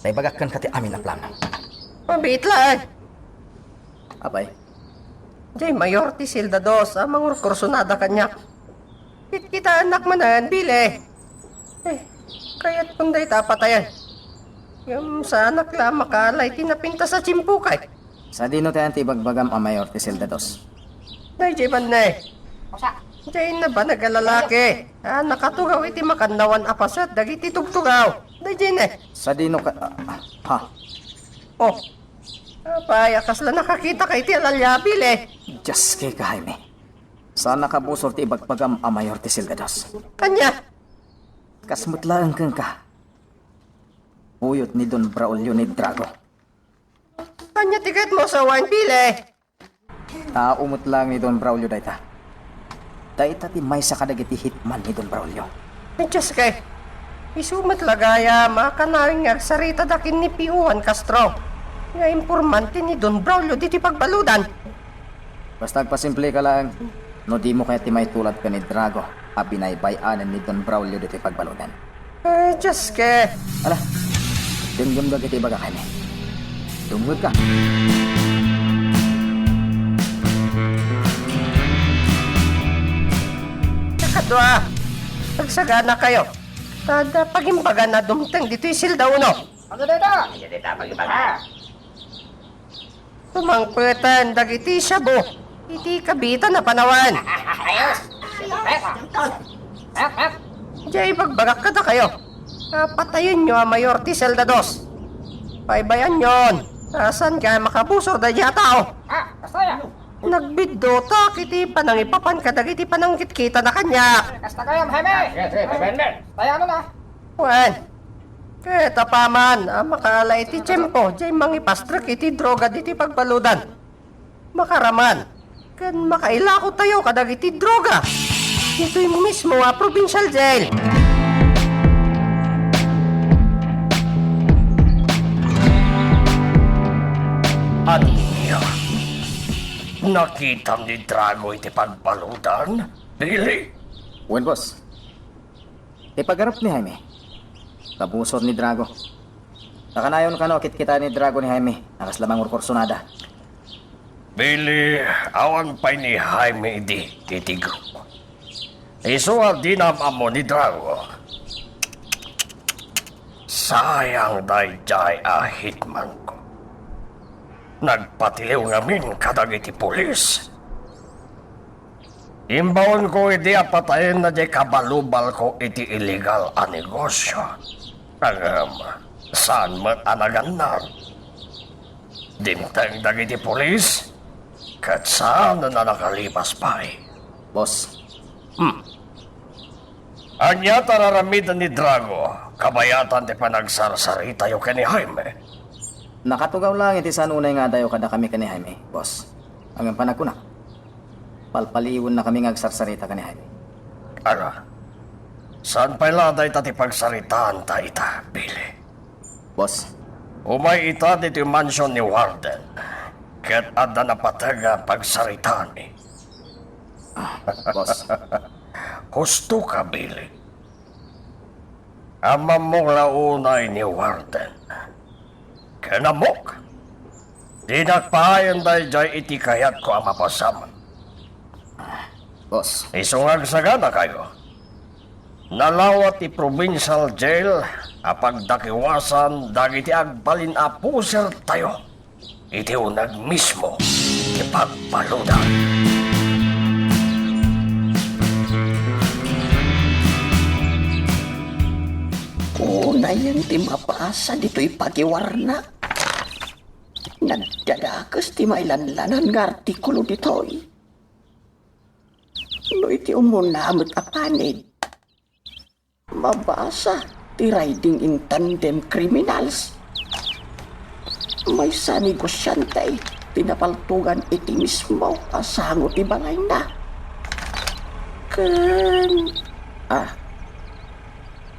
Ta ibagak kenka ti amin a plano. Mabiit laeng. Apay? Diay mayor ti selda dos a mangurkursonada kaniak. Kitkitaennak manen, Billy. Eh, kayatkon dayta a patayen. Ngem saanak la a makaala iti napintas a tiempo kay. Sadino tayan ti ibagbagam a mayor ti selda dos? Daydiay man ne. Diay nabanag a lalaki a nakatugaw iti makannawan a paset dagiti tugtugaw. Daydiay ne. Sadino ka, ah, ha? Oh. Apay, a kasla nakakitaka iti alalya, Billy? Dios kay ka, Jaime. Saan a kabusor ti ibagbagam a mayor ti selda dos. Ania? Kas met laeng kenka. Buyot ni Don Braulio ni Drago. Ania ti kayatmo a sawen, Billy? Tao met laeng ni Don Braulio dayta. Dayta ti maysa kadagiti hitman ni Don Braulio. Ay, Dios kay, isu met la gayam a kanayon nga agsaritada ken ni P O Juan Castro nga impormante ni Don Braulio ditoy pagbaludan. Basta agpasimpleka laeng, no dimo kayat ti maitulad ken ni Drago a binaybay-anen ni Don Braulio ditoy pagbaludan. Ay, Dios kay. Ala, dengngem dagiti ibagak, Jaime. Dumngegka. Ikadua, agsaganakayo. Ta adda pagimbagan a dumteng ditoy selda uno. Ano dayta? Ano dayta pagimbagan? Sumangpeten dagiti shabu iti kabiitan a panawen. Ayos! Hep, hep, hep. Diay ibagbagak kadakayo a patayenyo a mayor ti selda dos. Baybayanyon, ta saan nga makabusor daydiay a tao. Ah, kasta ya. Nagbiddutak iti panangipapan kadagiti panangkitkitana kaniak. Kasta kayam, Jaime. Yes, yes, yes. Tayo, ano na? Wen, ket apaman a makaala iti tiempo diay mangipastrek iti droga ditoy pagbaludan, makaraman ken makailako tayo kadagiti droga ditoy mismo a provincial jail. Ania? Nakitam ni Drago iti pagbaludan, Billy? Wen, boss. Ti paggarup ni Jaime, kabusor ni Drago. Nakanayon kano kitkitaen ni Drago ni Jaime, a kasla mangurkursonada. Billy, awan pay ni Jaime idi iti grupo. Isu a dinam-ammo ni Drago. Sayang daydiay a hitmanko. Nagpatiliw ngamin kadagiti pulis. Imbaonko idi a patayenna diay kabalubalko iti illegal a negosio. Ngem, saan met a nagannan. Dimteng dagiti pulis, ket saan a nakalibas pay. Boss. Hmm. Ania ti ar-aramiden ni Drago, kabayatan ti panagsarsaritayo ken ni Jaime? Nakatugaw laeng iti saan unay nga adayo kadakami ken ni Jaime, boss. Ngem panagkunak, palpaliwennakami nga agsarsarita ken ni Jaime. Ala, saan pay la dayta ti pagsaritaanta ita, Billy? Boss. Umay ita ditoy mansion ni Warden, ket adda napateg a pagsaritaanmi. Ah, boss. Husto ka, Billy. Ammok la unay ni Warden. Ken ammok, dinak paayen daydiay iti kayatko a mapasamak. Boss. Isu nga agsaganakayo, nalawa ti provincial jail a pagdakewasan dagiti agbalin a pusertayo iti uneg mismo ti pagbaludan. Unayen ti mabasa ditoy pagiwarna. Nagdadakes ti mailanlanan nga artikulo ditoy. No iti umuna met a panid, mabasa ti riding in tandem criminals. Maysa a negosiante ti napaltogan iti mismo a sango ti balayna. Ken, ah,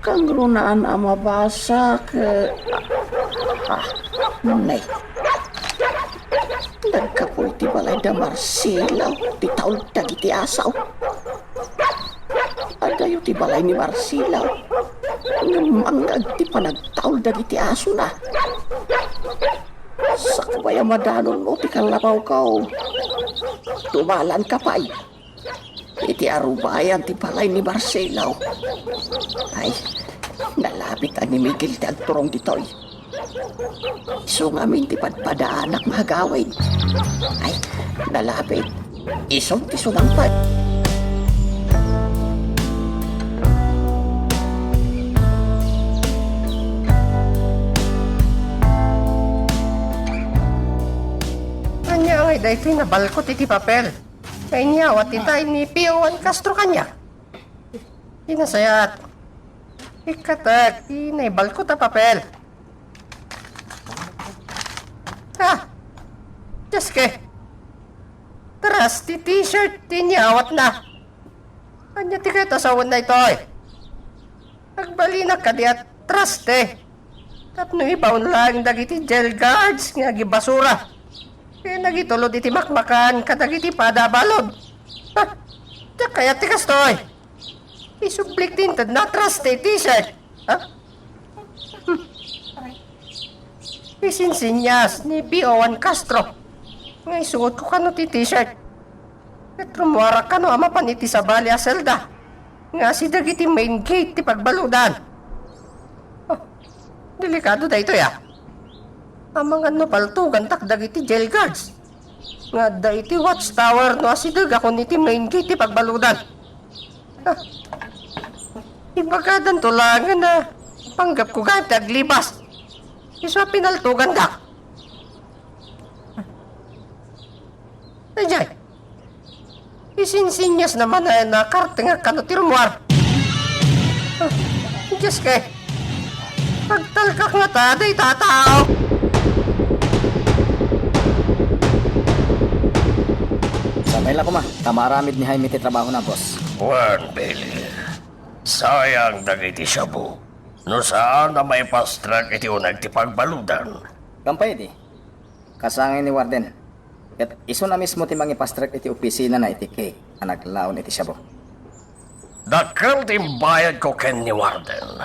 kangrunaan a mabasa ke-, ah, ah, nay. Nagkapuy ti balay da Marcelo ti taul dagiti asaw. Adayo ti balay ni Marcelo. Ngem mangngeg ti panagtaul dagiti asona. Sakbay a madanonmo ti kallabawko. Dumalanka pay iti arubayan ti balay ni Marcelo. Ay, nalabit a ni Miguel ti agturong ditoy. Isu ngamin ti padpadaanak nga agawid. Ay, nalabit. Isu ti sumangpet. Ania ngay daytoy nabalkot iti papel? Kainyawat itay ni Pio Juan Castro kaniak. Ti nasayaat, ikkatek ti naibalkot a papel. Ah! Dios ke! Trusty T-shirt ti inyawatna. Ania ti kayat a sawen daytoy? Agbalinak kadi a trusty tapno ibaon laeng dagiti jail guards nga agibasura ken agitulod iti makmakan kadagiti pada a balud. Ah, diak kayat ti kastoy. Isublik ti intedna a trusty T-shirt. Ah? Hmm. Isinsinsias ni Pio Juan Castro nga isuotko kano ti T-shirt. Ket rummuarak kano a mapan iti sabali a selda nga asideg iti main gate ti pagbaludan. Oh, delikado daytoy, a. Amangan no paltugantak dagiti jail guards nga adda iti watchtower no asidegakon iti main gate ti pagbaludan. Ah, ibagadanto laengen a panggepko gayam ti aglibas. Isu a pinaltugandak. Daydiay, isinsinsiasna manen a kartengek kano ti rummuar. Ah, Dios ke, agtalkak ngata dayta a tao. Sapay la koma ta maaramid ni Jaime ti trabahona, boss. Wen, Billy, sayang dagiti shabu no saan a maipastrak iti uneg ti pagbaludan. Kampay idi. Kasangay ni Warden. Ket isuna mismo ti mangipastrek iti opisinana iti cake a naglaon iti shabu. Dakkel ti imbayadko ken ni Warden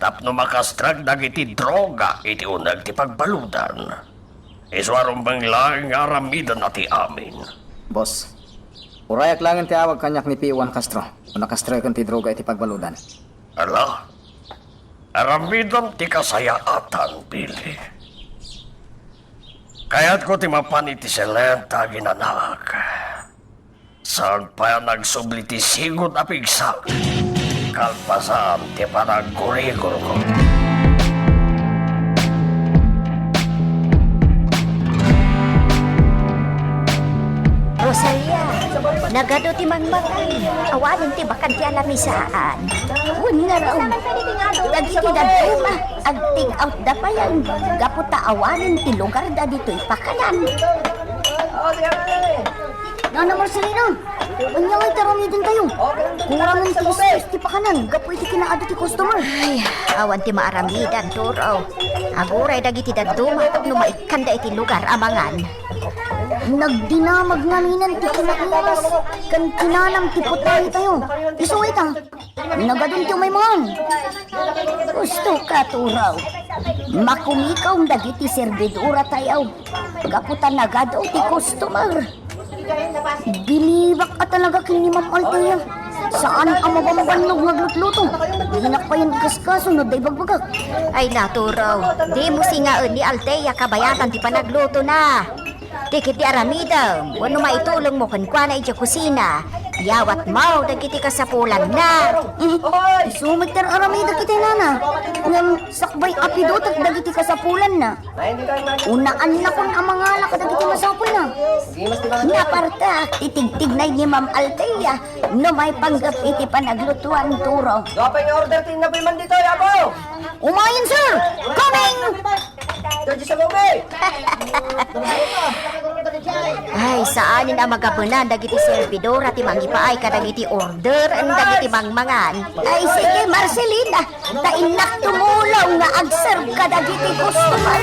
tapno makastrek dagiti droga iti uneg ti pagbaludan. Isu a rumbeng laeng nga aramidenna ti amin. Boss, urayak laengen ti awag kaniak ni P O Juan Castro no nakastreken ti droga iti pagbaludan. Ala, aramidem ti kasayaatan, Billy. Kayatko ti mapan iti selen ta aginanaak. Saan pay a nagsubli ti sigud a pigsa. Kalpasan ti panaggurigurko. Rosalia, nagadu ti mangmangan. Awanen ti bakan ti alamisaan. Wen ngarud, dagiti dadduma, agtik-out da payen, gapu ta awanen ti lugarda ditoy pakanan. Nana Marcelina, ania ngay ti aramidentayo? Kuranen ti stress ti pakanan gapu iti kinaadu ti customer. Ay, awan ti maaramiden, Turo. Aguray dagiti dadduma tapno maikkanda iti lugar a mangan. Nagdinamag ngaminen ti kinairas ken kinanam ti putahe tayo. Isu ita, nagadun ti umay mangan. Gusto ka, Turaw? Makumikaw dagiti servidora tayo. Gapu ta nagadu ti customer. Bilibak a talaga ken ni Ma'am Althea. Saan a mabambannog nga aglutluto. Dinak payen kaskaso no adda ibagbagak. Ay, Turaw, dimo singaen ni Althea kabayatan ti panaglutona. Ti ket ti aramidem wenno maitulongmo kenkuana idiay kusina, yawatmo dagiti kasapulanna. Isu met ti ar-aramidek iti nana, ngem sakbay a pidutek dagiti kasapulanna. Unaannakon a mangala kadagiti masapulna. Napartak ti tigtignay ni Ma'am Althea no maipanggep iti panaglutuan, Turo. Dua pay nga order ti innapuy man ditoy, Apo! Umayen, sir! Coming! Ay, saanen a magapunan dagiti servidora ti mangipaay kadagiti order, dagiti mangmangan. Ay, sige, Marcelina, ta innak tumulong nga agserb kadagiti customer.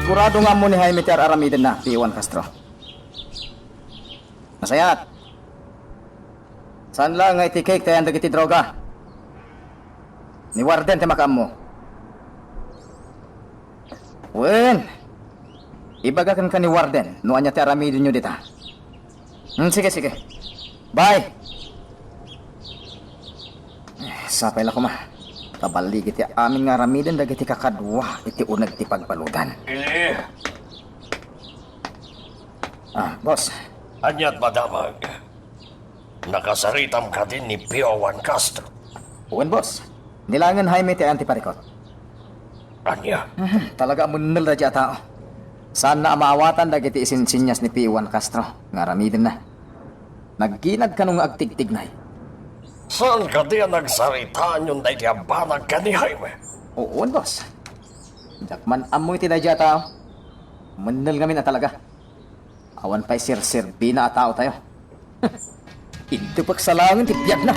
Sigurado nga ammo ni Jaime ti ar-aramidenna, P O Juan Castro. Masayat. Saan laeng nga iti cake ti ayan dagiti droga. Ni Warden ti makaammo. Wen, ibaga kenka ni Warden no ania ti aramidenyo dita. Hmm, sige, sige. Bye. Eh, sapay la koma. Taballigi ti amin nga aramiden dagiti kakadua iti uneg ti pagbaludan. Eh. Ah, boss. Aniat madamag? Nakasaritam kadi ni P O Juan Castro? Wen, boss. Ni laengen Jaime ti ayan ti parikut. Ania? Mhm, talaga a munnel daydiay a tao. Saanna a maawatan dagiti isinsinyas ni P O Juan Castro nga aramidenna. Nagginag kano nga agtigtignay. Saan kadi a nagsaritaanyon daydiay a banag ken ni Jaime? Wen, boss. Diak man ammo iti daydiay a tao. Munnel ngamin a talaga. Awan pay serserbina a tao tayo. Intupek sa laengen ti biagna.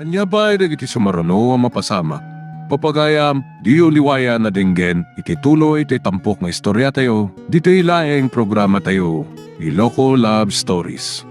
Ania pay dagiti sumaruno a mapasamak? Papagayam, diyo liwayan a denggen iti tuloy ti tampok nga istoriatayo, ditoy laeng programatayo, Iloko Love Stories.